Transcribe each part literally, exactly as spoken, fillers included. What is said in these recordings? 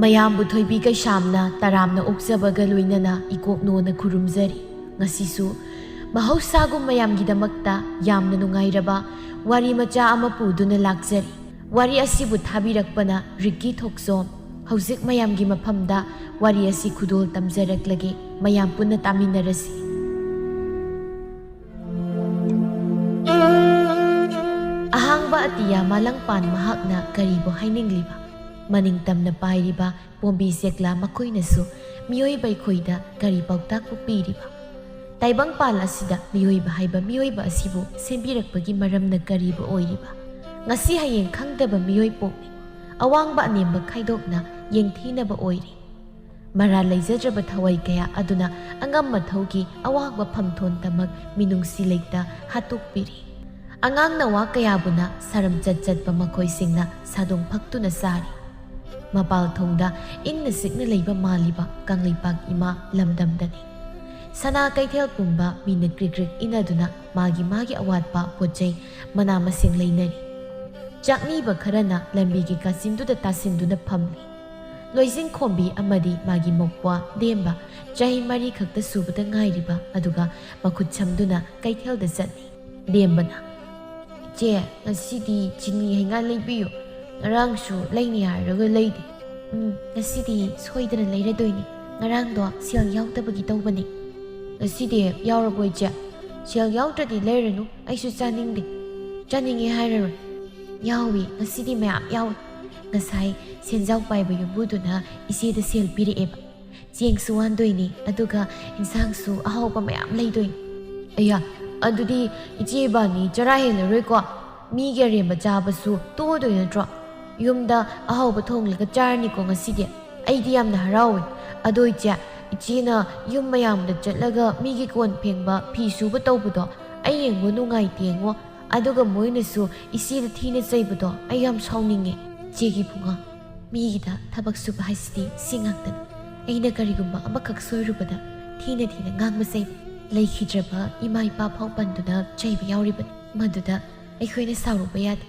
ꯃꯌꯥꯝꯕꯨ ꯊꯣꯏꯕꯤ ꯀꯩꯁꯥꯝꯅ ꯇꯔꯥꯝꯅ ꯑꯣꯛꯆꯕꯒ ꯂꯣꯏꯅꯅ ꯏꯀꯣꯛꯅꯣꯅ ꯈꯨꯔꯨꯝꯖꯔꯤ꯫ ꯉꯁꯤꯁꯨ ꯃꯍꯧꯁꯥꯒꯨꯝ ꯃꯌꯥꯝꯒꯤꯗꯃꯛꯇ ꯌꯥꯝꯅ ꯅꯨꯡꯉꯥꯏꯔꯕ ꯋꯥꯔꯤ ꯃꯆꯥ ꯑꯃ ꯄꯨꯗꯨꯅ ꯂꯥꯛꯆꯔꯤ꯫ ꯋꯥꯔꯤ ꯑꯁꯤꯕꯨ ꯊꯥꯕꯤꯔꯛꯄꯅ ꯔꯤꯛꯀꯤ ꯊꯣꯛꯆꯣꯝ꯫ ꯍꯧꯖꯤꯛ ꯃꯌꯥꯝꯒꯤ ꯃꯐꯝꯗ ꯋꯥꯔꯤ ꯑꯁꯤ ꯈꯨꯗꯣꯜ ꯇꯝꯖꯔꯛꯂꯒꯦ, ꯃꯌꯥꯝ ꯄꯨꯟꯅ ꯇꯥꯃꯤꯟꯅꯔꯁꯤ꯫ ꯑꯍꯥꯡꯕ ꯑꯇꯤꯌꯥ ꯃꯥꯂꯪꯄꯥꯟ ꯃꯍꯥꯛꯅ ꯀꯔꯤꯕꯨ ꯍꯥꯏꯅꯤꯡꯂꯤꯕ? ꯃꯅꯤꯡ ꯇꯝꯅ ꯄꯥꯏꯔꯤꯕ ꯄꯣꯝꯕꯤ ꯆꯦꯛꯂꯥ ꯃꯈꯣꯏꯅꯁꯨ ꯃꯤꯑꯣꯏꯕ ꯑꯩꯈꯣꯏꯗ ꯀꯔꯤ ꯄꯥꯎꯇꯥꯛꯄꯨ ꯄꯤꯔꯤꯕ? ꯇꯥꯏꯕꯪꯄꯥꯜ ꯑꯁꯤꯗ ꯃꯤꯑꯣꯏꯕ ꯍꯥꯏꯕ ꯃꯤꯑꯣꯏꯕ ꯑꯁꯤꯕꯨ ꯁꯦꯝꯕꯤꯔꯛꯄꯒꯤ ꯃꯔꯝꯅ ꯀꯔꯤꯕꯨ ꯑꯣꯏꯔꯤꯕ? ꯉꯁꯤ ꯍꯌꯦꯡ ꯈꯪꯗꯕ ꯃꯤꯑꯣꯏ ꯄꯣꯛꯂꯤ꯫ ꯑꯋꯥꯡꯕ ꯑꯅꯦꯝꯕ ꯈꯥꯏꯗꯣꯛꯅ ꯌꯦꯡꯊꯤꯅꯕ ꯑꯣꯏꯔꯤ꯫ ꯃꯔꯥꯜ ꯂꯩꯖꯗ꯭ꯔꯕ ꯊꯋꯥꯏ ꯀꯌꯥ ꯑꯗꯨꯅ ꯑꯉꯝ ꯑꯊꯧꯒꯤ ꯑꯋꯥꯡꯕ ꯐꯝꯊꯣꯟꯇꯃꯛ ꯃꯤꯅꯨꯡꯁꯤ ꯂꯩꯇ ꯍꯥꯠꯇꯣꯛꯄꯤꯔꯤ꯫ ꯑꯉꯥꯡ ꯅꯋꯥ ꯀꯌꯥꯕꯨꯅ ꯁꯥꯔꯝꯆꯠ ꯆꯠꯄ ꯃꯈꯣꯏꯁꯤꯡꯅ ꯁꯥꯗꯣꯡ ꯐꯛꯇꯨꯅ ꯆꯥꯔꯤ꯫ ꯃꯄꯥꯜ ꯊꯣꯡꯗ ꯏꯪꯅ ꯆꯤꯛꯅ ꯂꯩꯕ ꯃꯥꯜꯂꯤꯕ ꯀꯪꯂꯩꯄꯥꯛ ꯏꯃꯥ ꯂꯝꯗꯝꯗꯅꯤ꯫ ꯁꯅꯥ ꯀꯩꯊꯦꯜ ꯄꯨꯝꯕ ꯃꯤꯅ ꯀ꯭ꯔꯤꯛ ꯀ꯭ꯔꯤꯛ ꯏꯟꯅꯗꯨꯅ ꯃꯥꯒꯤ ꯃꯥꯒꯤ ꯑꯋꯥꯠꯄ ꯄꯣꯠ ꯆꯩ ꯃꯅꯥ ꯃꯁꯤꯡ ꯂꯩꯅꯔꯤ꯫ ꯆꯥꯛꯅꯤꯕ ꯈꯔꯅ ꯂꯝꯕꯤꯒꯤ ꯀꯥꯆꯤꯟꯗꯨꯗ ꯇꯥꯁꯤꯟꯗꯨꯅ ꯐꯝꯂꯤ꯫ ꯂꯣꯏꯖꯤꯡ ꯈꯣꯝꯕꯤ ꯑꯃꯗꯤ ꯃꯥꯒꯤ ꯃꯧꯄ꯭ꯋꯥ ꯗꯦꯝꯕ ꯆꯍꯤ ꯃꯔꯤ ꯈꯛꯇ ꯁꯨꯕꯗ ꯉꯥꯏꯔꯤꯕ ꯑꯗꯨꯒ ꯃꯈꯨꯠ ꯁꯝꯗꯨꯅ ꯀꯩꯊꯦꯜꯗ ꯆꯠꯂꯤ꯫ ꯗꯦꯝꯕꯅ, "ꯏꯆꯦ, ꯉꯁꯤꯗꯤ ꯆꯤꯅꯤ ꯍꯩꯉꯥ ꯂꯩꯕꯤꯌꯨ꯫ ꯉꯔꯥꯡꯁꯨ ꯂꯩꯅꯤ ꯍꯥꯏꯔꯒ ꯂꯩꯗꯦ꯫ ꯎꯝ, ꯉꯁꯤꯗꯤ ꯁꯣꯏꯗꯅ ꯂꯩꯔꯗꯣꯏꯅꯤ꯫ ꯉꯔꯥꯡꯗꯣ ꯁꯦꯜ ꯌꯥꯎꯗꯕꯒꯤ ꯇꯧꯕꯅꯤ꯫" "ꯉꯁꯤꯗꯤ ꯌꯥꯎꯔꯕꯣ ꯏꯆꯦ? ꯁꯦꯜ ꯌꯥꯎꯗ꯭ꯔꯗꯤ ꯂꯩꯔꯅꯨ, ꯑꯩꯁꯨ ꯆꯥꯅꯤꯡꯗꯦ꯫" "ꯆꯥꯅꯤꯡꯉꯦ ꯍꯥꯏꯔꯔꯣꯏ꯫" "ꯌꯥꯎꯏ, ꯉꯁꯤꯗꯤ ꯃꯌꯥꯝ ꯌꯥꯎꯏ꯫ ꯉꯁꯥꯏ ꯁꯦꯟꯖꯥꯎ ꯄꯥꯏꯕ ꯌꯨꯝꯕꯨꯗꯨꯅ ꯏꯆꯦꯗ ꯁꯦꯜ ꯄꯤꯔꯛꯑꯦꯕ꯫ ꯆꯦꯡꯁꯨ ꯋꯥꯟꯗꯣꯏꯅꯤ, ꯑꯗꯨꯒ ꯏꯟꯁꯥꯡꯁꯨ ꯑꯍꯥꯎꯕ ꯃꯌꯥꯝ ꯂꯩꯗꯣꯏꯅꯤ꯫" "ꯑꯌꯥ, ꯑꯗꯨꯗꯤ ꯏꯆꯦ ꯏꯕꯥꯅꯤ ꯆꯔꯥ ꯍꯦꯜꯂꯔꯣꯏꯀꯣ? ꯃꯤꯒꯤ ꯑꯔꯦꯝꯕ ꯆꯥꯕꯁꯨ ꯇꯣꯛꯑꯗꯣꯏ ꯅꯠꯇ꯭ꯔꯣ? ꯌꯨꯝꯗ ꯑꯍꯥꯎꯕ ꯊꯣꯡꯂꯒ ꯆꯥꯔꯅꯤꯀꯣ ꯉꯁꯤꯗꯤ꯫ ꯑꯩꯗꯤ ꯌꯥꯝꯅ ꯍꯔꯥꯎꯋꯦ꯫ ꯑꯗꯣ ꯏꯆꯦ, ꯏꯆꯦꯅ ꯌꯨꯝ ꯃꯌꯥꯝꯗ ꯆꯠꯂꯒ ꯃꯤꯒꯤ ꯀꯣꯟ ꯐꯦꯡꯕ, ꯐꯤ ꯁꯨꯕ ꯇꯧꯕꯗꯣ ꯑꯩ ꯌꯦꯡꯕ ꯅꯨꯡꯉꯥꯏꯇꯦꯉꯣ꯫ ꯑꯗꯨꯒ ꯃꯣꯏꯅꯁꯨ ꯏꯆꯦꯗ ꯊꯤꯅ ꯆꯩꯕꯗꯣ ꯑꯩ ꯌꯥꯝ ꯁꯥꯎꯅꯤꯡꯉꯦ꯫" "ꯏꯆꯦꯒꯤ ꯏꯕꯨꯡꯉꯣ, ꯃꯤꯒꯤꯗ ꯊꯕꯛ ꯁꯨꯕ ꯍꯥꯏꯁꯤꯗꯤ ꯁꯤ ꯉꯥꯛꯇꯅꯤ꯫ ꯑꯩꯅ ꯀꯔꯤꯒꯨꯝꯕ ꯑꯃꯈꯛ ꯁꯣꯏꯔꯨꯕꯗ ꯊꯤꯅ ꯊꯤꯅ ꯉꯥꯡꯕ ꯆꯩꯕ꯫ ꯂꯩꯈꯤꯗ꯭ꯔꯕ ꯏꯃꯥ ꯏꯄꯥ ꯐꯥꯎ ꯄꯟꯗꯨꯅ ꯆꯩꯕ ꯌꯥꯎꯔꯤꯕꯅꯤ꯫ ꯃꯗꯨꯗ ꯑꯩꯈꯣꯏꯅ ꯁꯥꯎꯔꯨꯕ ꯌꯥꯗꯦ꯫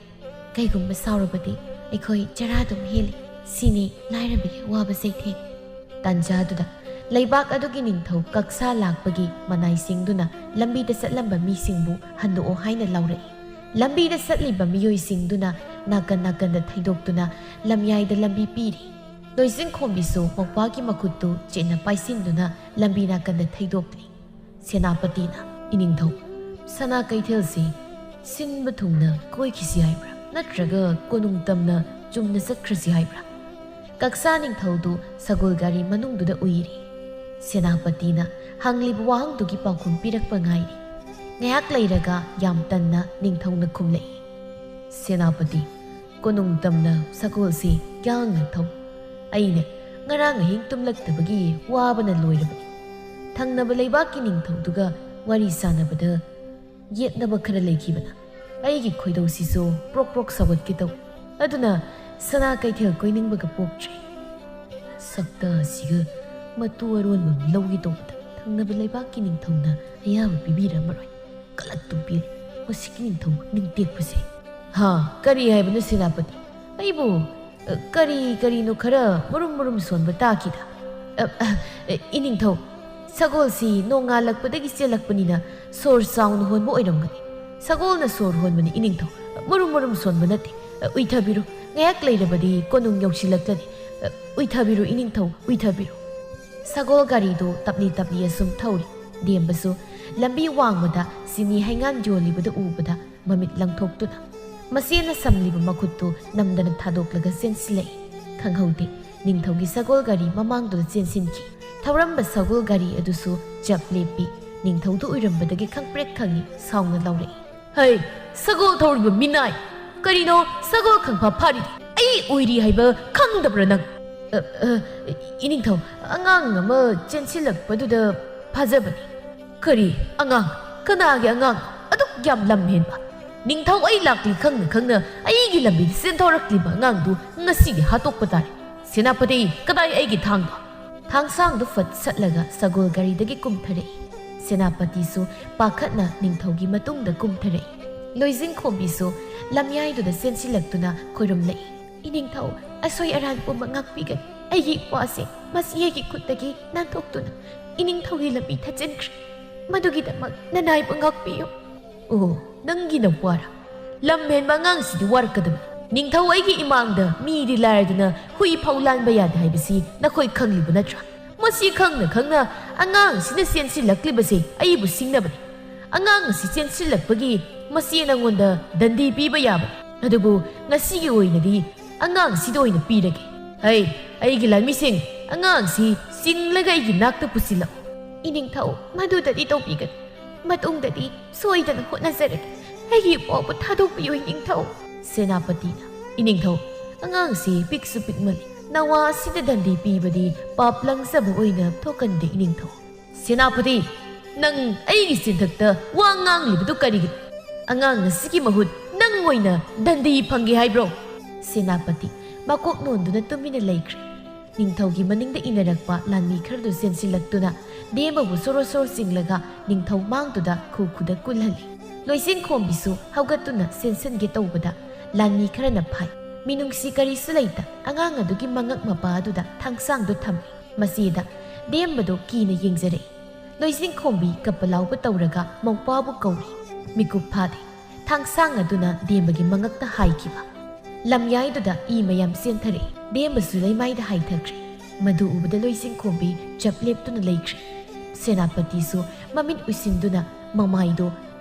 ꯀꯩꯒꯨꯝꯕ ꯁꯥꯎꯔꯕꯗꯤ ꯑꯩꯈꯣꯏ ꯆꯔꯥ ꯑꯗꯨꯝ ꯍꯦꯜꯂꯤ꯫ ꯁꯤꯅꯤ ꯂꯥꯏꯔꯕꯒꯤ ꯑꯋꯥꯕ ꯆꯩꯊꯦꯡ꯫ ꯇꯥꯟꯖꯥꯗꯨꯗ ꯂꯩꯕꯥꯛ ꯑꯗꯨꯒꯤ ꯅꯤꯡꯊꯧ ꯀꯛꯁꯥ ꯂꯥꯛꯄꯒꯤ ꯃꯅꯥꯏ ꯁꯤꯡꯗꯨꯅ ꯂꯝꯕꯤꯗ ꯆꯠꯂꯝꯕ ꯃꯤꯁꯤꯡꯕꯨ ꯍꯟꯗꯣꯛꯑꯣ ꯍꯥꯏꯅ ꯂꯥꯎꯔꯛꯏ꯫ ꯂꯝꯕꯤꯗ ꯆꯠꯂꯤꯕ ꯃꯤꯑꯣꯏꯁꯤꯡꯗꯨꯅ ꯅꯥꯀꯟ ꯅꯥꯀꯟꯗ ꯊꯩꯗꯣꯛꯇꯨꯅ ꯂꯝꯌꯥꯏꯗ ꯂꯝꯕꯤ ꯄꯤꯔꯤ꯫ ꯂꯣꯏꯆꯤꯡꯈꯣꯝꯕꯤꯁꯨ ꯃꯧꯄ꯭ꯋꯥꯒꯤ ꯃꯈꯨꯠꯇꯨ ꯆꯦꯠꯅ ꯄꯥꯏꯁꯤꯟꯗꯨꯅ ꯂꯝꯕꯤ ꯅꯥꯀꯟꯗ ꯊꯩꯗꯣꯛꯂꯤ꯫ ꯁꯦꯅꯥꯄꯇꯤꯅ, "ꯏꯅꯤꯡꯊꯧ, ꯁꯅꯥ ꯀꯩꯊꯦꯜꯁꯤ ꯁꯤꯟꯕ ꯊꯨꯡꯅ ꯀꯣꯏꯈꯤꯁꯤ ꯍꯥꯏꯕ꯭ꯔꯥ, ꯅꯠꯇ꯭ꯔꯒ ꯀꯣꯅꯨꯡ ꯇꯝꯅ ꯆꯨꯝꯅ ꯆꯠꯈ꯭ꯔꯁꯤ ꯍꯥꯏꯕ꯭ꯔꯥ?" ꯀꯛꯁꯥ ꯅꯤꯡꯊꯧꯗꯨ ꯁꯒꯣꯜ ꯒꯥꯔꯤ ꯃꯅꯨꯡꯗꯨꯗ ꯎꯏꯔꯤ꯫ ꯁꯦꯅꯥꯄꯇꯤꯅ ꯍꯪꯂꯤꯕ ꯋꯥꯍꯪꯗꯨꯒꯤ ꯄꯥꯎꯈꯨꯝ ꯄꯤꯔꯛꯄ ꯉꯥꯏꯔꯤ꯫ ꯉꯥꯏꯍꯥꯛ ꯂꯩꯔꯒ ꯌꯥꯝ ꯇꯟꯅ ꯅꯤꯡꯊꯧꯅ ꯈꯨꯝꯂꯛꯏ, "ꯁꯦꯅꯥꯄꯇꯤ, ꯀꯣꯅꯨꯡ ꯇꯝꯅ ꯁꯒꯣꯜꯁꯤ ꯌꯥꯡꯅ ꯊꯧ꯫ ꯑꯩꯅ ꯉꯔꯥꯡ ꯑꯍꯤꯡ ꯇꯨꯝꯂꯛꯇꯕꯒꯤ ꯋꯥꯕꯅ ꯂꯣꯏꯔꯕꯅꯤ꯫ ꯊꯪꯅꯕ ꯂꯩꯕꯥꯛꯀꯤ ꯅꯤꯡꯊꯧꯗꯨꯒ ꯋꯥꯔꯤ ꯁꯥꯟꯅꯕꯗ ꯌꯦꯠꯅꯕ ꯈꯔ ꯂꯩꯈꯤꯕꯅ ꯑꯩꯒꯤ ꯈꯣꯏꯗꯧꯁꯤꯁꯨ ꯄ꯭ꯔꯣꯛ ꯄ꯭ꯔꯣꯛ ꯁꯧꯒꯠꯀꯦ ꯇꯧꯏ꯫ ꯑꯗꯨꯅ ꯁꯅꯥ ꯀꯩꯊꯦꯜ ꯀꯣꯏꯅꯤꯡꯕꯒ ꯄꯣꯛꯇ꯭ꯔꯦ꯫ ꯁꯛꯇ ꯑꯁꯤꯒ ꯃꯇꯨ ꯑꯔꯣꯟꯕ ꯑꯃ ꯂꯧꯒꯦ ꯇꯧꯕꯗ ꯊꯪꯅꯕ ꯂꯩꯕꯥꯛꯀꯤ ꯅꯤꯡꯊꯧꯅ ꯑꯌꯥꯕ ꯄꯤꯕꯤꯔꯝꯃꯔꯣꯏ꯫ ꯀꯂꯛꯇꯨ ꯄꯤꯔꯦ꯫ ꯃꯁꯤꯒꯤ ꯅꯤꯡꯊꯧ ꯅꯤꯡꯇꯦꯛꯄꯁꯦ꯫ ꯍꯥ, ꯀꯔꯤ ꯍꯥꯏꯕꯅꯣ ꯁꯦꯅꯥꯄꯇꯤ? ꯑꯩꯕꯨ, ꯑ, ꯀꯔꯤ ꯀꯔꯤꯅꯣ ꯈꯔ ꯃꯔꯨꯝ ꯃꯔꯨꯝ ꯁꯣꯟꯕ ꯇꯥꯈꯤꯗ꯫ ꯑ, ꯑ, ꯑ, ꯏꯅꯤꯡꯊꯧ, ꯁꯒꯣꯜꯁꯤ ꯅꯣꯡꯉꯥꯜꯂꯛꯄꯗꯒꯤ ꯆꯦꯜꯂꯛꯄꯅꯤꯅ ꯁꯣꯔ ꯆꯥꯎꯅ ꯍꯣꯟꯕ ꯑꯣꯏꯔꯝꯒꯅꯤ꯫ ꯁꯒꯣꯜꯅ ꯁꯣꯔ ꯍꯣꯟꯕꯅꯤ ꯏꯅꯤꯡꯊꯧ, ꯃꯔꯨꯝ ꯃꯔꯨꯝ ꯁꯣꯟꯕ ꯅꯠꯇꯦ꯫ ꯑ, ꯎꯏꯊꯕꯤꯔꯨ, ꯉꯥꯏꯍꯥꯛ ꯂꯩꯔꯕꯗꯤ ꯀꯣꯅꯨꯡ ꯌꯧꯁꯤꯜꯂꯛꯂꯅꯤ꯫ ꯑ, ꯎꯏꯊꯕꯤꯔꯨ ꯏꯅꯤꯡꯊꯧ, ꯎꯏꯊꯕꯤꯔꯨ꯫ ꯁꯒꯣꯜ ꯒꯥꯔꯤꯗꯨ ꯇꯞꯂꯤ ꯇꯞꯂꯤ ꯑꯁꯨꯝ ꯊꯧꯔꯤ꯫ ꯗꯦꯝꯕꯁꯨ ꯂꯝꯕꯤ ꯋꯥꯡꯃꯗ ꯆꯤꯅꯤ ꯍꯩꯉꯥꯟ ꯌꯣꯜꯂꯤꯕꯗꯨ ꯎꯕꯗ ꯃꯃꯤꯠ ꯂꯪꯊꯣꯛꯇꯨꯅ ꯃꯆꯦꯅ ꯁꯝꯂꯤꯕ ꯃꯈꯨꯠꯇꯨ ꯅꯝꯗꯅ ꯊꯥꯗꯣꯛꯂꯒ ꯆꯦꯟꯁꯤꯜꯂꯛꯏ꯫ ꯈꯪꯍꯧꯗꯦ, ꯅꯤꯡꯊꯧꯒꯤ ꯁꯒꯣꯜ ꯒꯥꯔꯤ ꯃꯃꯥꯡꯗꯨꯗ ꯆꯦꯟꯁꯤꯟꯈꯤ꯫ ꯊꯧꯔꯝꯕ ꯁꯒꯣꯜ ꯒꯥꯔꯤ ꯑꯗꯨꯁꯨ ꯆꯞ ꯂꯦꯞꯄꯤ꯫ ꯅꯤꯡꯊꯧꯗꯨ ꯎꯏꯔꯝꯕꯗꯒꯤ ꯈꯪꯄ꯭ꯔꯦꯛ ꯈꯪꯉꯤ, ꯁꯥꯎꯅ ꯂꯥꯎꯔꯛꯏ, "ꯍꯩ, ꯁꯒꯣꯜ ꯊꯧꯔꯤꯕ ꯃꯤꯅꯥꯏ! ꯀꯔꯤꯅꯣ ꯁꯒꯣꯜ ꯈꯪꯐꯥ ꯐꯥꯔꯤꯗꯤ? ꯑꯩ ꯎꯏꯔꯤ ꯍꯥꯏꯕ ꯈꯪꯗꯕ꯭ꯔꯥ ꯅꯪ?" "ꯑ, ꯑ, ꯏꯅꯤꯡꯊꯧ, ꯑꯉꯥꯡ ꯑꯃ ꯆꯦꯟꯁꯤꯜꯂꯛꯄꯗꯨꯗ ꯐꯥꯖꯕꯅꯤ꯫" "ꯀꯔꯤ ꯑꯉꯥꯡ? ꯀꯅꯥꯒꯤ ꯑꯉꯥꯡ? ꯑꯗꯨꯛ ꯌꯥꯝ ꯂꯝ ꯍꯦꯟꯕ? ꯅꯤꯡꯊꯧ ꯑꯩ ꯂꯥꯛꯂꯤ ꯈꯪꯅ ꯈꯪꯅ ꯑꯩꯒꯤ ꯂꯝꯕꯤꯗ ꯆꯦꯟꯊꯣꯔꯛꯂꯤꯕ ꯑꯉꯥꯡꯗꯨ ꯉꯁꯤꯗꯤ ꯍꯥꯠꯇꯣꯛꯄ ꯇꯥꯔꯦ꯫ ꯁꯦꯅꯥꯄꯇꯤ, ꯀꯗꯥꯏ ꯑꯩꯒꯤ ꯊꯥꯡꯗꯣ?" ꯊꯥꯡꯁꯥꯡꯗꯨ ꯐꯠ ꯁꯠꯂꯒ ꯁꯒꯣꯜ ꯒꯥꯔꯤꯗꯒꯤ ꯀꯨꯝꯊꯔꯛꯏ꯫ ꯁꯦꯅꯥꯄꯇꯤꯁꯨ ꯄꯥꯈꯠꯅ ꯅꯤꯡꯊꯧꯒꯤ ꯃꯇꯨꯡꯗ ꯀꯨꯝꯊꯔꯛꯏ꯫ ꯂꯣꯏꯖꯤꯡꯈꯣꯝꯕꯤꯁꯨ ꯂꯝꯌꯥꯏꯗꯨꯗ ꯆꯦꯟꯁꯤꯜꯂꯛꯇꯨꯅ ꯈꯣꯏꯔꯨꯝꯂꯛꯏ꯫ "ꯏꯅꯤꯡꯊꯧ, ꯑꯁꯣꯏ ꯑꯔꯥꯟ ꯄꯨꯝꯕ ꯉꯥꯛꯄꯤꯒꯅꯨ꯫ ꯑꯩꯒꯤ ꯏꯄ꯭ꯋꯥꯁꯦ ꯃꯁꯤ ꯑꯩꯒꯤ ꯈꯨꯠꯇꯒꯤ ꯅꯥꯟꯊꯣꯛꯇꯨꯅ ꯏꯅꯤꯡꯊꯧꯒꯤ ꯂꯝꯕꯤ ꯊꯠꯆꯤꯟꯈ꯭ꯔꯦ꯫ ꯃꯗꯨꯒꯤꯗꯃꯛ ꯅꯅꯥꯏꯕꯨ ꯉꯥꯛꯄꯤꯌꯨ꯫" "ꯑꯣ, ꯅꯪꯒꯤ ꯅꯄ꯭ꯋꯥꯔꯥ? ꯂꯝ ꯍꯦꯟꯕ ꯑꯉꯥꯡꯁꯤꯗꯤ ꯋꯥꯔꯛꯀꯗꯕꯅꯤ꯫ ꯅꯤꯡꯊꯧ ꯑꯩꯒꯤ ꯏꯃꯥꯡꯗ ꯃꯤꯗꯤ ꯂꯥꯏꯔꯗꯅ ꯍꯨꯏ ꯐꯥꯎ ꯂꯥꯟꯕ ꯌꯥꯗꯦ ꯍꯥꯏꯕꯁꯤ ꯅꯈꯣꯏ ꯈꯪꯂꯤꯕ ꯅꯠꯇ꯭ꯔꯥ? ꯃꯁꯤ ꯈꯪꯅ ꯈꯪꯅ ꯑꯉꯥꯡꯁꯤꯅ ꯆꯦꯟꯁꯤꯜꯂꯛꯂꯤꯕꯁꯦ ꯑꯩꯕꯨ ꯁꯤꯡꯅꯕꯅꯤ꯫ ꯑꯉꯥꯡ ꯑꯁꯤ ꯆꯦꯟꯁꯤꯜꯂꯛꯄꯒꯤ ꯃꯆꯦ ꯅꯪꯉꯣꯟꯗ ꯗꯟꯗꯤ ꯄꯤꯕ ꯌꯥꯕꯅꯤ꯫ ꯑꯗꯨꯕꯨ ꯉꯁꯤꯒꯤ ꯑꯣꯏꯅꯗꯤ ꯑꯉꯥꯡꯁꯤꯗ ꯑꯣꯏꯅ ꯄꯤꯔꯒꯦ꯫ ꯍꯩ, ꯑꯩꯒꯤ ꯂꯥꯟꯃꯤꯁꯤꯡ, ꯑꯉꯥꯡꯁꯤ ꯆꯤꯡꯂꯒ ꯑꯩꯒꯤ ꯅꯥꯛꯇ ꯄꯨꯁꯤꯜꯂꯛꯎ꯫" "ꯏꯅꯤꯡꯊꯧ, ꯃꯗꯨꯗꯗꯤ ꯇꯧꯕꯤꯒꯅꯨ꯫ ꯃꯇꯨꯡꯗꯗꯤ ꯁꯣꯏꯗꯅ ꯍꯣꯠꯅꯖꯔꯒꯦ꯫ ꯑꯩꯒꯤ ꯏꯄ꯭ꯋꯥꯕꯨ ꯊꯥꯗꯣꯛꯄꯤꯌꯨ, ꯏꯅꯤꯡꯊꯧ꯫" ꯁꯦꯅꯥꯄꯇꯤꯅ, "ꯏꯅꯤꯡꯊꯧ, ꯑꯉꯥꯡꯁꯤ ꯄꯤꯛꯁꯨ ꯄꯤꯛꯃꯜꯂꯤ꯫ ꯅꯋꯥ ꯑꯁꯤꯗ ꯗꯟꯗꯤ ꯄꯤꯕꯗꯤ ꯄꯥꯞ ꯂꯪꯖꯕ ꯑꯣꯏꯅ ꯊꯣꯛꯀꯟꯗꯦ, ꯏꯅꯤꯡꯊꯧ꯫" "ꯁꯦꯅꯥꯄꯇꯤ, ꯅꯪ ꯑꯩꯒꯤ ꯆꯤꯟꯊꯛꯇ ꯋꯥ ꯉꯥꯡꯂꯤꯕꯗꯨ ꯀꯔꯤꯒꯤꯅꯣ? ꯑꯉꯥꯡ ꯑꯁꯤꯒꯤ ꯃꯍꯨꯠ ꯅꯪ ꯑꯣꯏꯅ ꯗꯟꯗꯤ ꯐꯪꯒꯦ ꯍꯥꯏꯕ꯭ꯔꯣ?" ꯁꯦꯅꯥꯄꯇꯤ ꯃꯀꯣꯛ ꯅꯣꯟꯗꯨꯅ ꯇꯨꯃꯤꯟꯅ ꯂꯩꯈ꯭ꯔꯦ꯫ ꯅꯤꯡꯊꯧꯒꯤ ꯃꯅꯤꯡꯗ ꯏꯟꯅꯔꯛꯄ ꯂꯥꯟꯃꯤ ꯈꯔꯗꯨ ꯆꯦꯟꯁꯤꯜꯂꯛꯇꯨꯅ ꯗꯦꯝꯕꯕꯨ ꯁꯣꯔꯣ ꯁꯣꯔꯣ ꯆꯤꯡꯂꯒ ꯅꯤꯡꯊꯧ ꯃꯥꯡꯗꯨꯗ ꯈꯨ ꯈꯨꯗ ꯀꯨꯜꯍꯜꯂꯤ꯫ ꯂꯣꯏꯆꯤꯡꯈꯣꯝꯕꯤꯁꯨ ꯍꯧꯒꯠꯇꯨꯅ ꯆꯦꯟꯁꯤꯟꯒꯦ ꯇꯧꯕꯗ ꯂꯥꯟꯃꯤ ꯈꯔꯅ ꯐꯥꯏ꯫ ꯃꯤꯅꯨꯡꯁꯤ ꯀꯔꯤꯁꯨ ꯂꯩꯇ ꯑꯉꯥꯡ ꯑꯗꯨꯒꯤ ꯃꯉꯛ ꯃꯄꯥ ꯑꯗꯨꯗ ꯊꯥꯡꯁꯥꯡꯗꯨ ꯊꯝꯃꯤ꯫ ꯃꯆꯦꯗ ꯗꯦꯝꯕꯗꯨ ꯀꯤꯅ ꯌꯦꯡꯖꯔꯛꯏ꯫ ꯂꯣꯏꯆꯤꯡꯈꯣꯝꯕꯤ ꯀꯞꯄ ꯂꯥꯎꯕ ꯇꯧꯔꯒ ꯃꯧꯄ꯭ꯋꯥꯕꯨ ꯀꯧꯔꯤ꯫ ꯃꯤꯀꯨꯞ ꯐꯥꯗꯦ꯫ ꯊꯥꯡꯁꯥꯡ ꯑꯗꯨꯅ ꯗꯦꯝꯕꯒꯤ ꯃꯉꯛꯇ ꯍꯥꯏꯈꯤꯕ꯫ ꯂꯝꯌꯥꯏꯗꯨꯗ ꯏ ꯃꯌꯥꯝ ꯆꯦꯟꯊꯔꯛꯏ꯫ ꯗꯦꯝꯕꯁꯨ ꯂꯩꯃꯥꯏꯗ ꯍꯥꯏꯊꯈ꯭ꯔꯦ꯫ ꯃꯗꯨ ꯎꯕꯗ ꯂꯣꯏꯆꯤꯡꯈꯣꯝꯕꯤ ꯆꯞ ꯂꯦꯞꯇꯨꯅ ꯂꯩꯈ꯭ꯔꯦ꯫ ꯁꯦꯅꯥꯄꯇꯤꯁꯨ ꯃꯃꯤꯠ ꯎꯏꯁꯤꯟꯗꯨꯅ ꯃꯃꯥꯏꯗꯣ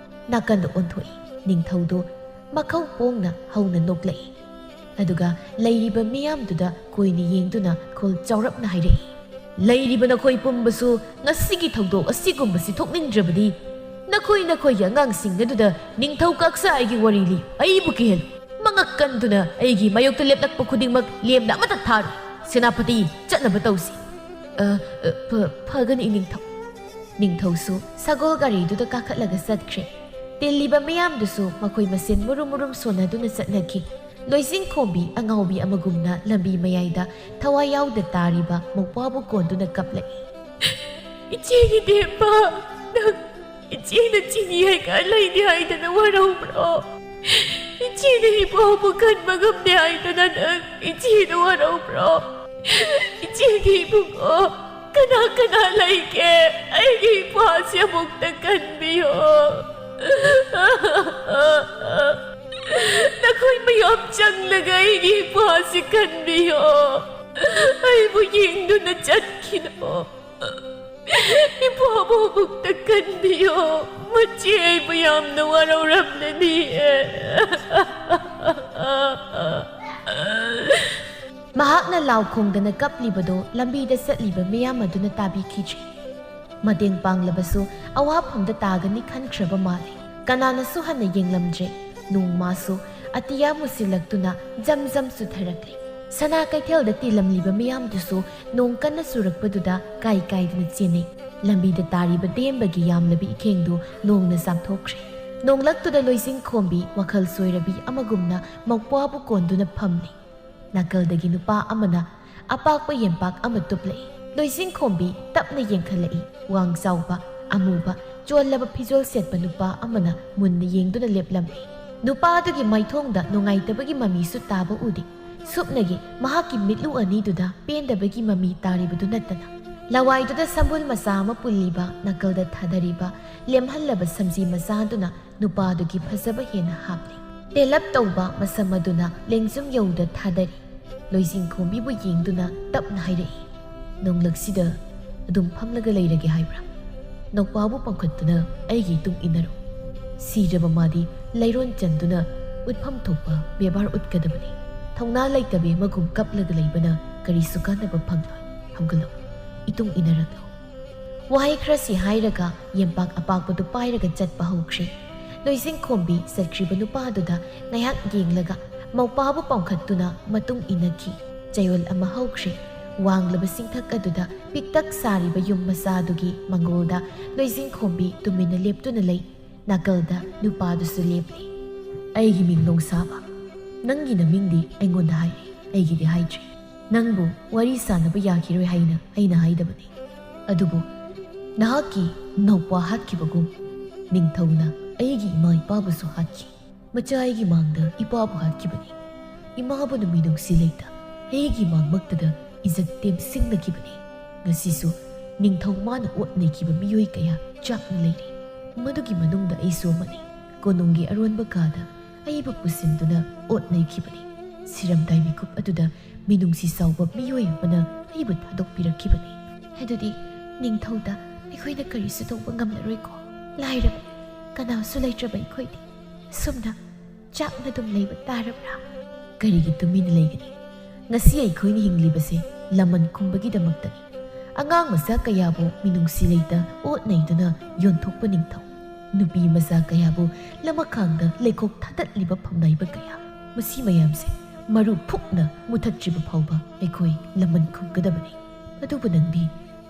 ꯅꯥꯀꯟꯗ ꯑꯣꯟꯊꯣꯛꯏ꯫ ꯅꯤꯡꯊꯧꯗꯣ ꯃꯈꯧ ꯄꯣꯡꯅ ꯍꯧꯅ ꯅꯣꯛꯂꯛꯏ꯫ ꯑꯗꯨꯒ ꯂꯩꯔꯤꯕ ꯃꯤꯌꯥꯝꯗꯨꯗ ꯀꯣꯏꯅ ꯌꯦꯡꯗꯨꯅ ꯈꯣꯜ ꯆꯥꯎꯔꯞꯅ ꯍꯥꯏꯔꯛꯏ, "ꯂꯩꯔꯤꯕ ꯅꯈꯣꯏ ꯄꯨꯝꯕꯁꯨ ꯉꯁꯤꯒꯤ ꯊꯧꯗꯣꯛ ꯑꯁꯤꯒꯨꯝꯕꯁꯤ ꯊꯣꯛꯅꯤꯡꯗ꯭ꯔꯕꯗꯤ ꯅꯈꯣꯏ ꯅꯈꯣꯏꯒꯤ ꯑꯉꯥꯡꯁꯤꯡ ꯑꯗꯨꯗ ꯅꯤꯡꯊꯧ ꯀꯥꯛꯆꯥꯏꯒꯤ ꯋꯥꯔꯤ ꯂꯤ꯫ ꯑꯩꯕꯨ ꯀꯤꯍꯜꯂꯨ꯫ ꯃꯉꯛ ꯀꯟꯗꯨꯅ ꯑꯩꯒꯤ ꯃꯥꯌꯣꯛꯇ ꯂꯦꯞꯂꯛꯄ ꯈꯨꯗꯤꯡꯃꯛ ꯂꯦꯝꯅ ꯑꯃꯠꯇ ꯊꯥꯔꯣꯏ꯫ ꯁꯦꯅꯥꯄꯇꯤ, ꯆꯠꯅꯕ ꯇꯧꯁꯤ꯫" "ꯑ, ꯑ, ꯐ-, ꯐꯒꯅꯤ, ꯏꯅꯤꯡꯊꯧ꯫" ꯅꯤꯡꯊꯧꯁꯨ ꯁꯒꯣꯜ ꯒꯥꯔꯤꯗꯨꯗ ꯀꯥꯈꯠꯂꯒ ꯆꯠꯈ꯭ꯔꯦ꯫ ꯇꯤꯜꯂꯤꯕ ꯃꯤꯌꯥꯝꯗꯨꯁꯨ ꯃꯈꯣꯏ ꯃꯁꯦꯟ ꯃꯨꯔꯨꯝ ꯃꯨꯔꯨꯝ ꯁꯣꯟꯅꯗꯨꯅ ꯆꯠꯅꯈꯤ꯫ ꯂꯣꯏꯆꯤꯡꯈꯣꯝꯕꯤ ꯑꯉꯥꯎꯕꯤ ꯑꯃꯒꯨꯝꯅ ꯂꯝꯕꯤ ꯃꯌꯥꯏꯗ ꯊꯋꯥꯏ ꯌꯥꯎꯗ ꯇꯥꯔꯤꯕ ꯃꯧꯄ꯭ꯋꯥꯕꯨ ꯀꯣꯟꯗꯨꯅ ꯀꯞꯂꯛꯏ꯫ "ꯏꯆꯦꯒꯤ ꯗꯦꯝꯕ!" ꯅꯪ ꯏꯆꯦꯅ ꯆꯤꯅꯤ ꯍꯩꯀꯥ ꯂꯩꯅꯤ ꯍꯥꯏꯗꯅ ꯋꯥꯔꯧꯕ꯭ꯔꯣ? ꯏꯆꯦꯅ ꯏꯄ꯭ꯋꯥꯕꯨ ꯈꯟꯕ ꯉꯝꯗꯦ ꯍꯥꯏꯗꯅ ꯅꯪ ꯏꯆꯦꯗ ꯋꯥꯔꯧꯕ꯭ꯔꯣ? ꯏꯆꯦꯒꯤ ꯏꯕꯨꯡꯉꯣ ꯀꯅꯥ ꯀꯅꯥ ꯂꯩꯒꯦ? ꯑꯩꯒꯤ ꯏꯄ꯭ꯋꯥꯁꯦ ꯑꯃꯨꯛꯇ ꯈꯟꯕꯤꯌꯣ꯫ ꯅꯈꯣꯏ ꯃꯌꯥꯝ ꯆꯪꯂꯒ ꯑꯩꯒꯤ ꯏꯄ꯭ꯋꯥꯁꯤ ꯈꯟꯕꯤꯌꯣ꯫ ꯑꯩꯕꯨ ꯌꯦꯡꯗꯨꯅ ꯆꯠꯈꯤꯅꯣ꯫ ꯏꯄ꯭ꯋꯥꯕꯨ ꯑꯃꯨꯛꯇ ꯈꯟꯕꯤꯌꯣ꯫ ꯃꯆꯦ ꯑꯩꯕꯨ ꯌꯥꯝꯅ ꯋꯥꯔꯧꯔꯝꯂꯅꯤꯌꯦ꯫ ꯃꯍꯥꯛꯅ ꯂꯥꯎ ꯈꯣꯡꯗꯅ ꯀꯞꯂꯤꯕꯗꯨ ꯂꯝꯕꯤꯗ ꯆꯠꯂꯤꯕ ꯃꯤꯌꯥꯝ ꯑꯗꯨꯅ ꯇꯥꯕꯤꯈꯤꯗ꯭ꯔꯦ꯫ ꯃꯇꯦꯡ ꯄꯥꯡꯂꯕꯁꯨ ꯑꯋꯥꯐꯝꯗ ꯇꯥꯒꯅꯤ ꯈꯟꯈ꯭ꯔꯕ ꯃꯥꯜꯂꯦ꯫ ꯀꯅꯥꯅꯁꯨ ꯍꯟꯅ ꯌꯦꯡꯂꯝꯗ꯭ꯔꯦ꯫ ꯅꯣꯡ ꯃꯥꯁꯨ ꯑꯇꯤꯌꯥ ꯃꯨꯁꯤꯜꯂꯛꯇꯨꯅ ꯖꯝ ꯖꯝ ꯆꯨꯊꯔꯛꯂꯦ꯫ ꯁꯅꯥ ꯀꯩꯊꯦꯜꯗ ꯇꯤꯜꯂꯝꯂꯤꯕ ꯃꯤꯌꯥꯝꯗꯨꯁꯨ ꯅꯣꯡ ꯀꯟꯅ ꯆꯨꯔꯛꯄꯗꯨꯗ ꯀꯥꯏ ꯀꯥꯏꯗꯨꯅ ꯆꯦꯟꯅꯩ꯫ ꯂꯝꯕꯤꯗ ꯇꯥꯔꯤꯕ ꯇꯦꯝꯕꯒꯤ ꯌꯥꯝꯂꯕ ꯏꯈꯦꯡꯗꯨ ꯅꯣꯡꯅ ꯆꯥꯝꯊꯣꯛꯈ꯭ꯔꯦ꯫ ꯅꯣꯡꯂꯛꯇꯨꯗ ꯂꯣꯏꯖꯤꯡ ꯈꯣꯝꯕꯤ ꯋꯥꯈꯜ ꯁꯣꯏꯔꯕꯤ ꯑꯃꯒꯨꯝꯅ ꯃꯧꯄ꯭ꯋꯥꯕꯨ ꯀꯣꯟꯗꯨꯅ ꯐꯝꯂꯤ꯫ ꯅꯥꯀꯜꯗꯒꯤ ꯅꯨꯄꯥ ꯑꯃꯅ ꯑꯄꯥꯛꯄ ꯌꯦꯝꯄꯥꯛ ꯑꯃ ꯇꯨꯞꯂꯛꯏ꯫ ꯂꯣꯏꯖꯤꯡ ꯈꯣꯝꯕꯤ ꯇꯞꯅ ꯌꯦꯡꯈꯠꯂꯛꯏ꯫ ꯋꯥꯡ ꯆꯥꯎꯕ, ꯑꯃꯨꯕ, ꯆꯣꯜꯂꯕ ꯐꯤꯖꯣꯜ ꯁꯦꯠꯄ ꯅꯨꯄꯥ ꯑꯃꯅ ꯃꯨꯟꯅ ꯌꯦꯡꯗꯨꯅ ꯂꯦꯞꯂꯝꯃꯤ꯫ ꯅꯨꯄꯥ ꯑꯗꯨꯒꯤ ꯃꯥꯏꯊꯣꯡꯗ ꯅꯨꯡꯉꯥꯏꯇꯕꯒꯤ ꯃꯃꯤꯁꯨ ꯇꯥꯕ ꯎꯗꯦ꯫ ꯁꯨꯞꯅꯒꯤ ꯃꯍꯥꯛꯀꯤ ꯃꯤꯠꯂꯨ ꯑꯅꯤꯗꯨꯗ ꯄꯦꯟꯗꯕꯒꯤ ꯃꯃꯤ ꯇꯥꯔꯤꯕꯗꯨ ꯅꯠꯇꯅ꯫ ꯂꯋꯥꯏꯗꯨꯗ ꯁꯝꯕꯨꯜ ꯃꯆꯥ ꯑꯃ ꯄꯨꯜꯂꯤꯕ ꯅꯥꯀꯜꯗ ꯊꯥꯗꯔꯤꯕ ꯂꯦꯝꯍꯜꯂꯕ ꯁꯝꯖꯤ ꯃꯆꯥꯗꯨꯅ ꯅꯨꯄꯥꯗꯨꯒꯤ ꯐꯖꯕ ꯍꯦꯟꯅ ꯍꯥꯞꯂꯤ꯫ ꯇꯦꯂꯞ ꯇꯧꯕ ꯃꯁꯝ ꯑꯗꯨꯅ ꯂꯦꯡꯖꯨꯝ ꯌꯧꯗ ꯊꯥꯗꯔꯤ꯫ ꯂꯣꯏꯖꯤꯡ ꯈꯣꯝꯕꯤꯕꯨ ꯌꯦꯡꯗꯨꯅ ꯇꯞꯅ ꯍꯥꯏꯔꯛꯏ, "ꯅꯣꯡꯂꯛꯁꯤꯗ ꯑꯗꯨꯝ ꯐꯝꯂꯒ ꯂꯩꯔꯒꯦ ꯍꯥꯏꯕ꯭ꯔꯥ? ꯅꯧꯄꯥꯕꯨ ꯄꯥꯡꯈꯠꯇꯨꯅ ꯑꯩꯒꯤ ꯏꯇꯨꯡ ꯏꯟꯅꯔꯣ꯫ ꯁꯤꯔꯕ ꯃꯥꯗꯤ ꯂꯩꯔꯣꯟ ꯆꯟꯗꯨꯅ ꯎꯠꯐꯝ ꯊꯣꯛꯄ ꯕꯦꯕꯥꯔ ꯎꯠꯀꯗꯕꯅꯤ꯫ ꯊꯧꯅꯥ ꯂꯩꯇꯕꯤ ꯑꯃꯒꯨꯝ ꯀꯞꯂꯒ ꯂꯩꯕꯅ ꯀꯔꯤꯁꯨ ꯀꯥꯟꯅꯕ ꯐꯪꯂꯣꯏ꯫ ꯍꯧꯒꯠꯂꯣ, ꯏꯇꯨꯡ ꯏꯟꯅꯔꯛꯂꯣ꯫" ꯋꯥꯍꯩ ꯈꯔꯁꯤ ꯍꯥꯏꯔꯒ ꯌꯦꯝꯄꯥꯛ ꯑꯄꯥꯛꯄꯗꯨ ꯄꯥꯏꯔꯒ ꯆꯠꯄ ꯍꯧꯈ꯭ꯔꯦ꯫ ꯂꯣꯏꯖꯤꯡ ꯈꯣꯝꯕꯤ ꯆꯠꯈ꯭ꯔꯤꯕ ꯅꯨꯄꯥꯗꯨꯗ ꯉꯥꯏꯍꯥꯛ ꯌꯦꯡꯂꯒ ꯃꯧꯄꯥꯕꯨ ꯄꯥꯡꯈꯠꯇꯨꯅ ꯃꯇꯨꯡ ꯏꯟꯅꯈꯤ꯫ ꯆꯌꯣꯜ ꯑꯃ ꯍꯧꯈ꯭ꯔꯦ꯫ ꯋꯥꯡꯂꯕ ꯆꯤꯡꯊꯛ ꯑꯗꯨꯗ ꯄꯤꯛꯇꯛ ꯁꯥꯔꯤꯕ ꯌꯨꯝ ꯃꯆꯥ ꯑꯗꯨꯒꯤ ꯃꯪꯒꯣꯜꯗ ꯂꯣꯏꯖꯤꯡ ꯈꯣꯝꯕꯤ ꯇꯨꯃꯤꯟꯅ ꯂꯦꯞꯇꯨꯅ ꯂꯩ꯫ ꯅꯥꯀꯜꯗ ꯅꯨꯄꯥꯗꯨꯁꯨ ꯂꯦꯞꯂꯤ꯫ "ꯑꯩꯒꯤ ꯃꯤꯡ ꯅꯣꯡꯁꯥꯕ꯫ ꯅꯪꯒꯤ ꯅꯃꯤꯡꯗꯤ ꯑꯩꯉꯣꯟꯗ ꯍꯥꯏꯔꯤ, ꯑꯩꯒꯤꯗꯤ ꯍꯥꯏꯗ꯭ꯔꯤ꯫ ꯅꯪꯕꯨ ꯋꯥꯔꯤ ꯁꯥꯅꯕ ꯌꯥꯈꯤꯔꯣꯏ ꯍꯥꯏꯅ ꯑꯩꯅ ꯍꯥꯏꯗꯕꯅꯤ꯫ ꯑꯗꯨꯕꯨ ꯅꯍꯥꯛꯀꯤ ꯅꯧꯄꯥ ꯍꯥꯠꯈꯤꯕꯒꯨꯝ ꯅꯤꯡꯊꯧꯅ ꯑꯩꯒꯤ ꯏꯃꯥ ꯏꯄꯥꯕꯨꯁꯨ ꯍꯥꯠꯈꯤ꯫ ꯃꯆꯥ ꯑꯩꯒꯤ ꯃꯥꯡꯗ ꯏꯄꯥꯕꯨ ꯍꯥꯠꯈꯤꯕꯅꯤ꯫ ꯏꯃꯥꯕꯨꯅ ꯃꯤꯅꯨꯡꯁꯤ ꯂꯩꯇ ꯑꯩꯒꯤ ꯃꯥꯡꯃꯛꯇꯗ ꯏꯖꯠ ꯇꯦꯝꯁꯤꯡꯅꯈꯤꯕꯅꯤ꯫ ꯉꯁꯤꯁꯨ ꯅꯤꯡꯊꯧ ꯃꯥꯅ ꯑꯣꯠ ꯅꯩꯈꯤꯕ ꯃꯤꯑꯣꯏ ꯀꯌꯥ ꯆꯥꯛꯅ ꯂꯩꯔꯤ꯫ ꯃꯗꯨꯒꯤ ꯃꯅꯨꯡꯗ ꯑꯩꯁꯨ ꯑꯃꯅꯤ꯫ ꯀꯣꯅꯨꯡꯒꯤ ꯑꯔꯣꯟꯕ ꯀꯥꯗ ꯑꯩꯕꯨ ꯄꯨꯁꯤꯟꯗꯨꯅ ꯑꯣꯠ ꯅꯩꯈꯤꯕꯅꯤ꯫ ꯁꯤꯔꯝꯗꯥꯏ ꯃꯤꯀꯨꯞ ꯑꯗꯨꯗ ꯃꯤꯅꯨꯡꯁꯤ ꯆꯥꯎꯕ ꯃꯤꯑꯣꯏ ꯑꯃꯅ ꯑꯩꯕꯨ ꯊꯥꯗꯣꯛꯄꯤꯔꯛꯈꯤꯕꯅꯤ꯫ ꯑꯗꯨꯗꯤ ꯅꯤꯡꯊꯧꯗ ꯑꯩꯈꯣꯏꯅ ꯀꯔꯤꯁꯨ ꯇꯧꯕ ꯉꯝꯂꯔꯣꯏꯀꯣ? ꯂꯥꯏꯔꯕ, ꯀꯅꯥꯁꯨ ꯂꯩꯇ꯭ꯔꯕ ꯑꯩꯈꯣꯏꯗꯤ ꯁꯨꯝꯅ ꯆꯥꯛꯅ ꯑꯗꯨꯝ ꯂꯩꯕ ꯇꯥꯔꯕ꯭ꯔꯥ? ꯀꯔꯤꯒꯤ ꯇꯨꯃꯤꯟꯅ ꯂꯩꯒꯅꯤ? ꯉꯁꯤ ꯑꯩꯈꯣꯏꯅ ꯍꯤꯡꯂꯤꯕꯁꯦ ꯂꯃꯟ ꯈꯨꯝꯕꯒꯤꯗꯃꯛꯇꯅꯤ꯫ ꯑꯉꯥꯡ ꯃꯆꯥ ꯀꯌꯥꯕꯨ ꯃꯤꯅꯨꯡꯁꯤ ꯂꯩꯇ ꯑꯣꯠ ꯅꯩꯗꯨꯅ ꯌꯣꯟꯊꯣꯛꯄ ꯅꯤꯡꯊꯧ, ꯅꯨꯄꯤ ꯃꯆꯥ ꯀꯌꯥꯕꯨ ꯂꯃꯈꯥꯡꯗ ꯂꯩꯈꯣꯛ ꯊꯥꯗꯠꯂꯤꯕ ꯐꯝꯅꯥꯏꯕ ꯀꯌꯥ, ꯃꯁꯤ ꯃꯌꯥꯝꯁꯦ ꯃꯔꯨ ꯐꯨꯛꯅ ꯃꯨꯊꯠꯇ꯭ꯔꯤꯕ ꯐꯥꯎꯕ ꯑꯩꯈꯣꯏ ꯂꯃꯟ ꯈꯨꯝꯒꯗꯕꯅꯤ꯫ ꯑꯗꯨꯕꯨ ꯅꯪꯗꯤ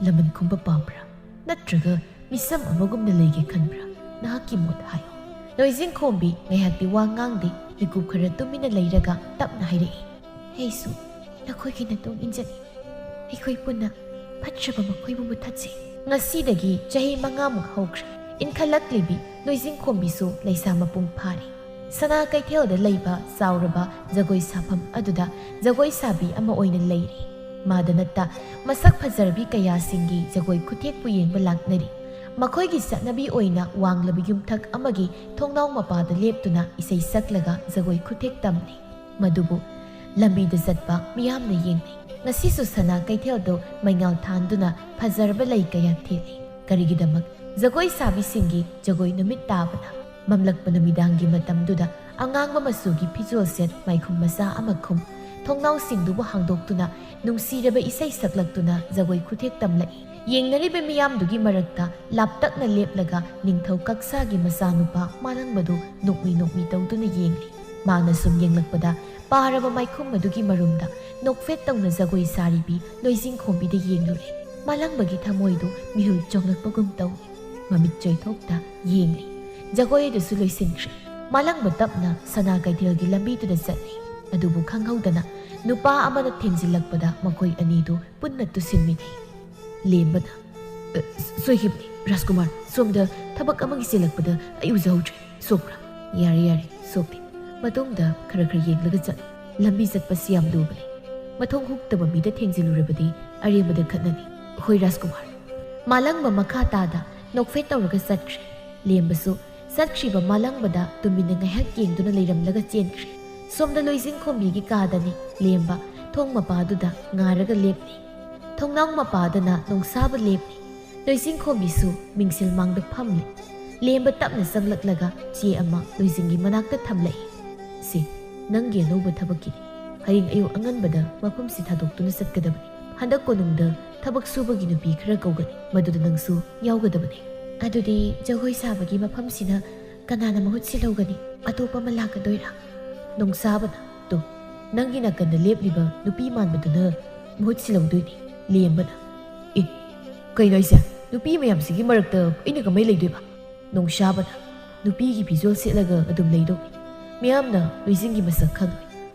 ꯂꯃꯟ ꯈꯨꯝꯕ ꯄꯥꯝꯕ꯭ꯔꯥ? ꯅꯠꯇ꯭ꯔꯒ ꯃꯤꯁꯝ ꯑꯃꯒꯨꯝꯅ ꯂꯩꯒꯦ ꯈꯟꯕ꯭ꯔꯥ? ꯅꯍꯥꯛꯀꯤ ꯃꯣꯠ ꯍꯥꯏꯌꯨ꯫ ꯂꯣꯏꯖꯤꯡꯈꯣꯝꯕꯤ ꯉꯥꯏꯍꯥꯛꯇꯤ ꯋꯥ ꯉꯥꯡꯗꯦ꯫ ꯔꯤꯀꯨ ꯈꯔ ꯇꯨꯃꯤꯟꯅ ꯂꯩꯔꯒ ꯇꯞꯅ ꯍꯥꯏꯔꯛꯏ, ꯑꯩꯁꯨ ꯅꯈꯣꯏꯒꯤ ꯃꯇꯨꯡ ꯏꯟꯖꯒꯦ꯫ ꯑꯩꯈꯣꯏ ꯄꯨꯟꯅ ꯐꯠꯇ꯭ꯔꯕ ꯃꯈꯣꯏꯕꯨ ꯃꯨꯊꯠꯁꯤ꯫ ꯉꯁꯤꯗꯒꯤ ꯆꯍꯤ ꯃꯉꯥꯃꯨꯛ ꯍꯧꯈ꯭ꯔꯦ꯫ ꯏꯟꯈꯠꯂꯛꯂꯤꯕꯤ ꯂꯣꯏꯖꯤꯡꯈꯣꯝꯕꯤꯁꯨ ꯂꯩꯁꯥ ꯃꯄꯨꯡ ꯐꯥꯔꯦ꯫ ꯁꯅꯥ ꯀꯩꯊꯦꯜꯗ ꯂꯩꯕ ꯆꯥꯎꯔꯕ ꯖꯒꯣꯏ ꯁꯥꯐꯝ ꯑꯗꯨꯗ ꯖꯒꯣꯏ ꯁꯥꯕꯤ ꯑꯃ ꯑꯣꯏꯅ ꯂꯩꯔꯤ꯫ ꯃꯥꯗ ꯅꯠꯇ ꯃꯁꯛ ꯐꯖꯔꯕꯤ ꯀꯌꯥꯁꯤꯡꯒꯤ ꯖꯒꯣꯏ ꯈꯨꯊꯦꯛꯄꯨ ꯌꯦꯡꯕ ꯂꯥꯛꯅꯔꯤ꯫ ꯃꯈꯣꯏꯒꯤ ꯆꯠꯅꯕꯤ ꯑꯣꯏꯅ ꯋꯥꯡꯂꯕ ꯌꯨꯝꯊꯛ ꯑꯃꯒꯤ ꯊꯣꯡꯅꯥꯎ ꯃꯄꯥꯗ ꯂꯦꯞꯇꯨꯅ ꯏꯁꯩ ꯁꯛꯂꯒ ꯖꯒꯣꯏ ꯈꯨꯊꯦꯛ ꯇꯝꯂꯤ꯫ ꯃꯗꯨꯕꯨ ꯂꯝꯕꯤꯗ ꯆꯠꯄ ꯃꯤꯌꯥꯝꯅ ꯌꯦꯡꯅꯩ꯫ ꯉꯁꯤꯁꯨ ꯁꯅꯥ ꯀꯩꯊꯦꯜꯗꯨ ꯃꯩꯉꯥꯜ ꯊꯥꯟꯗꯨꯅ ꯐꯖꯔꯕ ꯂꯩ ꯀꯌꯥ ꯊꯦꯠꯂꯤ꯫ ꯀꯔꯤꯒꯤꯗꯃꯛ? ꯖꯒꯣꯏ ꯁꯥꯕꯤꯁꯤꯡꯒꯤ ꯖꯒꯣꯏ ꯅꯨꯃꯤꯠ ꯇꯥꯕꯅ꯫ ꯃꯝꯂꯛꯄ ꯅꯨꯃꯤꯗꯥꯡꯒꯤ ꯃꯇꯝꯗꯨꯗ ꯑꯉꯥꯡꯕ ꯃꯆꯨꯒꯤ ꯐꯤꯖꯣꯜ ꯁꯦꯠ ꯃꯥꯏꯈꯨꯝ ꯃꯆꯥ ꯑꯃ ꯈꯨꯝ, ꯊꯣꯡꯅꯥꯎꯁꯤꯡꯗꯨꯕꯨ ꯍꯥꯡꯗꯣꯛꯇꯨꯅ ꯅꯨꯡꯁꯤꯔꯕ ꯏꯁꯩ ꯁꯛꯂꯛꯇꯨꯅ ꯖꯒꯣꯏ ꯈꯨꯊꯦꯛ ꯇꯝꯂꯛꯏ꯫ ꯌꯦꯡꯅꯔꯤꯕ ꯃꯤꯌꯥꯝꯗꯨꯒꯤ ꯃꯔꯛꯇ ꯂꯥꯞꯇꯛꯅ ꯂꯦꯞꯂꯒ ꯅꯤꯡꯊꯧ ꯀꯛꯁꯥꯒꯤ ꯃꯆꯥꯅꯨꯄꯥ ꯃꯥꯂꯪꯕꯗꯨ ꯅꯣꯛꯃꯤ ꯅꯣꯛꯃꯤ ꯇꯧꯗꯨꯅ ꯌꯦꯡꯂꯤ꯫ ꯃꯥꯅ ꯁꯨꯝ ꯌꯦꯡꯂꯛꯄꯗ ꯄꯥꯔꯕ ꯃꯥꯏꯈꯨꯝ ꯑꯗꯨꯒꯤ ꯃꯔꯨꯝꯗ ꯅꯣꯛꯐꯦꯠ ꯇꯧꯅ ꯖꯒꯣꯏ ꯁꯥꯔꯤꯕꯤ ꯂꯣꯏꯖꯤꯡꯈꯣꯝꯕꯤꯗ ꯌꯦꯡꯂꯨꯔꯦ꯫ ꯃꯥꯂꯪꯕꯒꯤ ꯊꯃꯣꯏꯗꯨ ꯃꯤꯍꯨꯜ ꯆꯣꯡꯂꯛꯄꯒꯨꯝ ꯇꯧꯏ꯫ ꯃꯃꯤꯠ ꯆꯣꯏꯊꯣꯛꯇ ꯌꯦꯡꯂꯤ꯫ ꯖꯒꯣꯏ ꯑꯗꯨꯁꯨ ꯂꯣꯏꯁꯤꯟꯈ꯭ꯔꯦ꯫ ꯃꯥꯂꯪꯕ ꯇꯞꯅ ꯁꯅꯥ ꯀꯩꯊꯦꯜꯒꯤ ꯂꯝꯕꯤꯗꯨꯗ ꯆꯠꯂꯤ꯫ ꯑꯗꯨꯕꯨ ꯈꯪꯍꯧꯗꯅ ꯅꯨꯄꯥ ꯑꯃꯅ ꯊꯦꯡꯖꯤꯜꯂꯛꯄꯗ ꯃꯈꯣꯏ ꯑꯅꯤꯗꯨ ꯄꯨꯟꯅ ꯇꯨꯁꯤꯟꯃꯤꯟꯅꯩ꯫ ꯂꯦꯝꯕꯅ "ꯑ, ꯁꯣꯏꯈꯤꯕꯅꯤ, ꯔꯥꯖꯀꯨꯃꯥꯔ꯫ ꯁꯣꯝꯗ ꯊꯕꯛ ꯑꯃꯒꯤ ꯆꯦꯜꯂꯛꯄꯗ ꯑꯩ ꯎꯖꯍꯧꯗ꯭ꯔꯦ꯫ ꯁꯣꯛꯄ꯭ꯔꯥ?" "ꯌꯥꯔꯦ, ꯌꯥꯔꯦ, ꯁꯣꯛꯇꯦ꯫ ꯃꯇꯨꯡꯗ ꯈꯔ ꯈꯔ ꯌꯦꯡꯂꯒ ꯆꯠꯂꯨ꯫ ꯂꯝꯕꯤ ꯆꯠꯄꯁꯤ ꯌꯥꯝ ꯂꯨꯕꯅꯤ꯫ ꯃꯊꯣꯡ ꯍꯨꯛꯇꯕ ꯃꯤꯗ ꯊꯦꯡꯖꯤꯜꯂꯨꯔꯕꯗꯤ ꯑꯔꯦꯝꯕꯗ ꯈꯠꯅꯅꯤ꯫ ꯍꯣꯏ, ꯔꯥꯖꯀꯨꯃꯥꯔ꯫" ꯃꯥꯂꯪꯕ ꯃꯈꯥ ꯇꯥꯗ ꯅꯣꯛꯐꯦꯠ ꯇꯧꯔꯒ ꯆꯠꯈ꯭ꯔꯦ꯫ ꯂꯦꯝꯕꯁꯨ ꯆꯠꯈ꯭ꯔꯤꯕ ꯃꯥꯂꯪꯕꯗ ꯇꯨꯃꯤꯟꯅ ꯉꯥꯏꯍꯥꯛ ꯌꯦꯡꯗꯨꯅ ꯂꯩꯔꯝꯂꯒ ꯆꯦꯟꯈ꯭ꯔꯦ꯫ ꯁꯣꯝꯗ ꯂꯣꯏꯖꯤꯡꯈꯣꯝꯕꯤꯒꯤ ꯀꯥꯗꯅꯤ ꯂꯦꯝꯕ ꯊꯣꯡ ꯃꯄꯥꯗꯨꯗ ꯉꯥꯔꯒ ꯂꯦꯞꯂꯤ꯫ ꯊꯣꯡꯅꯥꯎ ꯃꯄꯥꯗꯅ ꯅꯣꯡꯁꯥꯕ ꯂꯦꯞꯂꯤ꯫ ꯂꯣꯏꯖꯤꯡꯈꯣꯝꯕꯤꯁꯨ ꯃꯤꯡꯁꯦꯜ ꯃꯥꯡꯗ ꯐꯝꯂꯤ꯫ ꯂꯦꯝꯕ ꯇꯞꯅ ꯆꯪꯂꯛꯂꯒ ꯆꯦ ꯑꯃ ꯂꯣꯏꯖꯤꯡꯒꯤ ꯃꯅꯥꯛꯇ ꯊꯝꯂꯛꯏ꯫ "ꯁꯤ ꯅꯪꯒꯤ ꯑꯅꯧꯕ ꯊꯕꯛꯀꯤꯅꯤ꯫ ꯍꯌꯦꯡ ꯑꯌꯨꯛ ꯑꯉꯟꯕꯗ ꯃꯐꯝꯁꯤ ꯊꯥꯗꯣꯛꯇꯨꯅ ꯆꯠꯀꯗꯕꯅꯤ꯫ ꯍꯟꯗꯛ ꯀꯣꯅꯨꯡꯗ ꯊꯕꯛ ꯁꯨꯕꯒꯤ ꯅꯨꯄꯤ ꯈꯔ ꯀꯧꯒꯅꯤ, ꯃꯗꯨꯗ ꯅꯪꯁꯨ ꯌꯥꯎꯒꯗꯕꯅꯤ꯫" "ꯑꯗꯨꯗꯤ ꯖꯒꯣꯏ ꯁꯥꯕꯒꯤ ꯃꯐꯝꯁꯤꯅ ꯀꯅꯥꯅ ꯃꯍꯨꯠ ꯁꯤꯜꯍꯧꯒꯅꯤ? ꯑꯇꯣꯞꯄ ꯑꯃ ꯂꯥꯛꯀꯗꯣꯏꯔꯥ?" ꯅꯣꯡꯁꯥꯕꯅ, "ꯇꯨ, ꯅꯪꯒꯤ ꯅꯥꯀꯟꯗ ꯂꯦꯞꯂꯤꯕ ꯅꯨꯄꯤ ꯃꯥꯟꯕꯗꯨꯅ ꯃꯍꯨꯠ ꯁꯤꯜꯍꯧꯗꯣꯏꯅꯤ꯫" ꯂꯦꯝꯕꯅ, "ꯑꯦ, ꯀꯩꯅꯣ ꯍꯥꯏꯁꯦ? ꯅꯨꯄꯤ ꯃꯌꯥꯝꯁꯤꯒꯤ ꯃꯔꯛꯇ ꯑꯩꯅ ꯀꯃꯥꯏ ꯂꯩꯗꯣꯏꯕ?" ꯅꯣꯡꯁꯥꯕꯅ, "ꯅꯨꯄꯤꯒꯤ ꯐꯤꯖꯣꯜ ꯁꯦꯠꯂꯒ ꯑꯗꯨꯝ ꯂꯩꯗꯧꯅꯤ꯫ ꯃꯤꯌꯥꯝꯅ ꯂꯣꯏꯖꯤꯡꯒꯤ ꯃꯁꯛ ꯈꯪꯉꯣꯏ꯫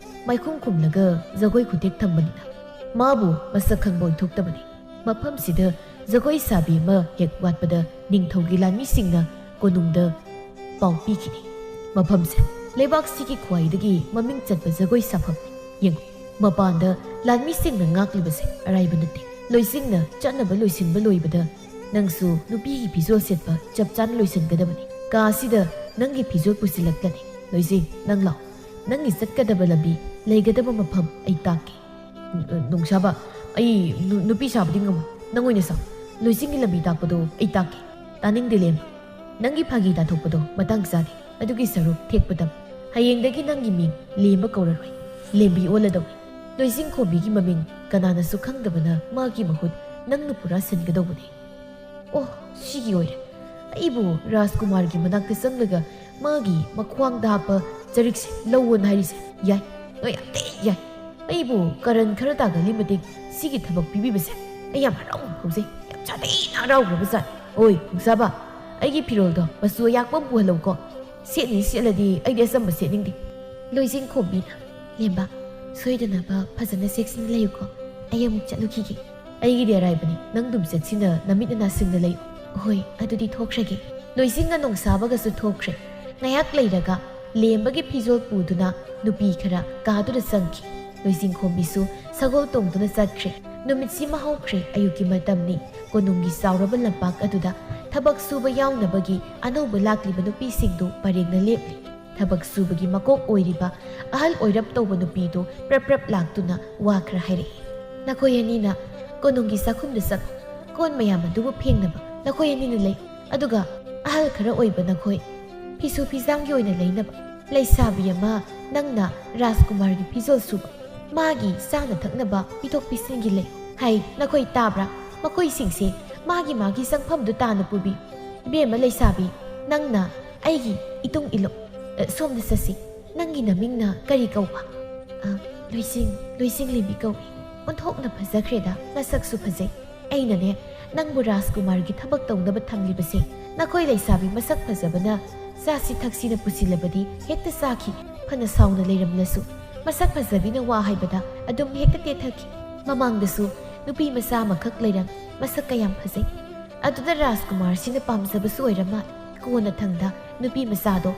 ꯃꯥꯏꯈꯨꯝ ꯈꯨꯝꯂꯒ ꯖꯒꯣꯏ ꯈꯨꯊꯦꯛ ꯊꯝꯕꯅꯤꯅ ꯃꯥꯕꯨ ꯃꯁꯛ ꯈꯪꯕ ꯑꯣꯏꯊꯣꯛꯇꯕꯅꯤ꯫ ꯃꯐꯝꯁꯤꯗ ꯖꯒꯣꯏ ꯁꯥꯕꯤ ꯑꯃ ꯍꯦꯛ ꯋꯥꯠꯄꯗ ꯅꯤꯡꯊꯧꯒꯤ ꯂꯥꯟꯃꯤꯁꯤꯡꯅ ꯀꯣꯅꯨꯡꯗ ꯄꯥꯎ ꯄꯤꯈꯤꯅꯤ꯫ ꯃꯐꯝꯁꯦ ꯂꯩꯕꯥꯛꯁꯤꯒꯤ ꯈ꯭ꯋꯥꯏꯗꯒꯤ ꯃꯃꯤꯡ ꯆꯠꯄ ꯖꯒꯣꯏ ꯁꯥꯐꯝꯅꯤ꯫ ꯌꯦꯡꯉꯨ, ꯃꯄꯥꯟꯗ ꯂꯥꯟꯃꯤꯁꯤꯡꯅ ꯉꯥꯛꯂꯤꯕꯁꯦ ꯑꯔꯥꯏꯕ ꯅꯠꯇꯦ꯫ ꯂꯣꯏꯁꯤꯡꯅ ꯆꯠꯅꯕ ꯂꯣꯏꯁꯤꯟꯕ ꯂꯣꯏꯕꯗ ꯅꯪꯁꯨ ꯅꯨꯄꯤꯒꯤ ꯐꯤꯖꯣꯜ ꯁꯦꯠꯄ ꯆꯞ ꯆꯥꯅ ꯂꯣꯏꯁꯤꯟꯒꯗꯕꯅꯤ꯫ ꯀꯥ ꯑꯁꯤꯗ ꯅꯪꯒꯤ ꯐꯤꯖꯣꯜ ꯄꯨꯁꯤꯜꯂꯛꯂꯅꯤ꯫ ꯂꯣꯏꯁꯤꯡ, ꯅꯪ ꯂꯥꯛꯑꯣ꯫ ꯅꯪꯒꯤ ꯆꯠꯀꯗꯕ ꯂꯝꯕꯤ, ꯂꯩꯒꯗꯕ ꯃꯐꯝ ꯑꯩ ꯇꯥꯛꯀꯦ꯫" "ꯅꯣꯡꯁꯥꯕ, ꯑꯩ ꯅꯨ-, ꯅꯨꯄꯤ ꯁꯥꯕꯗꯤ ꯉꯝꯃꯣꯏ꯫ ꯅꯪ ꯑꯣꯏꯅ ꯁꯥꯎ꯫ ꯂꯣꯏꯁꯤꯡꯒꯤ ꯂꯝꯕꯤ ꯇꯥꯛꯄꯗꯣ ꯑꯩ ꯇꯥꯛꯀꯦ꯫" "ꯇꯥꯅꯤꯡꯗꯦ, ꯂꯦꯝ꯫ ꯅꯪꯒꯤ ꯐꯥꯒꯤ ꯇꯥꯊꯣꯛꯄꯗꯣ ꯃꯇꯥꯡ ꯆꯥꯗꯦ꯫ ꯑꯗꯨꯒꯤ ꯁꯔꯨꯛ ꯊꯦꯛꯄꯗ ꯍꯌꯦꯡꯗꯒꯤ ꯅꯪꯒꯤ ꯃꯤꯡ ꯂꯦꯝꯕ ꯀꯧꯔꯔꯣꯏ꯫ ꯂꯦꯝꯕꯤ ꯑꯣꯜꯂꯗꯧꯅꯤ꯫ ꯂꯣꯏꯁꯤꯡ ꯈꯣꯝꯕꯤꯒꯤ ꯃꯃꯤꯡ ꯀꯅꯥꯅꯁꯨ ꯈꯪꯗꯕꯅ ꯃꯥꯒꯤ ꯃꯍꯨꯠ ꯅꯪꯅ ꯄꯨꯔꯥ ꯁꯤꯟꯒꯗꯧꯕꯅꯤ꯫" "ꯑꯣ, ꯁꯤꯒꯤ ꯑꯣꯏꯔꯦ꯫ ꯑꯩꯕꯨ ꯔꯥꯖꯀꯨꯃꯥꯔꯒꯤ ꯃꯅꯥꯛꯇ ꯆꯪꯂꯒ ꯃꯥꯒꯤ ꯃꯈ꯭ꯋꯥꯡꯗ ꯍꯥꯞꯄ ꯆꯔꯤꯛꯁꯦ ꯂꯧꯑꯣꯅ ꯍꯥꯏꯔꯤꯁꯦ꯫ ꯌꯥꯏ, ꯅꯣꯏ ꯌꯥꯝ ꯊꯤ ꯌꯥꯏ꯫ ꯑꯩꯕꯨ ꯀꯔꯟ ꯈꯔ ꯇꯥꯒꯜꯂꯤ ꯃꯇꯤꯛ ꯁꯤꯒꯤ ꯊꯕꯛ ꯄꯤꯕꯤꯕꯁꯦ ꯑꯩ ꯌꯥꯝ ꯍꯔꯥꯎꯕ ꯐꯥꯎꯖꯩ꯫ ꯌꯥꯝ ꯁꯥꯊꯤꯅ ꯍꯔꯥꯎꯈ꯭ꯔꯕ ꯖꯥꯠꯅꯤ꯫ ꯑꯣꯏ, ꯅꯣꯡꯁꯥꯕ, ꯑꯩꯒꯤ ꯐꯤꯔꯣꯜꯗꯣ ꯃꯆꯨ ꯑꯌꯥꯛꯄ ꯑꯃ ꯄꯨꯍꯜꯂꯧꯀꯣ꯫ ꯁꯦꯠꯅꯤ ꯁꯦꯠꯂꯗꯤ ꯑꯩꯗꯤ ꯑꯆꯝꯕ ꯁꯦꯠꯅꯤꯡꯗꯦ꯫" ꯂꯣꯏꯖꯤꯡ ꯈꯣꯝꯕꯤꯅ, "ꯂꯦꯝꯕ, ꯁꯣꯏꯗꯅꯕ ꯐꯖꯅ ꯆꯦꯛꯁꯤꯟꯅ ꯂꯩꯌꯨꯀꯣ꯫ ꯑꯩ ꯑꯃꯨꯛ ꯆꯠꯂꯨꯈꯤꯒꯦ꯫" "ꯑꯩꯒꯤꯗꯤ ꯑꯔꯥꯏꯕꯅꯤ, ꯅꯪ ꯑꯗꯨꯝ ꯆꯠꯁꯤꯟꯅ ꯅꯃꯤꯠ ꯅꯅꯥꯁꯤꯡꯅ ꯂꯩꯌꯨ꯫" "ꯍꯣꯏ, ꯑꯗꯨꯗꯤ ꯊꯣꯛꯈ꯭ꯔꯒꯦ꯫" ꯂꯣꯏꯁꯤꯡꯒ ꯅꯣꯡꯁꯥꯕꯒꯁꯨ ꯊꯣꯛꯈ꯭ꯔꯦ꯫ ꯉꯥꯏꯍꯥꯛ ꯂꯩꯔꯒ ꯂꯦꯝꯕꯒꯤ ꯐꯤꯖꯣꯜ ꯄꯨꯗꯨꯅ ꯅꯨꯄꯤ ꯈꯔ ꯀꯥꯗꯨꯗ ꯆꯪꯈꯤ꯫ ꯂꯣꯏꯁꯤꯡꯈꯣꯝꯕꯤꯁꯨ ꯁꯒꯣꯜ ꯇꯣꯡꯗꯨꯅ ꯆꯠꯈ꯭ꯔꯦ꯫ ꯅꯨꯃꯤꯠꯁꯤꯃ ꯍꯧꯈ꯭ꯔꯦ꯫ ꯑꯌꯨꯛꯀꯤ ꯃꯇꯝꯅꯤ꯫ ꯀꯣꯅꯨꯡꯒꯤ ꯆꯥꯎꯔꯕ ꯂꯝꯄꯥꯛ ꯑꯗꯨꯗ ꯊꯕꯛ ꯁꯨꯕ ꯌꯥꯎꯅꯕꯒꯤ ꯑꯅꯧꯕ ꯂꯥꯛꯂꯤꯕ ꯅꯨꯄꯤꯁꯤꯡꯗꯨ ꯄꯔꯦꯡꯅ ꯂꯦꯞꯂꯤ꯫ ꯊꯕꯛ ꯁꯨꯕꯒꯤ ꯃꯀꯣꯛ ꯑꯣꯏꯔꯤꯕ ꯑꯍꯜ ꯑꯣꯏꯔꯞ ꯇꯧꯕ ꯅꯨꯄꯤꯗꯨ ꯄ꯭ꯔꯞ ꯄ꯭ꯔꯞ ꯂꯥꯛꯇꯨꯅ ꯋꯥ ꯈꯔ ꯍꯥꯏꯔꯛꯏ꯫ "ꯅꯈꯣꯏ ꯑꯅꯤꯅ ꯀꯣꯅꯨꯡꯒꯤ ꯆꯥꯛꯈꯨꯝꯗ ꯆꯪꯉꯨ꯫ ꯀꯣꯟ ꯃꯌꯥꯝ ꯑꯗꯨꯕꯨ ꯐꯦꯡꯅꯕ ꯅꯈꯣꯏ ꯑꯅꯤꯅ ꯂꯩ꯫ ꯑꯗꯨꯒ ꯑꯍꯜ ꯈꯔ ꯑꯣꯏꯕ ꯅꯈꯣꯏ ꯐꯤꯁꯨ ꯐꯤꯖꯥꯝꯒꯤ ꯑꯣꯏꯅ ꯂꯩꯅꯕ꯫ ꯂꯩꯁꯥꯕꯤ ꯑꯃ ꯅꯪꯅ ꯔꯥꯖꯀꯨꯃꯥꯔꯒꯤ ꯐꯤꯖꯣꯜ ꯁꯨꯕ, ꯃꯥꯒꯤ ꯆꯥꯅ ꯊꯛꯅꯕ ꯄꯤꯊꯣꯛ ꯄꯤꯁꯤꯟꯒꯤ ꯂꯩ꯫ ꯍꯩ, ꯅꯈꯣꯏ ꯇꯥꯕ꯭ꯔꯥ? ꯃꯈꯣꯏꯁꯤꯡꯁꯦ ꯃꯥꯒꯤ ꯃꯥꯒꯤ ꯆꯪꯐꯝꯗꯨ ꯇꯥꯅ ꯄꯨꯕꯤꯌꯨ꯫ ꯏꯕꯦꯝꯃ ꯂꯩꯁꯥꯕꯤ, ꯅꯪꯅ ꯑꯩꯒꯤ ꯏꯇꯨꯡ ꯏꯜꯂꯨ꯫ ꯑ, ꯁꯣꯝꯗ ꯆꯠꯁꯤ꯫ ꯅꯪꯒꯤ ꯅꯃꯤꯡꯅ ꯀꯔꯤ ꯀꯧꯕ?" "ꯑ, ꯂꯣꯏꯁꯤꯡ, ꯂꯣꯏꯁꯤꯡ ꯂꯤꯕꯤ ꯀꯧꯏ꯫ ꯑꯣꯟꯊꯣꯛꯅ ꯐꯖꯈ꯭ꯔꯦꯗ, ꯅꯁꯛꯁꯨ ꯐꯖꯩ꯫ ꯑꯩꯅꯅꯦ, ꯅꯪꯕꯨ ꯔꯥꯖꯀꯨꯃꯥꯔꯒꯤ ꯊꯕꯛ ꯇꯧꯅꯕ ꯊꯝꯂꯤꯕꯁꯦ, ꯅꯈꯣꯏ ꯂꯩꯁꯥꯕꯤ ꯃꯁꯛ ꯐꯖꯕꯅ ꯆꯥꯁꯤ ꯊꯛꯁꯤꯅ ꯄꯨꯁꯤꯜꯂꯕꯗꯤ ꯍꯦꯛꯇ ꯆꯥꯈꯤ꯫ ꯐꯅ ꯁꯥꯎꯅ ꯂꯩꯔꯝꯂꯁꯨ, ꯃꯁꯛ ꯐꯖꯕꯤꯅ ꯋꯥ ꯍꯥꯏꯕꯗ ꯑꯗꯨꯝ ꯍꯦꯛꯇ ꯇꯦꯊꯈꯤ꯫ ꯃꯃꯥꯡꯗꯁꯨ ꯅꯨꯄꯤ ꯃꯆꯥ ꯑꯃꯈꯛ ꯂꯩꯔꯝ, ꯃꯁꯛ ꯀꯌꯥꯝ ꯐꯖꯩ꯫ ꯑꯗꯨꯗ ꯔꯥꯖꯀꯨꯃꯥꯔꯁꯤꯅ ꯄꯥꯝꯖꯕꯁꯨ ꯑꯣꯏꯔ ꯃꯥꯜꯂꯦ꯫ ꯀꯣꯟꯅꯊꯪꯗ ꯅꯨꯄꯤ ꯃꯆꯥꯗꯣ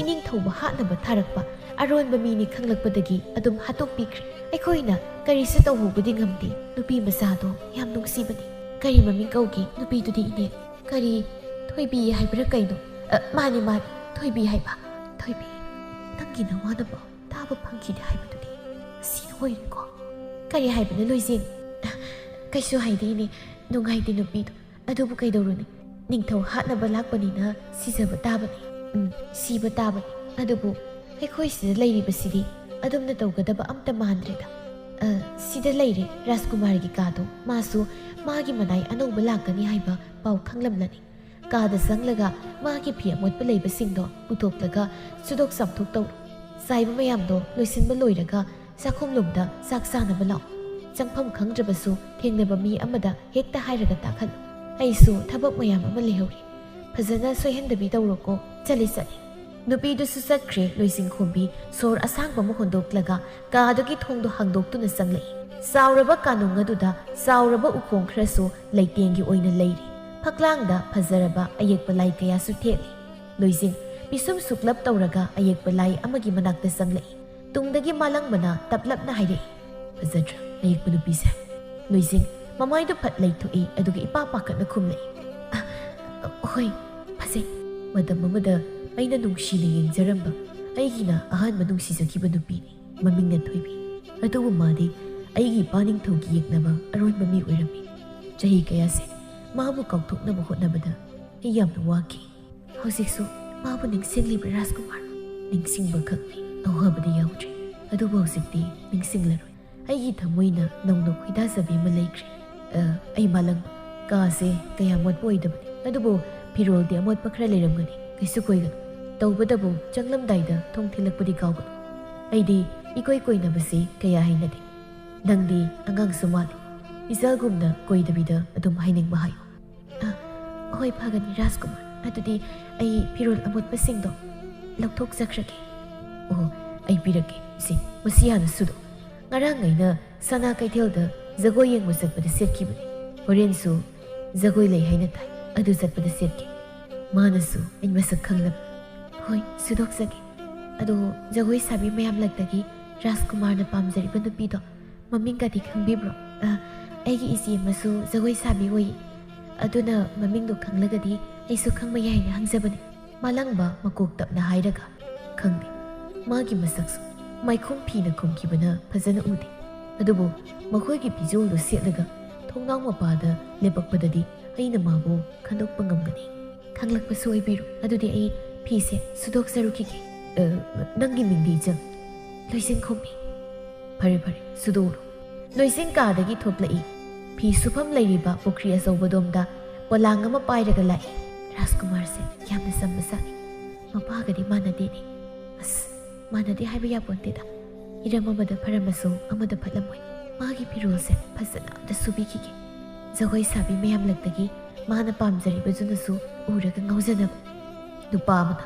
ꯏꯅꯤꯡꯊꯧꯕ ꯍꯥꯠꯅꯕ ꯊꯥꯔꯛꯄ ꯑꯔꯣꯟꯕ ꯃꯤꯅꯤ ꯈꯪꯂꯛꯄꯗꯒꯤ ꯑꯗꯨꯝ ꯍꯥꯠꯇꯣꯛꯄꯤꯈ꯭ꯔꯦ꯫ ꯑꯩꯈꯣꯏꯅ ꯀꯔꯤꯁꯨ ꯇꯧꯍꯧꯕꯗꯤ ꯉꯝꯗꯦ꯫ ꯅꯨꯄꯤ ꯃꯆꯥꯗꯣ ꯌꯥꯝ ꯅꯨꯡꯁꯤꯕꯅꯤ꯫" "ꯀꯔꯤ ꯃꯃꯤꯡ ꯀꯧꯒꯦ ꯅꯨꯄꯤꯗꯨꯗꯤ, ꯏꯅꯦ?" "ꯀꯔꯤ, ꯊꯣꯏꯕꯤ ꯍꯥꯏꯕ꯭ꯔꯥ ꯀꯩꯅꯣ?" "ꯑ, ꯃꯥꯅꯤ, ꯃꯥꯅꯤ, ꯊꯣꯏꯕꯤ ꯍꯥꯏꯕ꯫" "ꯊꯣꯏꯕꯤ, ꯅꯪꯒꯤ ꯅꯋꯥꯅ ꯄꯥꯎ ꯇꯥꯕ ꯐꯪꯈꯤꯗꯦ ꯍꯥꯏꯕꯗꯨꯗꯤ ꯑꯁꯤꯅ ꯑꯣꯏꯔꯦꯀꯣ?" "ꯀꯔꯤ ꯍꯥꯏꯕꯅꯣ ꯂꯣꯏꯖꯤꯡ?" "ꯀꯩꯁꯨ ꯍꯥꯏꯗꯦ, ꯏꯅꯦ꯫ ꯅꯨꯡꯉꯥꯏꯇꯦ ꯅꯨꯄꯤꯗꯣ꯫ ꯑꯗꯨꯕꯨ ꯀꯩꯗꯧꯔꯨꯅꯤ? ꯅꯤꯡꯊꯧ ꯍꯥꯠꯅꯕ ꯂꯥꯛꯄꯅꯤꯅ ꯁꯤꯖꯕ ꯇꯥꯕꯅꯤ꯫" "ꯎꯝ, ꯁꯤꯕ ꯇꯥꯕꯅꯤ꯫ ꯑꯗꯨꯕꯨ ꯑꯩꯈꯣꯏ ꯁꯤꯗ ꯂꯩꯔꯤꯕꯁꯤꯗꯤ ꯑꯗꯨꯝꯅ ꯇꯧꯒꯗꯕ ꯑꯝꯇ ꯃꯥꯟꯗ꯭ꯔꯦꯗ꯫ ꯑ, ꯁꯤꯗ ꯂꯩꯔꯦ ꯔꯥꯖꯀꯨꯃꯥꯔꯒꯤ ꯀꯥꯗꯣ꯫ ꯃꯥꯁꯨ ꯃꯥꯒꯤ ꯃꯅꯥꯏ ꯑꯅꯧꯕ ꯂꯥꯛꯀꯅꯤ ꯍꯥꯏꯕ ꯄꯥꯎ ꯈꯪꯂꯝꯂꯅꯤ꯫ ꯀꯥꯗ ꯆꯪꯂꯒ ꯃꯥꯒꯤ ꯐꯤ ꯑꯃꯣꯠꯄ ꯂꯩꯕꯁꯤꯡꯗꯣ ꯄꯨꯊꯣꯛꯂꯒ ꯁꯨꯗꯣꯛ ꯆꯥꯝꯊꯣꯛ ꯇꯧꯔꯣ꯫ ꯆꯥꯏꯕ ꯃꯌꯥꯝꯗꯣ ꯂꯣꯏꯁꯤꯟꯕ ꯂꯣꯏꯔꯒ ꯆꯥꯛꯈꯨꯝꯂꯣꯝꯗ ꯆꯥꯛ ꯆꯥꯅꯕ ꯂꯥꯛꯑꯣ꯫ ꯆꯪꯐꯝ ꯈꯪꯗ꯭ꯔꯕꯁꯨ ꯊꯦꯡꯅꯕ ꯃꯤ ꯑꯃꯗ ꯍꯦꯛꯇ ꯍꯥꯏꯔꯒ ꯇꯥꯛꯍꯜꯂꯨ꯫ ꯑꯩꯁꯨ ꯊꯕꯛ ꯃꯌꯥꯝ ꯑꯃ ꯂꯩꯍꯧꯔꯤ꯫ ꯐꯖꯅ ꯁꯣꯏꯍꯟꯗꯕꯤ ꯇꯧꯔꯣꯀꯣ꯫ ꯆꯠꯂꯤ, ꯆꯠꯂꯤ꯫" ꯅꯨꯄꯤꯗꯨꯁꯨ ꯆꯠꯈ꯭ꯔꯦ꯫ ꯂꯣꯏꯁꯤꯡꯈꯣꯝꯕꯤ ꯁꯣꯔ ꯑꯁꯥꯡꯕ ꯑꯃ ꯍꯣꯟꯗꯣꯛꯂꯒ ꯀꯥꯗꯨꯒꯤ ꯊꯣꯡꯗꯣ ꯍꯥꯡꯗꯣꯛꯇꯨꯅ ꯆꯪꯂꯛꯏ꯫ ꯆꯥꯎꯔꯕ ꯀꯥꯅꯨꯡ ꯑꯗꯨꯗ ꯆꯥꯎꯔꯕ ꯎꯈꯣꯡ ꯈꯔꯁꯨ ꯂꯩꯇꯦꯡꯒꯤ ꯑꯣꯏꯅ ꯂꯩꯔꯤ꯫ ꯐꯛꯂꯥꯡꯗ ꯐꯖꯔꯕ ꯑꯌꯦꯛꯄ ꯂꯥꯏ ꯀꯌꯥꯁꯨ ꯊꯦꯠꯂꯤ꯫ ꯂꯣꯏꯖꯤꯡ ꯄꯤꯁꯨꯝ ꯁꯨꯛꯂꯞ ꯇꯧꯔꯒ ꯑꯌꯦꯛꯄ ꯂꯥꯏ ꯑꯃꯒꯤ ꯃꯅꯥꯛꯇ ꯆꯪꯂꯛꯏ꯫ ꯇꯨꯡꯗꯒꯤ ꯃꯥꯂꯪꯕꯅ ꯇꯞꯂꯞꯅ ꯍꯥꯏꯔꯛꯏ, "ꯐꯖꯗ꯭ꯔꯥ ꯑꯌꯦꯛꯄ ꯅꯨꯄꯤꯁꯦ?" ꯂꯣꯏꯖꯤꯡ ꯃꯃꯥꯏꯗꯨ ꯐꯠ ꯂꯩꯊꯣꯛꯏ, ꯑꯗꯨꯒ ꯏꯄꯥ ꯄꯥꯈꯠꯅ ꯈꯨꯝꯂꯛꯏ, "ꯑ, ꯍꯣꯏ, ꯐꯖꯩ꯫ ꯃꯇꯝ ꯑꯃꯗ ꯑꯩꯅ ꯅꯨꯡꯁꯤꯅ ꯌꯦꯡꯖꯔꯝꯕ, ꯑꯩꯒꯤꯅ ꯑꯍꯥꯟꯕ ꯅꯨꯡꯁꯤꯖꯈꯤꯕ ꯅꯨꯄꯤꯅꯤ꯫ ꯃꯃꯤꯡꯅ ꯊꯣꯏꯕꯤ꯫ ꯑꯗꯨꯕꯨ ꯃꯥꯗꯤ ꯑꯩꯒꯤ ꯏꯄꯥ ꯅꯤꯡꯊꯧꯒꯤ ꯌꯦꯛꯅꯕ ꯑꯔꯣꯟꯕ ꯃꯤ ꯑꯣꯏꯔꯝꯃꯤ꯫ ꯆꯍꯤ ꯀꯌꯥꯁꯦ ꯃꯥꯕꯨ ꯀꯥꯎꯊꯣꯛꯅꯕ ꯍꯣꯠꯅꯕꯗ ꯑꯩ ꯌꯥꯝꯅ ꯋꯥꯈꯤ꯫ ꯍꯧꯖꯤꯛꯁꯨ ꯃꯥꯕꯨ ꯅꯤꯡꯁꯤꯡꯂꯤꯕ꯭ꯔꯥ ꯔꯥꯖꯀꯨꯃꯥꯔ?" "ꯅꯤꯡꯁꯤꯡꯕ ꯈꯛꯅꯤ, ꯑꯋꯥꯕꯗꯤ ꯌꯥꯎꯗ꯭ꯔꯦ꯫ ꯑꯗꯨꯕꯨ ꯍꯧꯖꯤꯛꯇꯤ ꯅꯤꯡꯁꯤꯡꯂꯔꯣꯏ꯫ ꯑꯩꯒꯤ ꯊꯃꯣꯏꯅ ꯅꯧꯅ ꯈꯣꯏꯗꯥꯖꯕꯤ ꯑꯃ ꯂꯩꯈ꯭ꯔꯦ꯫ ꯑ, ꯑꯩ ꯃꯥꯂꯪ, ꯀꯥꯁꯦ ꯀꯌꯥ ꯃꯣꯠꯄ ꯑꯣꯏꯗꯕꯅꯤ, ꯑꯗꯨꯕꯨ ꯐꯤꯔꯣꯜꯗꯤ ꯑꯃꯣꯠꯄ ꯈꯔ ꯂꯩꯔꯝꯒꯅꯤ꯫ ꯀꯩꯁꯨ ꯀꯣꯏꯒꯅꯨ꯫ ꯇꯧꯕꯇꯕꯨ ꯆꯪꯂꯝꯗꯥꯏꯗ ꯊꯣꯡ ꯊꯤꯜꯂꯛꯄꯗꯤ ꯀꯥꯎꯒꯅꯨ꯫ ꯑꯩꯗꯤ ꯏꯀꯣꯏ ꯀꯣꯏꯅꯕꯁꯤ ꯀꯌꯥ ꯍꯩꯅꯗꯦ꯫ ꯅꯪꯗꯤ ꯑꯉꯥꯡꯁꯨ ꯃꯥꯜꯂꯤ꯫ ꯏꯆꯥꯒꯨꯝꯅ ꯀꯣꯏꯗꯕꯤꯗ ꯑꯗꯨꯝ ꯍꯥꯏꯅꯤꯡꯕ ꯍꯥꯏꯌꯨ꯫" "ꯑ, ꯍꯣꯏ, ꯐꯒꯅꯤ ꯔꯥꯖꯀꯨꯃꯥꯔ꯫ ꯑꯗꯨꯗꯤ ꯑꯩ ꯐꯤꯔꯣꯜ ꯑꯃꯣꯠꯄꯁꯤꯡꯗꯣ ꯂꯧꯊꯣꯛꯆꯈ꯭ꯔꯒꯦ꯫" "ꯑꯣ, ꯑꯩ ꯄꯤꯔꯛꯀꯦ꯫ ꯁꯤ, ꯃꯁꯤ ꯍꯥꯟꯅ ꯁꯨꯗꯣꯛ꯫ ꯉꯔꯥꯡ ꯑꯩꯅ ꯁꯅꯥ ꯀꯩꯊꯦꯜꯗ ꯖꯒꯣꯏ ꯌꯦꯡꯕ ꯆꯠꯄꯗ ꯁꯦꯠꯈꯤꯕꯅꯤ꯫ ꯍꯣꯔꯦꯟꯁꯨ ꯖꯒꯣꯏ ꯂꯩ ꯍꯥꯏꯅ ꯇꯥꯏ, ꯑꯗꯨ ꯆꯠꯄꯗ ꯁꯦꯠꯀꯦ꯫ ꯃꯥꯅꯁꯨ ꯑꯩ ꯃꯁꯛ ꯈꯪꯂꯕ꯫" "ꯍꯣꯏ, ꯁꯨꯗꯣꯛꯆꯒꯦ꯫ ꯑꯗꯣ ꯖꯒꯣꯏ ꯁꯥꯕꯤ ꯃꯌꯥꯝꯂꯛꯇꯒꯤ ꯔꯥꯖꯀꯨꯃꯥꯔꯅ ꯄꯥꯝꯖꯔꯤꯕ ꯅꯨꯄꯤꯗꯣ ꯃꯃꯤꯡꯒꯗꯤ ꯈꯪꯕꯤꯕ꯭ꯔꯣ?" "ꯑ, ꯑꯩꯒꯤ ꯏꯆꯦ ꯑꯃꯁꯨ ꯖꯒꯣꯏ ꯁꯥꯕꯤ ꯑꯣꯏꯌꯦ꯫ ꯑꯗꯨꯅ ꯃꯃꯤꯡꯗꯣ ꯈꯪꯂꯒꯗꯤ ꯑꯩꯁꯨ ꯈꯪꯕ ꯌꯥꯏꯅ ꯍꯪꯖꯕꯅꯤ꯫" ꯃꯥꯂꯪꯕ ꯃꯀꯣꯛ ꯇꯞꯅ ꯍꯥꯏꯔꯒ, "ꯈꯪꯗꯦ꯫ ꯃꯥꯒꯤ ꯃꯁꯛꯁꯨ ꯃꯥꯏꯈꯨꯝ ꯐꯤꯅ ꯈꯨꯝꯈꯤꯕꯅ ꯐꯖꯅ ꯎꯗꯦ꯫ ꯑꯗꯨꯕꯨ ꯃꯈꯣꯏꯒꯤ ꯐꯤꯖꯣꯜꯗꯨ ꯁꯦꯠꯂꯒ ꯊꯣꯡꯅꯥꯎ ꯃꯄꯥꯗ ꯂꯦꯞꯄꯛꯄꯗꯗꯤ ꯑꯩꯅ ꯃꯥꯕꯨ ꯈꯟꯗꯣꯛꯄ ꯉꯝꯒꯅꯤ꯫" "ꯈꯪꯂꯛꯄꯁꯨ ꯑꯣꯏꯕꯤꯔꯣ꯫ ꯑꯗꯨꯗꯤ ꯑꯩ ꯐꯤꯁꯦ ꯁꯨꯗꯣꯛꯆꯔꯨꯈꯤꯒꯦ꯫" "ꯑ, ꯅꯪꯒꯤ ꯃꯤꯡꯗꯤ ꯏꯆꯟ?" "ꯂꯣꯏꯁꯤꯟꯈꯣꯝꯕꯤ꯫" "ꯐꯔꯦ, ꯐꯔꯦ, ꯁꯨꯗꯣꯛꯎꯔꯣ꯫" ꯂꯣꯏꯁꯤꯡ ꯀꯥꯗꯒꯤ ꯊꯣꯛꯂꯛꯏ꯫ ꯐꯤ ꯁꯨꯐꯝ ꯂꯩꯔꯤꯕ ꯄꯨꯈ꯭ꯔꯤ ꯑꯆꯧꯕꯗꯣꯝꯗ ꯄꯣꯂꯥꯡ ꯑꯃ ꯄꯥꯏꯔꯒ ꯂꯥꯛꯏ꯫ ꯔꯥꯖꯀꯨꯃꯥꯔꯁꯦ ꯌꯥꯝꯅ ꯆꯝꯕ ꯖꯥꯠꯅꯤ꯫ ꯃꯄꯥꯒꯗꯤ ꯃꯥꯟꯅꯗꯦꯅꯦ꯫ ꯑꯁ, ꯃꯥꯟꯅꯗꯦ ꯍꯥꯏꯕ ꯌꯥꯄꯣꯟꯇꯦꯗ꯫ ꯏꯔꯝ ꯑꯃꯗ ꯐꯔꯝꯃꯁꯨ ꯑꯃꯗ ꯐꯠꯂꯝꯃꯣꯏ꯫ ꯃꯥꯒꯤ ꯐꯤꯔꯣꯜꯁꯦ ꯐꯖꯅ ꯑꯝꯇ ꯁꯨꯕꯤꯈꯤꯒꯦ꯫ ꯖꯒꯣꯏ ꯁꯥꯕꯤ ꯃꯌꯥꯝꯂꯛꯇꯒꯤ ꯃꯥꯅ ꯄꯥꯝꯖꯔꯤꯕꯗꯨꯅꯁꯨ ꯎꯔꯒ ꯉꯥꯎꯖꯅꯕ꯫ ꯅꯨꯄꯥ ꯑꯃꯅ,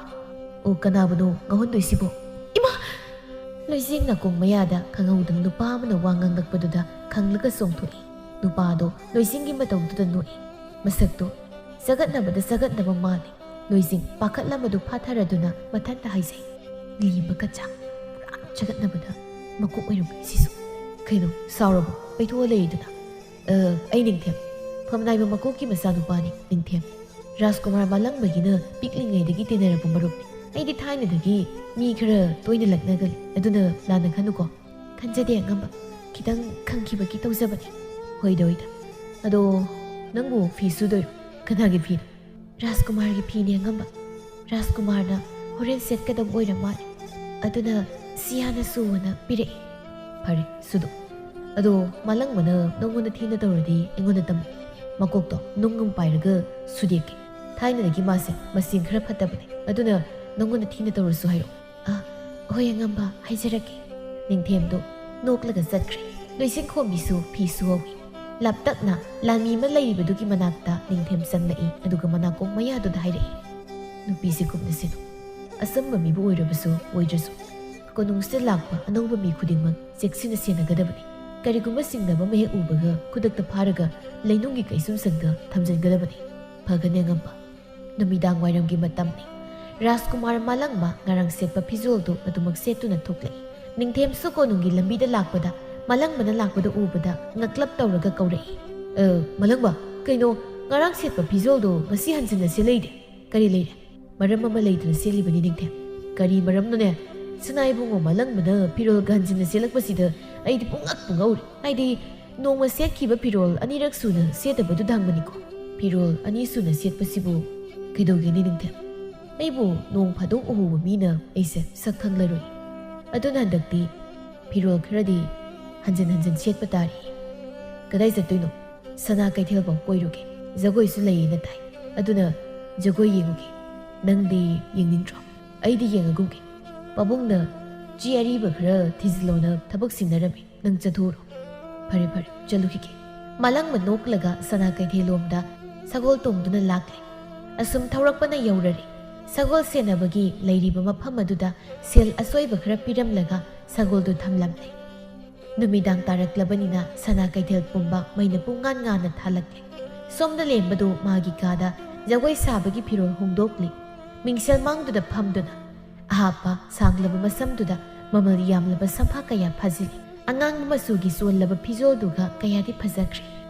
"ꯑꯣ, ꯀꯅꯥꯕꯨꯅꯣ ꯉꯥꯎꯍꯟꯗꯣꯏꯁꯤꯕꯣ?" "ꯏꯃꯥ!" ꯂꯣꯏꯖꯤꯡ ꯅꯥꯀꯣꯡ ꯃꯌꯥꯗ ꯈꯪꯍꯧꯗꯅ ꯅꯨꯄꯥ ꯑꯃꯅ ꯋꯥ ꯉꯥꯡꯂꯛꯄꯗꯨꯗ ꯈꯪꯂꯒ ꯆꯣꯡꯊꯣꯛꯏ꯫ ꯅꯨꯄꯥꯗꯣ ꯂꯣꯏꯖꯤꯡꯒꯤ ꯃꯇꯧꯗꯨꯗ ꯅꯣꯛꯏ꯫ ꯃꯁꯛꯇꯣ ꯆꯒꯠꯅꯕꯗ ꯆꯒꯠꯅꯕ ꯃꯥꯜꯂꯤ꯫ ꯂꯣꯏꯖꯤꯡ ꯄꯥꯈꯠꯂꯝꯕꯗꯨ ꯐꯥꯊꯔꯗꯨꯅ ꯃꯊꯟꯇ ꯍꯥꯏꯖꯩ, "ꯂꯤꯕ ꯀꯆꯥ, ꯄꯨꯔꯥ ꯆꯒꯠꯅꯕꯗ ꯃꯀꯣꯛ ꯑꯣꯏꯔꯝꯒꯅꯤ ꯁꯤꯁꯨ꯫ ꯀꯩꯅꯣ, ꯁꯥꯎꯔꯕꯣ? ꯄꯩꯊꯣꯛꯑ ꯂꯩꯔꯤꯗꯨꯅ?" "ꯑ, ꯑꯩ ꯅꯤꯡꯊꯦꯝ, ꯐꯝꯅꯥꯏꯕ ꯃꯀꯣꯛꯀꯤ ꯃꯆꯥꯅꯨꯄꯥꯅꯤ, ꯅꯤꯡꯊꯦꯝ꯫ ꯔꯥꯖꯀꯨꯃꯥꯔ ꯃꯥꯂꯪꯕꯒꯤꯅ ꯄꯤꯛꯂꯤꯉꯩꯗꯒꯤ ꯇꯤꯟꯅꯔꯛꯄ ꯃꯔꯨꯞꯅꯤ꯫ ꯑꯩꯗꯤ ꯊꯥꯏꯅꯗꯒꯤ ꯃꯤ ꯈꯔ ꯇꯣꯏꯅ ꯂꯛꯅꯒꯜꯂꯤ, ꯑꯗꯨꯅ ꯂꯥꯟꯅ ꯈꯟꯅꯨꯀꯣ꯫ ꯈꯟꯖꯗꯦ ꯑꯉꯝꯕ, ꯈꯤꯇꯪ ꯈꯪꯈꯤꯕꯒꯤ ꯇꯧꯖꯕꯅꯤ꯫" "ꯍꯣꯏꯗ, ꯍꯣꯏꯗ꯫ ꯑꯗꯣ ꯅꯪꯕꯨ ꯐꯤ ꯁꯨꯗꯣꯏꯔꯣ? ꯀꯅꯥꯒꯤ ꯐꯤꯅꯣ?" "ꯔꯥꯖꯀꯨꯃꯥꯔꯒꯤ ꯐꯤꯅꯦ ꯑꯉꯝꯕ꯫ ꯔꯥꯖꯀꯨꯃꯥꯔꯅ ꯍꯣꯔꯦꯟ ꯁꯦꯠꯀꯗꯕ ꯑꯣꯏꯔ ꯃꯥꯜꯂꯦ꯫ ꯑꯗꯨꯅ ꯁꯤ ꯍꯥꯟꯅ ꯁꯨꯑꯣꯅ ꯄꯤꯔꯛꯑꯦ꯫" "ꯐꯔꯦ, ꯁꯨꯗꯣꯛ꯫ ꯑꯗꯣ ꯃꯥꯂꯪꯕꯅ ꯅꯪꯉꯣꯟꯗ ꯊꯤꯅ ꯇꯧꯔꯗꯤ ꯑꯩꯉꯣꯟꯗ ꯇꯝꯃꯨ꯫ ꯃꯀꯣꯛꯇꯣ ꯅꯨꯡ ꯑꯃ ꯄꯥꯏꯔꯒ ꯁꯨꯗꯦꯛꯀꯦ꯫ ꯊꯥꯏꯅꯗꯒꯤ ꯃꯥꯁꯦ ꯃꯆꯤꯡ ꯈꯔ ꯐꯠꯇꯕꯅꯦ꯫ ꯑꯗꯨꯅ ꯅꯪꯉꯣꯟꯗ ꯊꯤꯅ ꯇꯧꯔꯁꯨ ꯍꯥꯏꯔꯛꯑꯣ꯫" "ꯑ, ꯍꯣꯏ ꯑꯉꯝꯕ, ꯍꯥꯏꯖꯔꯛꯀꯦ꯫" ꯅꯤꯡꯊꯦꯝꯗꯣ ꯅꯣꯛꯂꯒ ꯆꯠꯈ꯭ꯔꯦ꯫ ꯂꯣꯏꯁꯤꯡꯈꯣꯝꯕꯤꯁꯨ ꯐꯤ ꯁꯨꯍꯧꯏ꯫ ꯂꯥꯞꯇꯛꯅ ꯂꯥꯟꯃꯤ ꯑꯃ ꯂꯩꯔꯤꯕꯗꯨꯒꯤ ꯃꯅꯥꯛꯇ ꯅꯤꯡꯊꯦꯝ ꯆꯪꯂꯛꯏ, ꯑꯗꯨꯒ ꯃꯅꯥꯀꯣꯡ ꯃꯌꯥꯗꯨꯗ ꯍꯥꯏꯔꯛꯏ, "ꯅꯨꯄꯤꯁꯦ ꯀꯨꯞꯅ ꯁꯦꯟꯅꯧ꯫ ꯑꯆꯝꯕ ꯃꯤꯕꯨ ꯑꯣꯏꯔꯕꯁꯨ ꯑꯣꯏꯗ꯭ꯔꯁꯨ, ꯀꯣꯅꯨꯡꯁꯤꯗ ꯂꯥꯛꯄ ꯑꯅꯧꯕ ꯃꯤ ꯈꯨꯗꯤꯡꯃꯛ ꯆꯦꯛꯁꯤꯟꯅ ꯁꯦꯟꯅꯒꯗꯕꯅꯤ꯫ ꯀꯔꯤꯒꯨꯝꯕ ꯆꯤꯡꯅꯕ ꯑꯃ ꯍꯦꯛ ꯎꯕꯒ ꯈꯨꯗꯛꯇ ꯐꯥꯔꯒ ꯂꯩꯅꯨꯡꯒꯤ ꯀꯩꯁꯨꯝꯁꯪꯗ ꯊꯝꯖꯤꯟꯒꯗꯕꯅꯤ꯫ ꯐꯒꯅꯤ ꯑꯉꯝꯕ꯫" ꯅꯨꯃꯤꯗꯥꯡ ꯋꯥꯏꯔꯝꯒꯤ ꯃꯇꯝꯅꯤ꯫ ꯔꯥꯖꯀꯨꯃꯥꯔ ꯃꯥꯂꯪꯕ ꯉꯔꯥꯡ ꯁꯦꯠꯄ ꯐꯤꯖꯣꯜꯗꯨ ꯑꯗꯨꯃꯛ ꯁꯦꯠꯇꯨꯅ ꯊꯣꯛꯂꯛꯏ꯫ ꯅꯤꯡꯊꯦꯝꯁꯨ ꯀꯣꯅꯨꯡꯒꯤ ꯂꯝꯕꯤꯗ ꯂꯥꯛꯄꯗ ꯃꯥꯂꯪꯕꯅ ꯂꯥꯛꯄꯗ ꯎꯕꯗ ꯉꯛꯂꯞ ꯇꯧꯔꯒ ꯀꯧꯔꯛꯏ, "ꯑ, ꯃꯥꯂꯪꯕ, ꯀꯩꯅꯣ, ꯉꯔꯥꯡ ꯁꯦꯠꯄ ꯐꯤꯖꯣꯜꯗꯣ ꯉꯁꯤ ꯍꯟꯖꯤꯟꯅ ꯁꯦꯠꯂꯛꯏꯗꯦ? ꯀꯔꯤ ꯂꯩꯔꯦ?" "ꯃꯔꯝ ꯑꯃ ꯂꯩꯗꯅ ꯁꯦꯠꯂꯤꯕꯅꯤ ꯅꯤꯡꯊꯦꯝ꯫" "ꯀꯔꯤ ꯃꯔꯝꯅꯣꯅꯦ? ꯁꯅꯥ ꯏꯕꯨꯡꯉꯣ ꯃꯥꯂꯪꯕꯅ ꯐꯤꯔꯣꯜ ꯍꯟꯖꯤꯟꯅ ꯁꯦꯠꯂꯛꯄꯁꯤꯗ ꯑꯩꯗꯤ ꯄꯨꯡꯉꯛ ꯄꯨꯡꯉꯛꯎꯔꯦ꯫ ꯍꯥꯏꯗꯤ, ꯅꯣꯡꯃ ꯁꯦꯠꯈꯤꯕ ꯐꯤꯔꯣꯜ ꯑꯅꯤꯔꯛ ꯁꯨꯅ ꯁꯦꯠꯇꯕꯗꯨꯗ ꯍꯪꯕꯅꯤꯀꯣ꯫ ꯐꯤꯔꯣꯜ ꯑꯅꯤ ꯁꯨꯅ ꯁꯦꯠꯄꯁꯤꯕꯨ ꯀꯩꯗꯧꯒꯦꯅꯦ ꯅꯤꯡꯊꯦꯝ? ꯑꯩꯕꯨ ꯅꯣꯡ ꯐꯥꯗꯣꯛ ꯎꯍꯧꯕ ꯃꯤꯅ ꯑꯩꯁꯦ ꯁꯛ ꯈꯪꯂꯔꯣꯏ꯫ ꯑꯗꯨꯅ ꯍꯟꯗꯛꯇꯤ ꯐꯤꯔꯣꯜ ꯈꯔꯗꯤ ꯍꯟꯖꯤꯟ ꯍꯟꯖꯤꯟ ꯁꯦꯠꯄ ꯇꯥꯔꯤ꯫" "ꯀꯗꯥꯏ ꯆꯠꯇꯣꯏꯅꯣ?" "ꯁꯅꯥ ꯀꯩꯊꯦꯜꯐꯥꯎ ꯀꯣꯏꯔꯨꯒꯦ꯫ ꯖꯒꯣꯏꯁꯨ ꯂꯩꯌꯦꯅ ꯇꯥꯏ꯫ ꯑꯗꯨꯅ ꯖꯒꯣꯏ ꯌꯦꯡꯉꯨꯒꯦ꯫ ꯅꯪꯗꯤ ꯌꯦꯡꯅꯤꯡꯗ꯭ꯔꯣ? ꯑꯩꯗꯤ ꯌꯦꯡꯉꯒꯨꯝꯒꯦ꯫ ꯄꯥꯕꯨꯡꯅ ꯆꯦ ꯑꯔꯤꯕ ꯈꯔ ꯊꯤꯖꯤꯜꯂꯣꯅ ꯊꯕꯛ ꯁꯤꯟꯅꯔꯝꯃꯤ꯫ ꯅꯪ ꯆꯠꯊꯣꯛꯎꯔꯣ꯫" "ꯐꯔꯦ, ꯐꯔꯦ, ꯆꯠꯂꯨꯈꯤꯒꯦ꯫" ꯃꯥꯂꯪꯕ ꯅꯣꯛꯂꯒ ꯁꯅꯥ ꯀꯩꯊꯦꯜꯂꯣꯝꯗ ꯁꯒꯣꯜ ꯇꯣꯡꯗꯨꯅ ꯂꯥꯛꯂꯦ꯫ ꯑꯁꯨꯝ ꯊꯧꯔꯛꯄꯅ ꯌꯧꯔꯔꯦ꯫ ꯁꯒꯣꯜ ꯁꯦꯟꯅꯕꯒꯤ ꯂꯩꯔꯤꯕ ꯃꯐꯝ ꯑꯗꯨꯗ ꯁꯦꯜ ꯑꯁꯣꯏꯕ ꯈꯔ ꯄꯤꯔꯝꯂꯒ ꯁꯒꯣꯜꯗꯨ ꯊꯝꯂꯝꯂꯦ꯫ ꯅꯨꯃꯤꯗꯥꯡ ꯇꯥꯔꯛꯂꯕꯅꯤꯅ ꯁꯅꯥ ꯀꯩꯊꯦꯜ ꯄꯨꯝꯕ ꯃꯩꯅ ꯄꯨꯡꯉꯥꯟ ꯉꯥꯟꯅ ꯊꯥꯜꯂꯛꯂꯦ꯫ ꯁꯣꯝꯗ ꯂꯦꯝꯕꯗꯨ ꯃꯥꯒꯤ ꯀꯥꯗ ꯖꯒꯣꯏ ꯁꯥꯕꯒꯤ ꯐꯤꯔꯣꯜ ꯍꯣꯡꯗꯣꯛꯂꯤ꯫ ꯃꯤꯡꯁꯦꯜ ꯃꯥꯡꯗꯨꯗ ꯐꯝꯗꯨꯅ ꯑꯍꯥꯞꯄ ꯁꯥꯡꯂꯕ ꯃꯁꯝꯗꯨꯗ ꯃꯃꯜ ꯌꯥꯝꯂꯕ ꯁꯝꯐꯥ ꯀꯌꯥ ꯐꯥꯖꯤꯜꯂꯤ꯫ ꯑꯉꯥꯡꯕ ꯃꯆꯨꯒꯤ ꯆꯣꯜꯂꯕ ꯐꯤꯖꯣꯜꯗꯨꯒ ꯀꯌꯥꯗꯤ ꯐꯖꯈ꯭ꯔꯦ꯫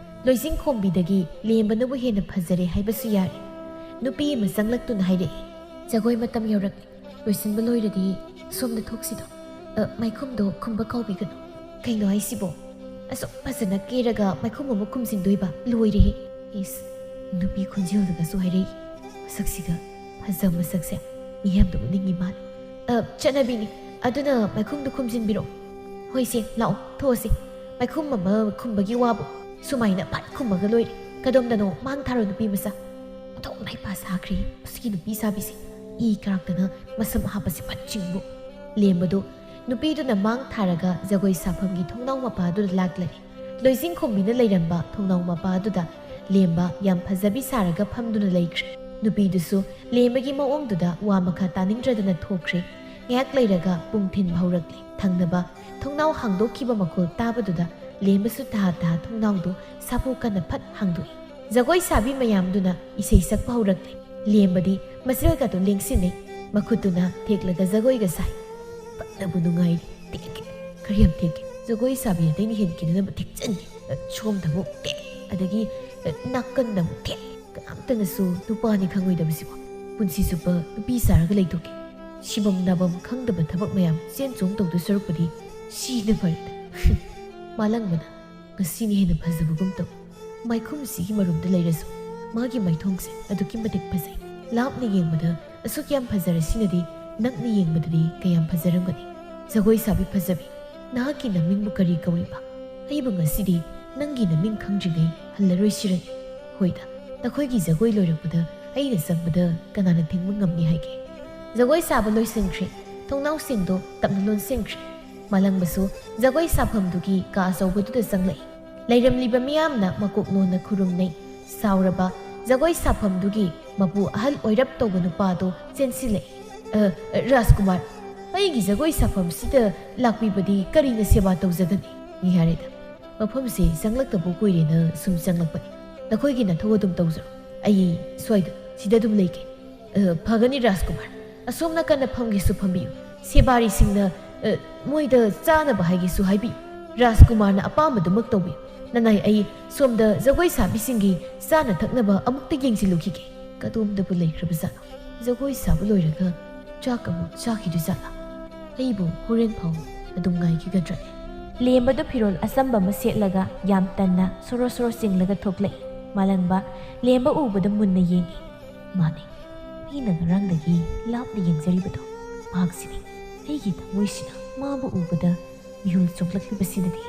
ꯂꯣꯏꯖꯤꯡ ꯈꯣꯝꯕꯤꯗꯒꯤ ꯂꯦꯝꯕꯅꯕꯨ ꯍꯦꯟꯅ ꯐꯖꯔꯦ ꯍꯥꯏꯕꯁꯨ ꯌꯥꯔꯦ꯫ ꯅꯨꯄꯤ ꯑꯃ ꯆꯪꯂꯛꯇꯨꯅ ꯍꯥꯏꯔꯛꯏ, "ꯖꯒꯣꯏ ꯃꯇꯝ ꯌꯧꯔꯛꯂꯦ꯫ ꯂꯣꯏꯁꯤꯟꯕ ꯂꯣꯏꯔꯗꯤ ꯁꯣꯝꯗ ꯊꯣꯛꯁꯤꯗꯣ꯫ ꯑ, ꯃꯥꯏꯈꯨꯝꯗꯣ ꯈꯨꯝꯕ ꯀꯥꯎꯕꯤꯒꯅꯨ꯫" "ꯀꯩꯅꯣ ꯍꯥꯏꯁꯤꯕꯣ? ꯑꯁꯨꯛ ꯐꯖꯅ ꯀꯦꯔꯒ ꯃꯥꯏꯈꯨꯝ ꯑꯃ ꯈꯨꯝꯖꯤꯟꯗꯣꯏꯕ? ꯂꯣꯏꯔꯦꯍꯦ!" ꯏꯁ, ꯅꯨꯄꯤ ꯈꯣꯟꯖꯦꯜꯗꯨꯒꯁꯨ ꯍꯥꯏꯔꯛꯏ꯫ ꯃꯁꯛꯁꯤꯒ, ꯐꯖꯕ ꯃꯁꯛꯁꯦ ꯃꯤꯌꯥꯝꯗ ꯎꯠꯅꯤꯡꯉꯤ ꯃꯥꯜꯂꯦ꯫ "ꯑ, ꯆꯠꯅꯕꯤꯅꯤ꯫ ꯑꯗꯨꯅ ꯃꯥꯏꯈꯨꯝꯗꯨ ꯈꯨꯝꯖꯤꯟꯕꯤꯔꯣ꯫" "ꯍꯣꯏꯁꯦ, ꯂꯥꯛꯑꯣ, ꯊꯣꯛꯑꯁꯤ꯫ ꯃꯥꯏꯈꯨꯝ ꯑꯃ ꯈꯨꯝꯕꯒꯤ ꯋꯥꯕꯨ ꯁꯨꯃꯥꯏꯅ ꯐꯠ ꯈꯨꯝꯃꯒ ꯂꯣꯏꯔꯦ꯫ ꯀꯗꯣꯝꯗꯅꯣ ꯃꯥꯡ ꯊꯥꯔꯣ, ꯅꯨꯄꯤ ꯃꯆꯥ꯫" ꯑꯣꯟꯊꯣꯛꯅ ꯍꯩꯄꯥ ꯁꯥꯈ꯭ꯔꯦ ꯃꯁꯤꯒꯤ ꯅꯨꯄꯤ ꯁꯥꯕꯤꯁꯦ꯫ ꯏ ꯀꯥꯔꯛꯇꯅ ꯃꯁꯝ ꯑꯍꯥꯞꯄꯁꯦ ꯐꯠ ꯆꯤꯡꯕꯨ꯫ ꯂꯦꯝꯕꯗꯨ ꯅꯨꯄꯤꯗꯨꯅ ꯃꯥꯡ ꯊꯥꯔꯒ ꯖꯒꯣꯏ ꯁꯥꯐꯝꯒꯤ ꯊꯣꯡꯅꯥꯎ ꯃꯄꯥꯗꯨꯗ ꯂꯥꯛꯂꯔꯦ꯫ ꯂꯣꯏꯖꯤꯡ ꯈꯣꯝꯕꯤꯅ ꯂꯩꯔꯝꯕ ꯊꯣꯡꯅꯥꯎ ꯃꯄꯥꯗꯨꯗ ꯂꯦꯝꯕ ꯌꯥꯝ ꯐꯖꯕꯤ ꯁꯥꯔꯒ ꯐꯝꯗꯨꯅ ꯂꯩꯈ꯭ꯔꯦ꯫ ꯅꯨꯄꯤꯗꯨꯁꯨ ꯂꯦꯝꯕꯒꯤ ꯃꯑꯣꯡꯗꯨꯗ ꯋꯥ ꯃꯈꯥ ꯇꯥꯅꯤꯡꯗ꯭ꯔꯗꯅ ꯊꯣꯛꯈ꯭ꯔꯦ꯫ ꯉꯥꯏꯍꯥꯛ ꯂꯩꯔꯒ ꯄꯨꯡ ꯊꯤꯟꯕ ꯍꯧꯔꯛꯂꯦ꯫ ꯊꯪꯅꯕ ꯊꯣꯡꯅꯥꯎ ꯍꯥꯡꯗꯣꯛꯈꯤꯕ ꯃꯈꯣꯜ ꯇꯥꯕꯗꯨꯗ ꯂꯦꯝꯕꯁꯨ ꯇꯍꯥ ꯇꯍꯥ ꯊꯣꯡꯅꯥꯎꯗꯨ ꯁꯥꯐꯨ ꯀꯟꯅ ꯐꯠ ꯍꯥꯡꯗꯣꯛꯏ꯫ ꯖꯒꯣꯏ ꯁꯥꯕꯤ ꯃꯌꯥꯝꯗꯨꯅ ꯏꯁꯩ ꯁꯛꯄ ꯍꯧꯔꯛꯂꯦ꯫ ꯂꯦꯝꯕꯗꯤ ꯃꯆꯦꯜꯒꯗꯨ ꯂꯦꯡꯁꯤꯟꯅꯩ꯫ ꯃꯈꯨꯠꯇꯨꯅ ꯊꯦꯛꯂꯒ ꯖꯒꯣꯏꯒ ꯁꯥꯏ꯫ ꯐꯅꯕꯨ ꯅꯨꯡꯉꯥꯏꯔꯤ꯫ ꯊꯦꯛꯀꯦ, ꯈꯔ ꯌꯥꯝ ꯊꯦꯛꯀꯦ꯫ ꯖꯒꯣꯏ ꯁꯥꯕꯤ ꯑꯇꯩꯅ ꯍꯦꯟꯈꯤꯗꯅꯕ ꯊꯦꯛꯆꯟꯒꯦ꯫ ꯑ, ꯁꯣꯝꯗ ꯑꯃꯨꯛ ꯊꯦꯛ, ꯑꯗꯒꯤ, ꯑ, ꯅꯥꯀꯟꯗ ꯑꯃꯨꯛ ꯊꯦꯛ꯫ ꯀꯅꯥꯝꯇꯅꯁꯨ ꯅꯨꯄꯥꯅꯤ ꯈꯪꯉꯣꯏꯗꯕꯁꯤꯕꯣ꯫ ꯄꯨꯟꯁꯤ ꯆꯨꯞꯄ ꯅꯨꯄꯤ ꯁꯥꯔꯒ ꯂꯩꯊꯣꯛꯀꯦ꯫ ꯁꯤꯐꯝ ꯅꯥꯐꯝ ꯈꯪꯗꯕ ꯊꯕꯛ ꯃꯌꯥꯝ ꯆꯦꯟ ꯆꯣꯡ ꯇꯧꯗꯣꯏ ꯁꯔꯨꯛꯄꯨꯗꯤ ꯁꯤꯅ ꯐꯔꯦꯗ꯫ ꯃꯥꯂꯪꯕꯅ ꯉꯁꯤꯅ ꯍꯦꯟꯅ ꯐꯖꯕꯒꯨꯝ ꯇꯧ꯫ ꯃꯥꯏꯈꯨꯝꯁꯤꯒꯤ ꯃꯔꯨꯝꯗ ꯂꯩꯔꯁꯨ ꯃꯥꯒꯤ ꯃꯥꯏꯊꯣꯡꯁꯦ ꯑꯗꯨꯛꯀꯤ ꯃꯇꯤꯛ ꯐꯖꯩ꯫ ꯂꯥꯞꯅ ꯌꯦꯡꯕꯗ ꯑꯁꯨꯛ ꯌꯥꯝ ꯐꯖꯔꯁꯤꯅꯗꯤ ꯅꯛꯅ ꯌꯦꯡꯕꯗꯗꯤ ꯀꯌꯥꯝ ꯐꯖꯔꯝꯒꯅꯤ꯫ ꯖꯒꯣꯏ ꯁꯥꯕꯤ ꯐꯖꯕꯤ, ꯅꯍꯥꯛꯀꯤ ꯅꯃꯤꯡꯕꯨ ꯀꯔꯤ ꯀꯧꯔꯤꯕ? ꯑꯩꯕꯨ ꯉꯁꯤꯗꯤ ꯅꯪꯒꯤ ꯅꯃꯤꯡ ꯈꯪꯗ꯭ꯔꯤꯉꯩ ꯍꯜꯂꯔꯣꯏꯁꯤꯔꯅꯤ꯫ ꯍꯣꯏꯗ, ꯅꯈꯣꯏꯒꯤ ꯖꯒꯣꯏ ꯂꯣꯏꯔꯛꯄꯗ ꯑꯩꯅ ꯆꯪꯕꯗ ꯀꯅꯥꯅ ꯊꯤꯡꯕ ꯉꯝꯅꯤ ꯍꯥꯏꯒꯦ? ꯖꯒꯣꯏ ꯁꯥꯕ ꯂꯣꯏꯁꯤꯟꯈ꯭ꯔꯦ꯫ ꯊꯣꯡꯅꯥꯎꯁꯤꯡꯗꯨ ꯇꯞꯅ ꯂꯣꯟꯁꯤꯟꯈ꯭ꯔꯦ꯫ ꯃꯥꯂꯪꯕꯁꯨ ꯖꯒꯣꯏ ꯁꯥꯐꯝꯗꯨꯒꯤ ꯀꯥ ꯑꯆꯧꯕꯗꯨꯗ ꯆꯪꯂꯛꯏ꯫ ꯂꯩꯔꯝꯂꯤꯕ ꯃꯤꯌꯥꯝꯅ ꯃꯀꯣꯛ ꯅꯣꯟꯅ ꯈꯨꯔꯨꯝꯅꯩ꯫ ꯁꯥꯎꯔꯕ ꯖꯒꯣꯏ ꯁꯥꯐꯝꯗꯨꯒꯤ ꯃꯄꯨ ꯑꯍꯜ ꯑꯣꯏꯔꯞ ꯇꯧꯕ ꯅꯨꯄꯥꯗꯨ ꯆꯦꯟꯁꯤꯜꯂꯛꯏ꯫ "ꯑ, ꯔꯥꯖꯀꯨꯃꯥꯔ, "ꯑꯩꯒꯤ ꯖꯒꯣꯏ ꯁꯥꯐꯝꯁꯤꯗ ꯂꯥꯛꯄꯤꯕꯗꯤ ꯀꯔꯤꯅ ꯁꯦꯕꯥ ꯇꯧꯖꯒꯅꯤ?" ꯍꯥꯏꯔꯦꯗ꯫ "ꯃꯐꯝꯁꯦ ꯆꯪꯂꯛꯇꯕ ꯀꯨꯏꯔꯦꯅ ꯁꯨꯝ ꯆꯪꯂꯛꯄꯅꯤ꯫ ꯅꯈꯣꯏꯒꯤ ꯅꯊꯧ ꯑꯗꯨꯝ ꯇꯧꯖꯔꯣ꯫ ꯑꯩ ꯁ꯭ꯋꯥꯏꯗ, ꯁꯤꯗ ꯑꯗꯨꯝ ꯂꯩꯒꯦ꯫" "ꯑ, ꯐꯒꯅꯤ ꯔꯥꯖꯀꯨꯃꯥꯔ꯫ ꯑꯁꯣꯝ ꯅꯥꯀꯟꯗ ꯐꯝꯒꯦꯁꯨ ꯐꯝꯕꯤꯌꯨ꯫ ꯁꯦꯕꯥꯔꯤꯁꯤꯡꯅ, ꯑ, ꯃꯣꯏꯗ ꯆꯥꯅꯕ ꯍꯥꯏꯒꯦꯁꯨ ꯍꯥꯏꯕꯤꯌꯨ꯫ ꯔꯥꯖꯀꯨꯃꯥꯔꯅ ꯑꯄꯥꯝꯕꯗꯨꯃꯛ ꯇꯧꯕꯤꯌꯨ꯫ ꯅꯅꯥꯏ, ꯑꯩ ꯁꯣꯝꯗ ꯖꯒꯣꯏ ꯁꯥꯕꯤꯁꯤꯡꯒꯤ ꯆꯥꯅ ꯊꯛꯅꯕ ꯑꯃꯨꯛꯇ ꯌꯦꯡꯁꯤꯜꯂꯨꯈꯤꯒꯦ꯫ ꯀꯗꯣꯝꯗꯕꯨ ꯂꯩꯈ꯭ꯔꯕꯖꯥꯠꯅꯣ? ꯖꯒꯣꯏ ꯁꯥꯕ ꯂꯣꯏꯔꯒ ꯆꯥꯛ ꯑꯃꯨꯛ ꯆꯥꯈꯤꯗꯣꯏꯖꯥꯠꯂꯥ? ꯑꯩꯕꯨ ꯍꯣꯔꯦꯟ ꯐꯥꯎ ꯑꯗꯨꯝ ꯉꯥꯏꯈꯤꯒꯗ꯭ꯔꯥ?" ꯂꯦꯝꯕꯗꯨ ꯐꯤꯔꯣꯜ ꯑꯆꯝꯕ ꯑꯃ ꯁꯦꯠꯂꯒ ꯌꯥꯝ ꯇꯟꯅ ꯁꯣꯔꯣ ꯁꯣꯔꯣ ꯆꯤꯡꯂꯒ ꯊꯣꯛꯂꯛꯏ꯫ ꯃꯥꯂꯪꯕ ꯂꯦꯝꯕ ꯎꯕꯗ ꯃꯨꯟꯅ ꯌꯦꯡꯉꯤ꯫ ꯃꯥꯅꯤ, ꯑꯩꯅ ꯉꯔꯥꯡꯗꯒꯤ ꯂꯥꯞꯅ ꯌꯦꯡꯖꯔꯤꯕꯗꯣ ꯃꯍꯥꯛꯁꯤꯅꯤ꯫ ꯑꯩꯒꯤ ꯊꯃꯣꯏꯁꯤꯅ ꯃꯥꯕꯨ ꯎꯕꯗ ꯃꯤꯍꯨꯜ ꯆꯣꯡꯂꯛꯂꯤꯕꯁꯤꯅꯗꯤ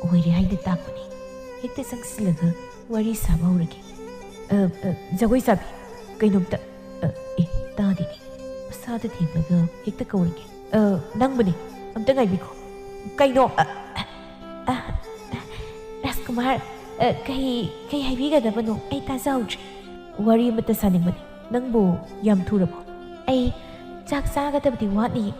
ꯑꯣꯏꯔꯦ ꯍꯥꯏꯅ ꯇꯥꯛꯄꯅꯤ꯫ ꯍꯦꯛꯇ ꯆꯪꯁꯤꯜꯂꯒ ꯋꯥꯔꯤ ꯁꯥꯕ ꯍꯧꯔꯒꯦ꯫ "ꯑ, ꯑ, ꯖꯒꯣꯏ ꯁꯥꯕꯤ, ꯀꯩꯅꯣꯝꯇ, ꯑ, ꯑꯦ, ꯇꯥꯗꯦꯅꯦ꯫ ꯃꯁꯥꯗ ꯊꯦꯡꯂꯒ ꯍꯦꯛꯇ ꯀꯧꯔꯒꯦ꯫ ꯑ, ꯅꯪꯕꯨꯅꯦ, ꯑꯝꯇ ꯉꯥꯏꯕꯤꯈꯣ꯫" "ꯀꯩꯅꯣ?" "ꯑ, ꯑ, ꯑ, ꯔꯥꯖꯀꯨꯃꯥꯔ, ꯑ, ꯀꯩ, ꯀꯩ ꯍꯥꯏꯕꯤꯒꯗꯕꯅꯣ? ꯑꯩ ꯇꯥꯖꯍꯧꯗ꯭ꯔꯦ꯫" "ꯋꯥꯔꯤ ꯑꯃꯠꯇ ꯁꯥꯅꯤꯡꯕꯅꯤ꯫ ꯅꯪꯕꯨ ꯌꯥꯝ ꯊꯨꯔꯕꯣ?" "ꯑꯩ ꯆꯥꯛ ꯆꯥꯒꯗꯕꯗꯤ ꯋꯥꯠꯂꯤꯌꯦ꯫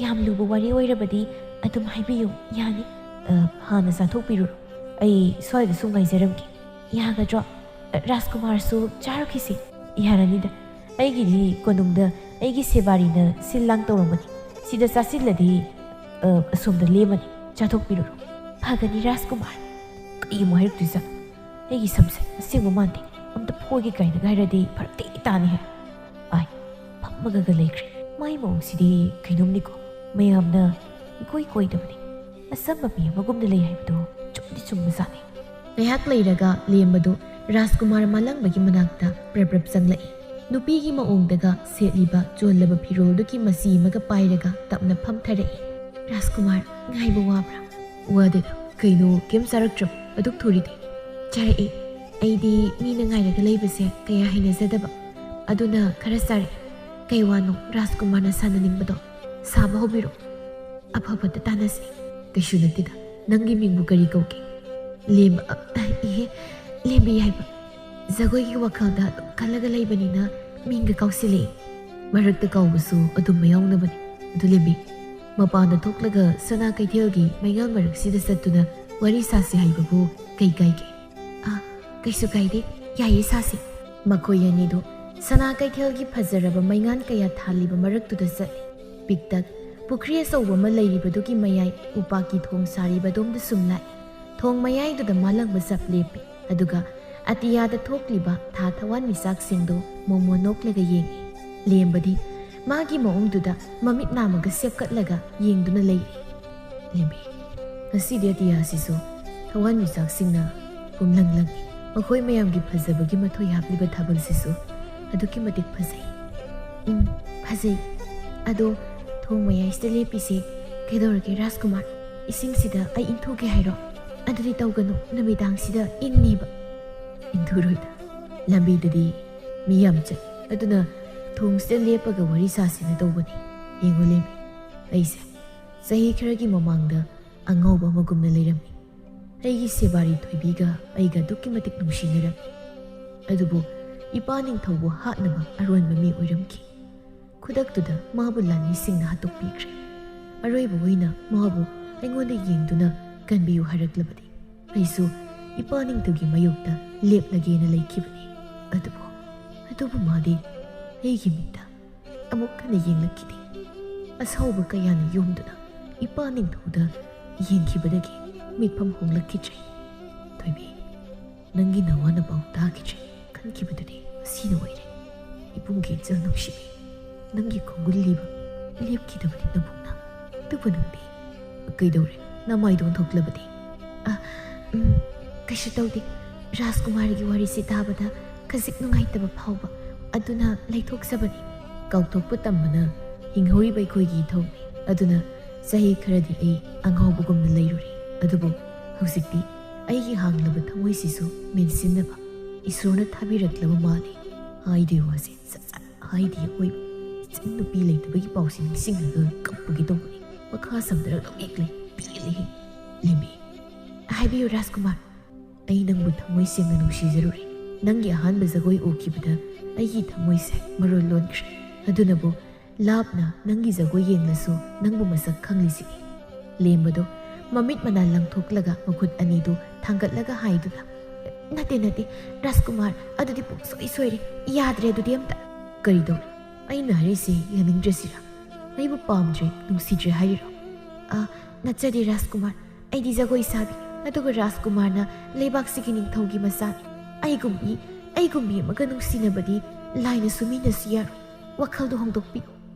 ꯌꯥꯝ ꯂꯨꯕ ꯋꯥꯔꯤ ꯑꯣꯏꯔꯕꯗꯤ ꯑꯗꯨꯝ ꯍꯥꯏꯕꯤꯌꯨ, ꯌꯥꯅꯤ꯫" "ꯑ, ꯍꯥꯟꯅ ꯆꯥꯊꯣꯛꯄꯤꯔꯨꯔꯣ꯫ ꯑꯩ ꯁ꯭ꯋꯥꯏꯗ ꯁꯨꯝ ꯉꯥꯏꯖꯔꯝꯒꯦ꯫ ꯌꯥꯒꯗ꯭ꯔꯣ? ꯑ, ꯔꯥꯖꯀꯨꯃꯥꯔꯁꯨ ꯆꯥꯔꯨꯈꯤꯁꯤ꯫" "ꯌꯥꯔꯅꯤꯗ꯫ ꯑꯩꯒꯤꯗꯤ ꯀꯣꯅꯨꯡꯗ ꯑꯩꯒꯤ ꯁꯦꯕꯥꯔꯤꯅ ꯁꯤꯜ ꯂꯥꯡ ꯇꯧꯔꯝꯒꯅꯤ꯫ ꯁꯤꯗ ꯆꯥꯁꯤꯜꯂꯗꯤ, ꯑ, ꯑꯁꯣꯝꯗ ꯂꯦꯝꯃꯅꯤ꯫ ꯆꯥꯊꯣꯛꯄꯤꯔꯨꯔꯣ꯫" "ꯐꯒꯅꯤ ꯔꯥꯖꯀꯨꯃꯥꯔ꯫" ꯀꯩ ꯑꯃꯨꯛ ꯍꯥꯏꯔꯛꯇꯣꯏꯖꯥꯠꯅꯣ? ꯑꯩꯒꯤ ꯁꯝꯁꯦ ꯑꯁꯦꯡꯕ ꯃꯥꯟꯗꯦ꯫ ꯑꯝꯇ ꯐꯣꯏꯒꯦ ꯀꯥꯏꯅꯒ ꯍꯥꯏꯔꯗꯤ ꯐꯔꯛꯇꯤ ꯇꯥꯅꯤꯍꯦ꯫ ꯑꯥꯏ, ꯐꯝꯃꯒꯒ ꯂꯩꯈ꯭ꯔꯦ꯫ ꯃꯥꯏ ꯃꯑꯣꯡꯁꯤꯗꯤ ꯀꯩꯅꯣꯝꯅꯤꯀꯣ꯫ ꯃꯌꯥꯝꯅ ꯏꯀꯣꯏ ꯀꯣꯏꯗꯕꯅꯤ꯫ ꯑꯆꯝꯕ ꯃꯤ ꯑꯃꯒꯨꯝꯅ ꯂꯩ ꯍꯥꯏꯕꯗꯣ ꯆꯨꯝꯗꯤ ꯆꯨꯝꯕꯖꯥꯠꯅꯤ꯫ ꯉꯥꯏꯍꯥꯛ ꯂꯩꯔꯒ ꯂꯦꯝꯕꯗꯨ ꯔꯥꯖꯀꯨꯃꯥꯔ ꯃꯥꯂꯪꯕꯒꯤ ꯃꯅꯥꯛꯇ ꯄ꯭ꯔꯞ ꯄ꯭ꯔꯞ ꯆꯪꯂꯛꯏ꯫ ꯅꯨꯄꯤꯒꯤ ꯃꯑꯣꯡꯗꯒ ꯁꯦꯠꯂꯤꯕ ꯆꯣꯜꯂꯕ ꯐꯤꯔꯣꯜꯗꯨꯒꯤ ꯃꯆꯤ ꯑꯃꯒ ꯄꯥꯏꯔꯒ ꯇꯞꯅ ꯐꯝꯊꯔꯛꯏ꯫ "ꯔꯥꯖꯀꯨꯃꯥꯔ, ꯉꯥꯏꯕ ꯋꯥꯕ꯭ꯔꯥ?" "ꯋꯥꯗꯦꯗ꯫ ꯀꯩꯅꯣ, ꯀꯩꯝ ꯆꯥꯔꯛꯇ꯭ꯔꯕ? ꯑꯗꯨꯛ ꯊꯨꯔꯤꯗꯤ?" "ꯆꯥꯔꯛꯑꯦ꯫ ꯑꯩꯗꯤ ꯃꯤꯅ ꯉꯥꯏꯔꯒ ꯂꯩꯕꯁꯦ ꯀꯌꯥ ꯍꯩꯅꯖꯗꯕ꯫ ꯑꯗꯨꯅ ꯈꯔ ꯆꯥꯔꯛꯑꯦ꯫ ꯀꯩ ꯋꯥꯅꯣ ꯔꯥꯖꯀꯨꯃꯥꯔꯅ ꯁꯥꯟꯅꯅꯤꯡꯕꯗꯣ? ꯁꯥꯕ ꯍꯧꯕꯤꯔꯣ꯫ ꯑꯐꯕꯇ ꯇꯥꯟꯅꯁꯤ꯫" "ꯀꯩꯁꯨ ꯅꯠꯇꯦꯗ꯫ ꯅꯪꯒꯤ ꯃꯤꯡꯕꯨ ꯀꯔꯤ ꯀꯧꯒꯦ?" "ꯂꯦꯝꯕ, ꯑ, ꯏꯍꯦ, ꯂꯦꯝꯕꯤ ꯍꯥꯏꯕ꯫ ꯖꯒꯣꯏꯒꯤ ꯋꯥꯈꯜꯗ ꯑꯗꯨꯝ ꯈꯜꯂꯒ ꯂꯩꯕꯅꯤꯅ ꯃꯤꯡꯒ ꯀꯥꯎꯁꯤꯜꯂꯛꯑꯦ꯫ ꯃꯔꯛꯇ ꯀꯥꯎꯕꯁꯨ ꯑꯗꯨꯝ ꯃꯌꯥꯎꯅꯕꯅꯤ꯫ ꯑꯗꯨ ꯂꯦꯝꯕꯤ, ꯃꯄꯥꯟꯗ ꯊꯣꯛꯂꯒ ꯁꯅꯥ ꯀꯩꯊꯦꯜꯒꯤ ꯃꯩꯉꯥꯜ ꯃꯔꯛꯁꯤꯗ ꯆꯠꯇꯨꯅ ꯋꯥꯔꯤ ꯁꯥꯁꯤ ꯍꯥꯏꯕꯕꯨ ꯀꯩ ꯀꯥꯏꯒꯦ? ꯑꯥ, ꯀꯩꯁꯨ ꯀꯥꯏꯗꯦ, ꯌꯥꯏꯌꯦ, ꯁꯥꯁꯤ꯫ ꯃꯈꯣꯏ ꯑꯅꯤꯗꯨ ꯁꯅꯥ ꯀꯩꯊꯦꯜꯒꯤ ꯐꯖꯔꯕ ꯃꯩꯉꯥꯜ ꯀꯌꯥ ꯊꯥꯜꯂꯤꯕ ꯃꯔꯛꯇꯨꯗ ꯆꯠꯂꯤ꯫ ꯄꯤꯛꯇꯛ ꯄꯨꯈ꯭ꯔꯤ ꯑꯆꯧꯕ ꯑꯃ ꯂꯩꯔꯤꯕꯗꯨꯒꯤ ꯃꯌꯥꯏ ꯎꯄꯥꯛꯀꯤ ꯊꯣꯡ ꯁꯥꯔꯤꯕ ꯑꯗꯣꯝꯗ ꯁꯨꯝ ꯂꯥꯛꯏ꯫ ꯊꯣꯡ ꯃꯌꯥꯏꯗꯨꯗ ꯃꯥꯂꯪꯕ ꯆꯞ ꯂꯦꯞꯄꯤ꯫ ꯑꯗꯨꯒ ꯑꯇꯤꯌꯥꯗ ꯊꯣꯛꯂꯤꯕ ꯊꯥ ꯊꯋꯥꯟꯃꯤꯆꯥꯛꯁꯤꯡꯗꯨ ꯃꯣꯃꯣꯟ ꯅꯣꯛꯂꯒ ꯌꯦꯡꯏ꯫ ꯂꯦꯝꯕꯗꯤ ꯃꯥꯒꯤ ꯃꯑꯣꯡꯗꯨꯗ ꯃꯃꯤꯠ ꯅꯥꯝꯃꯒ ꯁꯦꯞꯀꯠꯂꯒ ꯌꯦꯡꯗꯨꯅ ꯂꯩꯔꯤ꯫ ꯂꯦꯝꯕꯤ, ꯉꯁꯤꯗꯤ ꯑꯇꯤꯌꯥꯁꯤꯁꯨ ꯊꯋꯥꯟꯃꯤꯆꯥꯛꯁꯤꯡꯅ ꯄꯨꯝꯂꯪ ꯂꯪꯏ꯫ ꯃꯈꯣꯏ ꯃꯌꯥꯝꯒꯤ ꯐꯖꯕꯒꯤ ꯃꯊꯣꯏ ꯍꯥꯞꯂꯤꯕ ꯊꯥꯕꯜꯁꯤꯁꯨ ꯑꯗꯨꯛꯀꯤ ꯃꯇꯤꯛ ꯐꯖꯩ꯫ ꯎꯝ, ꯐꯖꯩ꯫ ꯑꯗꯣ ꯊꯣꯡ ꯃꯌꯥꯏꯁꯤꯗ ꯂꯦꯞꯄꯤꯁꯦ ꯀꯩꯗꯧꯔꯒꯦ ꯔꯥꯖꯀꯨꯃꯥꯔ? ꯏꯁꯤꯡꯁꯤꯗ ꯑꯩ ꯏꯟꯊꯨꯒꯦ ꯍꯥꯏꯔꯣ? ꯑꯗꯨꯗꯤ ꯇꯧꯒꯅꯨ, ꯅꯨꯃꯤꯗꯥꯡꯁꯤꯗ ꯏꯪꯅꯤꯕ꯫ ꯏꯟꯊꯨꯔꯣꯏꯗ, ꯂꯝꯕꯤꯗꯗꯤ ꯃꯤ ꯌꯥꯝ ꯆꯠꯂꯤ꯫ ꯑꯗꯨꯅ ꯊꯣꯡꯁꯤꯗ ꯂꯦꯞꯄꯒ ꯋꯥꯔꯤ ꯁꯥꯁꯤꯅ ꯇꯧꯕꯅꯤ꯫ ꯌꯦꯡꯉꯨ ꯂꯦꯝꯕꯤ, ꯑꯩꯁꯦ ꯆꯍꯤ ꯈꯔꯒꯤ ꯃꯃꯥꯡꯗ ꯑꯉꯥꯎꯕ ꯑꯃꯒꯨꯝꯅ ꯂꯩꯔꯝꯃꯤ꯫ ꯑꯩꯒꯤ ꯁꯦꯕꯥꯔꯤ ꯊꯣꯏꯕꯤꯒ ꯑꯩꯒ ꯑꯗꯨꯛꯀꯤ ꯃꯇꯤꯛ ꯅꯨꯡꯁꯤꯅꯔꯝꯃꯤ꯫ ꯑꯗꯨꯕꯨ ꯏꯄꯥ ꯅꯤꯡꯊꯧꯕꯨ ꯍꯥꯠꯅꯕ ꯑꯔꯣꯟꯕ ꯃꯤ ꯑꯣꯏꯔꯝꯈꯤ꯫ ꯈꯨꯗꯛꯇꯨꯗ ꯃꯥꯕꯨ ꯂꯥꯟꯃꯤꯁꯤꯡꯅ ꯍꯥꯠꯇꯣꯛꯄꯤꯈ꯭ꯔꯦ꯫ ꯑꯔꯣꯏꯕ ꯑꯣꯏꯅ ꯃꯥꯕꯨ ꯑꯩꯉꯣꯟꯗ ꯌꯦꯡꯗꯨꯅ ꯀꯟꯕꯤꯌꯨ ꯍꯥꯏꯔꯛꯂꯕꯗꯤ ꯑꯩꯁꯨ ꯏꯄꯥ ꯅꯤꯡꯊꯧꯒꯤ ꯃꯥꯌꯣꯛꯇ ꯂꯦꯞꯂꯒꯦꯅ ꯂꯩꯈꯤꯕꯅꯤ꯫ ꯑꯗꯨꯕꯨ, ꯑꯗꯨꯕꯨ ꯃꯥꯗꯤ ꯑꯩꯒꯤ ꯃꯤꯠꯇ ꯑꯃꯨꯛ ꯍꯟꯅ ꯌꯦꯡꯂꯛꯈꯤꯗꯦ꯫ ꯑꯁꯥꯎꯕ ꯀꯌꯥꯅ ꯌꯣꯝꯗꯨꯅ ꯏꯄꯥ ꯅꯤꯡꯊꯧꯗ ꯌꯦꯡꯈꯤꯕꯗꯒꯤ ꯃꯤꯠꯐꯝ ꯍꯣꯡꯂꯛꯈꯤꯗ꯭ꯔꯦ꯫ ꯊꯣꯏꯕꯤ, ꯅꯪꯒꯤ ꯅꯋꯥꯅ ꯄꯥꯎ ꯇꯥꯈꯤꯗ꯭ꯔꯦ ꯈꯟꯈꯤꯕꯗꯨꯗꯤ ꯉꯁꯤꯅ ꯑꯣꯏꯔꯦ꯫ ꯏꯕꯨꯡꯒꯤ ꯏꯆꯜ ꯅꯨꯡꯁꯤꯕꯤ, ꯅꯪꯒꯤ ꯈꯣꯡꯒꯨꯜ ꯂꯤꯕ ꯂꯦꯞꯈꯤꯗꯕꯅꯤ ꯅꯕꯨꯡꯅ꯫ ꯑꯗꯨꯕꯨ ꯅꯪꯗꯤ ꯀꯩꯗꯧꯔꯦ? ꯅꯃꯥꯏꯗꯣ ꯑꯣꯟꯊꯣꯛꯂꯕꯗꯤ? ꯑ, ꯎꯝ, ꯀꯩꯁꯨ ꯇꯧꯗꯦ꯫ ꯔꯥꯖꯀꯨꯃꯥꯔꯒꯤ ꯋꯥꯔꯤꯁꯤ ꯇꯥꯕꯗ ꯈꯖꯤꯛ ꯅꯨꯡꯉꯥꯏꯇꯕ ꯐꯥꯎꯕ, ꯑꯗꯨꯅ ꯂꯩꯊꯣꯛꯆꯕꯅꯤ꯫ ꯀꯥꯎꯊꯣꯛꯄ ꯇꯝꯕꯅ ꯍꯤꯡꯍꯧꯔꯤꯕ ꯑꯩꯈꯣꯏꯒꯤ ꯏꯊꯧꯅꯤ꯫ ꯑꯗꯨꯅ ꯆꯍꯤ ꯈꯔꯗꯤ ꯑꯩ ꯑꯉꯥꯎꯕꯒꯨꯝꯅ ꯂꯩꯔꯨꯔꯦ꯫ ꯑꯗꯨꯕꯨ ꯍꯧꯖꯤꯛꯇꯤ ꯑꯩꯒꯤ ꯍꯥꯡꯂꯕ ꯊꯃꯣꯏꯁꯤꯁꯨ ꯃꯦꯟꯁꯤꯟꯅꯕ ꯏꯁꯣꯔꯅ ꯊꯥꯕꯤꯔꯛꯂꯕ ꯃꯥꯜꯂꯤ꯫ ꯍꯥꯏꯗꯦ ꯋꯥꯁꯦ ꯁꯠ ꯁꯠ ꯍꯥꯏꯗꯦ ꯑꯣꯏꯕ꯫ ꯏꯆꯟ ꯅꯨꯄꯤ ꯂꯩꯇꯕꯒꯤ ꯄꯥꯎꯁꯤ ꯅꯤꯡꯁꯤꯡꯂꯒ ꯀꯞꯄꯒꯦ ꯇꯧꯕꯅꯤ꯫ ꯃꯈꯥ ꯁꯝꯊꯔꯛꯂꯝꯃꯤꯛꯂꯦ꯫ ꯄꯦꯜꯂꯦꯍꯦ꯫ ꯂꯦꯝꯕꯤ, ꯍꯥꯏꯕꯤꯌꯨ ꯔꯥꯖꯀꯨꯃꯥꯔ꯫ ꯑꯩ ꯅꯪꯕꯨ ꯊꯃꯣꯏ ꯁꯦꯡꯅ ꯅꯨꯡꯁꯤꯖꯔꯨꯔꯦ꯫ ꯅꯪꯒꯤ ꯑꯍꯥꯟꯕ ꯖꯒꯣꯏ ꯎꯈꯤꯕꯗ ꯑꯩꯒꯤ ꯊꯃꯣꯏꯁꯦ ꯃꯔꯣꯜ ꯂꯣꯟꯈ꯭ꯔꯦ꯫ ꯑꯗꯨꯅꯕꯨ ꯂꯥꯞꯅ ꯅꯪꯒꯤ ꯖꯒꯣꯏ ꯌꯦꯡꯂꯁꯨ ꯅꯪꯕꯨ ꯃꯁꯛ ꯈꯪꯂꯤꯁꯤꯗꯤ꯫ ꯂꯦꯝꯕꯗꯣ ꯃꯃꯤꯠ ꯃꯅꯥ ꯂꯪꯊꯣꯛꯂꯒ ꯃꯈꯨꯠ ꯑꯅꯤꯗꯨ ꯊꯥꯡꯒꯠꯂꯒ ꯍꯥꯏꯗꯨꯅ, "ꯅꯠꯇꯦ, ꯅꯠꯇꯦ, ꯔꯥꯖꯀꯨꯃꯥꯔ, ꯑꯗꯨꯗꯤ ꯄꯨꯡꯁꯣꯏ ꯁꯣꯏꯔꯦ, ꯌꯥꯗ꯭ꯔꯦ ꯑꯗꯨꯗꯤ ꯑꯝꯇ꯫" "ꯀꯔꯤꯗꯧꯔꯦ? ꯑꯩꯅ ꯍꯥꯏꯔꯤꯁꯦ ꯌꯥꯅꯤꯡꯗ꯭ꯔꯁꯤꯔꯥ? ꯑꯩꯕꯨ ꯄꯥꯝꯗ꯭ꯔꯦ, ꯅꯨꯡꯁꯤꯗ꯭ꯔꯦ ꯍꯥꯏꯔꯤꯔꯣ?" "ꯑ, ꯅꯠꯆꯗꯦ ꯔꯥꯖꯀꯨꯃꯥꯔ, ꯑꯩꯗꯤ ꯖꯒꯣꯏ ꯁꯥꯕꯤ, ꯑꯗꯨꯒ ꯔꯥꯖꯀꯨꯃꯥꯔꯅ ꯂꯩꯕꯥꯛꯁꯤꯒꯤ ꯅꯤꯡꯊꯧꯒꯤ ꯃꯆꯥꯅꯤ꯫ ꯑꯩꯒꯨꯝꯕꯤ, ꯑꯩꯒꯨꯝꯕꯤ ꯑꯃꯒ ꯅꯨꯡꯁꯤꯅꯕꯗꯤ ꯂꯥꯏꯅꯁꯨ ꯃꯤꯅꯁꯨ ꯌꯥꯔꯣꯏ꯫ ꯋꯥꯈꯜꯗꯣ ꯍꯣꯡꯗꯣꯛꯄꯤꯌꯨ꯫"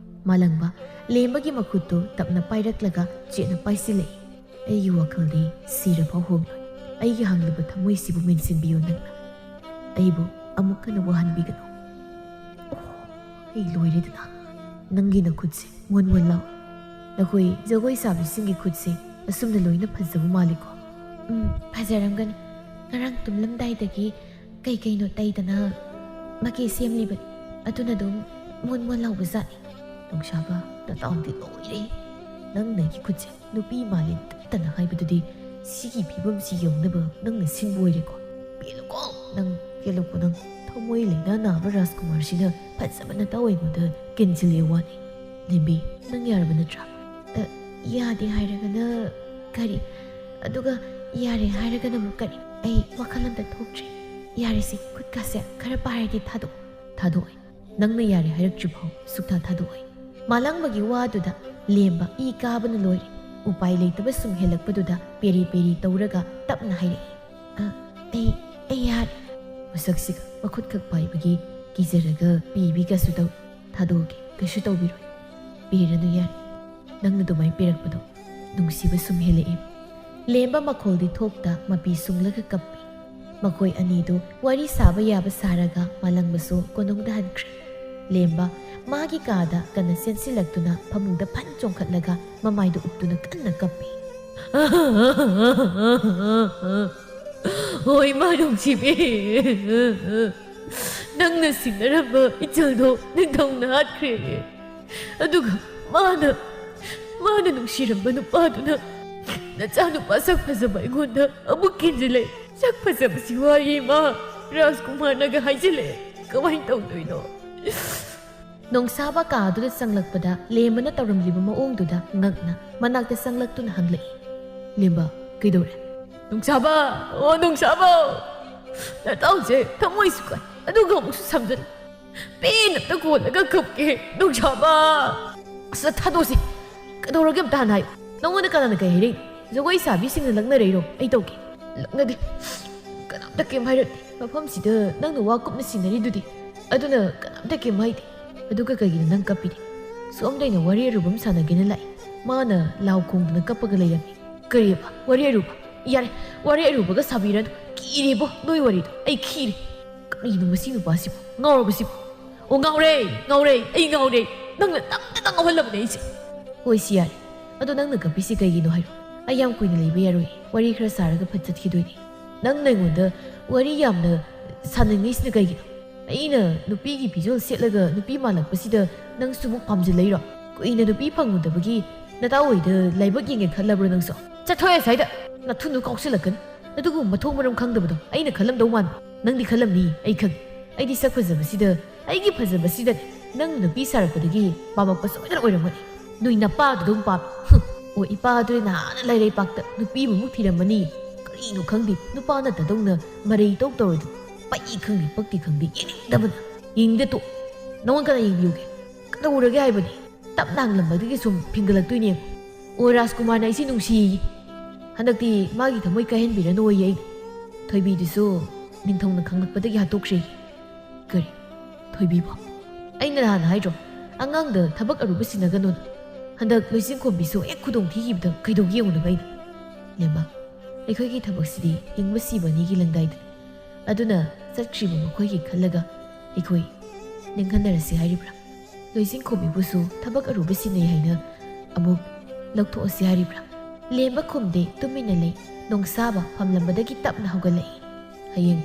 ꯃꯥꯂꯪꯕ ꯂꯦꯝꯕꯒꯤ ꯃꯈꯨꯠꯇꯨ ꯇꯞꯅ ꯄꯥꯏꯔꯛꯂꯒ ꯆꯦꯠꯅ ꯄꯥꯏꯁꯤꯜꯂꯛꯏ꯫ "ꯑꯩꯒꯤ ꯋꯥꯈꯜꯗꯤ ꯁꯤꯔꯐꯥꯎ ꯍꯣꯡꯂꯣꯏ꯫ ꯑꯩꯒꯤ ꯍꯥꯡꯂꯕ ꯊꯃꯣꯏꯁꯤꯕꯨ ꯃꯦꯟꯁꯤꯟꯕꯤꯌꯨ ꯅꯪꯅ꯫ ꯑꯩꯕꯨ ꯑꯃꯨꯛ ꯍꯟꯅ ꯋꯥꯍꯟꯕꯤꯒꯅꯨ꯫" ꯑꯣ, ꯑꯩ ꯂꯣꯏꯔꯦꯗꯅ꯫ ꯅꯪꯒꯤ ꯅꯈꯨꯠꯁꯦ ꯃꯣꯟ ꯃꯣꯟ ꯂꯥꯎ꯫ ꯅꯈꯣꯏ ꯖꯒꯣꯏ ꯁꯥꯕꯤꯁꯤꯡꯒꯤ ꯈꯨꯠꯁꯦ ꯑꯁꯨꯝꯅ ꯂꯣꯏꯅ ꯐꯖꯕ ꯃꯥꯜꯂꯤꯀꯣ꯫ ꯎꯝ, ꯐꯖꯔꯝꯒꯅꯤ꯫ ꯉꯔꯥꯡ ꯇꯨꯝꯂꯝꯗꯥꯏꯗꯒꯤ ꯀꯩ ꯀꯩꯅꯣ ꯇꯩꯗꯅ ꯃꯀꯦ ꯁꯦꯝꯂꯤꯕꯅꯤ꯫ ꯑꯗꯨꯅ ꯑꯗꯨꯝ ꯃꯣꯟ ꯃꯣꯟ ꯂꯥꯎꯕ ꯖꯥꯠꯅꯤ꯫ ꯅꯨꯡꯁꯥꯕ, ꯅꯇꯥꯎꯗꯤ ꯂꯣꯏꯔꯦ꯫ ꯅꯪ ꯅꯪꯒꯤ ꯈꯨꯠꯁꯦ ꯅꯨꯄꯤ ꯃꯥꯜꯂꯦ ꯇꯠꯇꯅ ꯍꯥꯏꯕꯗꯨꯗꯤ ꯁꯤꯒꯤ ꯐꯤꯕꯝꯁꯤ ꯌꯧꯅꯕ ꯅꯪꯅ ꯁꯤꯟꯕ ꯑꯣꯏꯔꯦꯀꯣ꯫ ꯄꯦꯜꯂꯨꯀꯣ ꯅꯪ, ꯄꯦꯜꯂꯨꯀꯣ ꯅꯪ꯫ ꯊꯃꯣꯏ ꯂꯩꯅꯥ ꯅꯥꯕ ꯔꯥꯖꯀꯨꯃꯥꯔꯁꯤꯅ ꯐꯖꯕ ꯅꯇꯥꯎ ꯑꯩꯉꯣꯟꯗ ꯀꯦꯟꯁꯤꯜꯂꯦ ꯋꯥꯅꯤ꯫ ꯂꯦꯝꯕꯤ, ꯅꯪ ꯌꯥꯔꯕ ꯅꯠꯇ꯭ꯔꯥ? ꯑ, ꯌꯥꯗꯦ ꯍꯥꯏꯔꯒꯅ ꯀꯔꯤ? ꯑꯗꯨꯒ ꯌꯥꯔꯦ ꯍꯥꯏꯔꯒꯅ ꯑꯃꯨꯛ ꯀꯔꯤ? ꯑꯩ ꯋꯥꯈꯜ ꯑꯝꯇ ꯊꯣꯛꯇ꯭ꯔꯦ꯫ ꯌꯥꯔꯦꯁꯦ, ꯈꯨꯠꯀꯥꯁꯦ ꯈꯔ ꯄꯥꯏꯔꯗꯤ ꯊꯥꯗꯣꯛ꯫ ꯊꯥꯗꯣꯛꯑꯣꯏ꯫ ꯅꯪꯅ ꯌꯥꯔꯦ ꯍꯥꯏꯔꯛꯇ꯭ꯔꯤꯐꯥꯎ ꯁꯨꯛꯊꯥ ꯊꯥꯗꯣꯛꯑꯣꯏ꯫ ꯃꯥꯂꯪꯕꯒꯤ ꯋꯥꯗꯨꯗ ꯂꯦꯝꯕ ꯏ ꯀꯥꯕꯅ ꯂꯣꯏꯔꯦ꯫ ꯎꯄꯥꯏ ꯂꯩꯇꯕ ꯁꯨꯝ ꯍꯦꯜꯂꯛꯄꯗꯨꯗ ꯄꯦꯔꯤ ꯄꯦꯔꯤ ꯇꯧꯔꯒ ꯇꯞꯅ ꯍꯥꯏꯔꯛꯏ, "ꯑ, ꯑꯩ, ꯑꯩ ꯌꯥꯔꯦ꯫" ꯃꯁꯛꯁꯤꯒ ꯃꯈꯨꯠ ꯈꯛ ꯄꯥꯏꯕꯒꯤ ꯀꯤꯖꯔꯒ ꯄꯤꯕꯤꯒꯁꯨ ꯇꯧ꯫ "ꯊꯥꯗꯣꯛꯑꯒꯦ, ꯀꯩꯁꯨ ꯇꯧꯕꯤꯔꯣꯏ꯫ ꯄꯤꯔꯅꯨ ꯌꯥꯔꯦ꯫ ꯅꯪꯅ ꯑꯗꯨꯃꯥꯏꯅ ꯄꯤꯔꯛꯄꯗꯣ ꯅꯨꯡꯁꯤꯕ ꯁꯨꯝ ꯍꯦꯜꯂꯛꯏ꯫" ꯂꯦꯝꯕ ꯃꯈꯣꯜꯗꯤ ꯊꯣꯛꯇ ꯃꯄꯤ ꯁꯨꯡꯂꯒ ꯀꯞꯄꯤ꯫ ꯃꯈꯣꯏ ꯑꯅꯤꯗꯨ ꯋꯥꯔꯤ ꯁꯥꯕ ꯌꯥꯕ ꯁꯥꯔꯒ ꯃꯥꯂꯪꯕꯁꯨ ꯀꯣꯅꯨꯡꯗ ꯍꯟꯈ꯭ꯔꯦ꯫ ꯂꯦꯝꯕ ꯃꯥꯒꯤ ꯀꯥꯗ ꯀꯟꯅ ꯆꯦꯟꯁꯤꯜꯂꯛꯇꯨꯅ ꯐꯃꯨꯡꯗ ꯐꯟ ꯆꯣꯡꯈꯠꯂꯒ ꯃꯃꯥꯏꯗꯨ ꯎꯞꯇꯨꯅ ꯀꯟꯅ ꯀꯞꯄꯤ꯫ "ꯍꯣꯏ, ꯏꯃꯥ ꯅꯨꯡꯁꯤꯕꯤ, ꯅꯪꯅ ꯁꯤꯡꯅꯔꯝꯕ ꯏꯆꯜꯗꯣ ꯅꯤꯡꯊꯧꯅ ꯍꯥꯠꯈ꯭ꯔꯦ꯫ ꯑꯗꯨꯒ ꯃꯥꯅ, ꯃꯥꯅ ꯅꯨꯡꯁꯤꯔꯝꯕ ꯅꯨꯄꯥꯗꯨꯅ ꯅꯆꯥꯅꯨꯄꯥ ꯁꯛ ꯐꯖꯕ ꯑꯩꯉꯣꯟꯗ ꯑꯃꯨꯛ ꯀꯦꯟꯖꯤꯜꯂꯦ꯫ ꯁꯛ ꯐꯖꯕꯁꯤ ꯋꯥꯏꯌꯦ ꯏꯃꯥ, ꯔꯥꯖꯀꯨꯃꯥꯔꯅꯒ ꯍꯥꯏꯖꯤꯜꯂꯛꯑꯦ꯫ ꯀꯃꯥꯏꯅ ꯇꯧꯗꯣꯏꯅꯣ?" ꯅꯣꯡꯁꯥꯕ ꯀꯥꯗꯨꯗ ꯆꯪꯂꯛꯄꯗ ꯂꯦꯝꯕꯅ ꯇꯧꯔꯝꯂꯤꯕ ꯃꯑꯣꯡꯗꯨꯗ ꯉꯛꯅ ꯃꯅꯥꯛꯇ ꯆꯪꯂꯛꯇꯨꯅ ꯍꯪꯂꯛꯏ꯫ "ꯂꯦꯝꯕ, ꯀꯩꯗꯧꯔꯦ?" "ꯅꯣꯡꯁꯥꯕ! ꯑꯣ, ꯅꯣꯡꯁꯥꯕ! ꯅꯇꯥꯎꯁꯦ ꯊꯃꯣꯏꯁꯨ ꯀꯥꯏ, ꯑꯗꯨꯒ ꯑꯃꯨꯛꯁꯨ ꯁꯝꯖꯜꯂꯤ꯫ ꯄꯦꯟ ꯑꯝꯇ ꯀꯣꯜꯂꯒ ꯀꯞꯀꯦ, ꯅꯣꯡꯁꯥꯕ!" "ꯑꯁ, ꯊꯥꯗꯣꯛꯁꯤ꯫ ꯀꯩꯗꯧꯔꯒꯦ ꯑꯝꯇ ꯍꯥꯟꯅ ꯍꯥꯏꯌꯨ꯫ ꯅꯉꯣꯟꯗ ꯀꯅꯥꯅ ꯀꯩ ꯍꯥꯏꯔꯛꯏ? ꯖꯒꯣꯏ ꯁꯥꯕꯤꯁꯤꯡꯅ ꯂꯛꯅꯔꯛꯏꯔꯣ? ꯑꯩ ꯇꯧꯒꯦ꯫" "ꯂꯛꯅꯗꯦ꯫ ꯀꯅꯥꯝꯇ ꯀꯩꯝ ꯍꯥꯏꯔꯛꯇꯦ꯫ ꯃꯐꯝꯁꯤꯗ ꯅꯪꯅ ꯋꯥ ꯀꯨꯞꯅ ꯁꯤꯟꯅꯔꯤꯗꯨꯗꯤ꯫ ꯑꯗꯨꯅ ꯀꯅꯥꯝꯇ ꯀꯩꯝ ꯍꯥꯏꯗꯦ꯫ ꯑꯗꯨꯒ ꯀꯩꯒꯤꯅꯣ ꯅꯪ ꯀꯞꯄꯤꯗꯤ?" "ꯁꯣꯝꯗ ꯑꯩꯅ ꯋꯥꯔꯤ ꯑꯔꯨꯕ ꯑꯃ ꯁꯥꯟꯅꯒꯦꯅ ꯂꯥꯛꯏ꯫ ꯃꯥꯅ ꯂꯥꯎ ꯈꯣꯡꯗꯅ ꯀꯞꯄꯒ ꯂꯩꯔꯝꯃꯤ꯫" "ꯀꯔꯤꯕ? ꯋꯥꯔꯤ ꯑꯔꯨꯕ? ꯌꯥꯔꯦ, ꯋꯥꯔꯤ ꯑꯔꯨꯕꯒ ꯁꯥꯕꯤꯔꯅꯨ꯫ ꯀꯤꯔꯦꯕꯣ, ꯅꯣꯏ ꯋꯥꯔꯤꯗꯣ꯫ ꯑꯩ ꯈꯤꯔꯦ꯫ ꯀꯔꯤꯅꯣ ꯃꯁꯤ ꯅꯨꯄꯥꯁꯤꯕꯨ? ꯉꯥꯎꯔꯕꯁꯤꯕꯨ? ꯑꯣ, ꯉꯥꯎꯔꯦ, ꯉꯥꯎꯔꯦ, ꯑꯩ ꯉꯥꯎꯔꯦ꯫ ꯅꯪꯅ ꯅꯝꯗꯅ ꯉꯥꯎꯍꯜꯂꯕꯅꯦ ꯑꯩꯁꯦ꯫" "ꯍꯣꯏ, ꯁꯤ ꯌꯥꯔꯦ꯫ ꯑꯗꯣ ꯅꯪꯅ ꯀꯞꯄꯤꯁꯦ ꯀꯩꯒꯤꯅꯣ ꯍꯥꯏꯔꯣ? ꯑꯩ ꯌꯥꯝ ꯀꯨꯏꯅ ꯂꯩꯕ ꯌꯥꯔꯣꯏ꯫ ꯋꯥꯔꯤ ꯈꯔ ꯁꯥꯔꯒ ꯐꯠ ꯆꯠꯈꯤꯗꯣꯏꯅꯦ꯫ ꯅꯪꯅ ꯑꯩꯉꯣꯟꯗ ꯋꯥꯔꯤ ꯌꯥꯝꯅ ꯁꯥꯅꯤꯡꯉꯤꯁꯤꯅ ꯀꯩꯒꯤꯅꯣ? ꯑꯩꯅ ꯅꯨꯄꯤꯒꯤ ꯐꯤꯖꯣꯜ ꯁꯦꯠꯂꯒ ꯅꯨꯄꯤ ꯃꯥꯜꯂꯛꯄꯁꯤꯗ ꯅꯪꯁꯨ ꯑꯃꯨꯛ ꯄꯥꯝꯁꯤꯜꯂꯛꯏꯔꯣ? ꯀꯨꯏꯅ ꯅꯨꯄꯤ ꯐꯪꯉꯨꯗꯕꯒꯤ ꯅꯇꯥꯎ ꯍꯣꯏꯗ ꯂꯥꯏꯕꯛ ꯌꯦꯡꯒꯦ ꯈꯜꯂꯕ꯭ꯔꯣ ꯅꯪꯁꯨ? ꯆꯠꯊꯣꯛꯑꯦ ꯁ꯭ꯋꯥꯏꯗ! ꯅꯊꯨꯟꯗꯨ ꯀꯥꯎꯁꯤꯜꯂꯛꯀꯅꯤ꯫ ꯑꯗꯨꯒꯨꯝꯕ ꯃꯊꯣꯡ ꯃꯔꯝ ꯈꯪꯗꯕꯗꯣ ꯑꯩꯅ ꯈꯜꯂꯝꯗꯧ ꯃꯥꯟꯕ꯫ ꯅꯪꯗꯤ ꯈꯜꯂꯝꯅꯤ, ꯑꯩ ꯈꯪꯉꯤ꯫ ꯑꯩꯗꯤ ꯁꯛ ꯐꯖꯕꯁꯤꯗ, ꯑꯩꯒꯤ ꯐꯖꯕꯁꯤꯗꯅꯦ ꯅꯪ ꯅꯨꯄꯤ ꯁꯥꯔꯛꯄꯗꯒꯤ ꯄꯥꯝꯃꯛꯄ ꯁꯣꯏꯗꯅ ꯑꯣꯏꯔꯝꯒꯅꯤ꯫ ꯅꯣꯏ ꯅꯄꯥꯗꯨꯗꯧ ꯄꯥꯝꯃꯤ꯫ ꯍꯨꯝ꯫ ꯑꯣ, ꯏꯄꯥꯗꯨꯗꯤ ꯅꯍꯥꯟꯅ ꯂꯩꯔꯩꯄꯥꯛꯇ ꯅꯨꯄꯤ ꯑꯃꯃꯨꯛ ꯊꯤꯔꯝꯃꯅꯤ꯫ ꯀꯔꯤꯅꯣ ꯈꯪꯗꯦ, ꯅꯨꯄꯥ ꯅꯠꯇꯗꯧꯅ ꯃꯔꯩ ꯇꯧ ꯇꯧꯔꯗꯅ꯫ ꯄꯛꯏ ꯈꯪꯗꯦ, ꯄꯛꯇꯤ ꯈꯪꯗꯦ, ꯌꯦꯡꯅꯤꯡꯗꯕꯅ꯫ ꯌꯦꯡꯅꯤꯡꯗꯦ ꯇꯣꯛ꯫ ꯅꯉꯣꯟ ꯀꯅꯥ ꯌꯦꯡꯕꯤꯌꯨꯒꯦ? ꯀꯩꯗꯧꯔꯒꯦ ꯍꯥꯏꯕꯅꯤ? ꯇꯞ ꯂꯥꯡꯂꯝꯕꯗꯒꯤ ꯁꯨꯝ ꯐꯤꯡꯒꯠꯂꯛꯇꯣꯏꯅꯦ꯫ ꯑꯣ, ꯔꯥꯖꯀꯨꯃꯥꯔꯅ ꯑꯩꯁꯦ ꯅꯨꯡꯁꯤꯌꯦ꯫ ꯍꯟꯗꯛꯇꯤ ꯃꯥꯒꯤ ꯊꯃꯣꯏ ꯀꯥꯏꯍꯟꯕꯤꯔꯅꯨꯌꯦ ꯑꯩꯅ꯫ ꯊꯣꯏꯕꯤꯗꯨꯁꯨ ꯅꯤꯡꯊꯧꯅ ꯈꯪꯂꯛꯄꯗꯒꯤ ꯍꯥꯠꯇꯣꯛꯈ꯭ꯔꯦ꯫ ꯀꯔꯤ? ꯊꯣꯏꯕꯤꯕꯣ? ꯑꯩꯅ ꯅꯍꯥꯟ ꯍꯥꯏꯗ꯭ꯔꯣ, ꯑꯉꯥꯡꯗ ꯊꯕꯛ ꯑꯔꯨꯕ ꯁꯤꯟꯅꯒꯅꯨꯅ? ꯍꯟꯗꯛ ꯂꯣꯏꯆꯤꯡꯈꯣꯝꯕꯤꯁꯨ ꯍꯦꯛ ꯈꯨꯗꯣꯡ ꯊꯤꯈꯤꯕꯗ ꯀꯩꯗꯧꯒꯦ ꯌꯦꯡꯉꯨꯅꯕ ꯑꯩꯅ꯫ ꯂꯦꯝꯕ, ꯑꯩꯈꯣꯏꯒꯤ ꯊꯕꯛꯁꯤꯗꯤ ꯍꯤꯡꯕ ꯁꯤꯕ ꯑꯅꯤꯒꯤ ꯂꯪꯗꯥꯏꯗꯅꯤ꯫ ꯑꯗꯨꯅ ꯆꯠꯈ꯭ꯔꯤꯕ ꯃꯈꯣꯏꯒꯤ ꯈꯜꯂꯒ ꯑꯩꯈꯣꯏ ꯅꯤꯡꯍꯟꯅꯔꯁꯤ ꯍꯥꯏꯔꯤꯕ꯭ꯔꯥ? ꯂꯣꯏꯆꯤꯡꯈꯣꯝꯕꯤꯕꯨꯁꯨ ꯊꯕꯛ ꯑꯔꯨꯕ ꯁꯤꯟꯅꯩ ꯍꯥꯏꯅ ꯑꯃꯨꯛ ꯂꯧꯊꯣꯛꯑꯁꯤ ꯍꯥꯏꯔꯤꯕ꯭ꯔꯥ? ꯂꯦꯝꯕ ꯈꯨꯝꯗꯦ, ꯇꯨꯃꯤꯟꯅ ꯂꯩ꯫ ꯅꯣꯡꯁꯥꯕ ꯐꯝꯂꯝꯕꯗꯒꯤ ꯇꯞꯅ ꯍꯧꯒꯠꯂꯛꯏ꯫ ꯍꯌꯦꯡ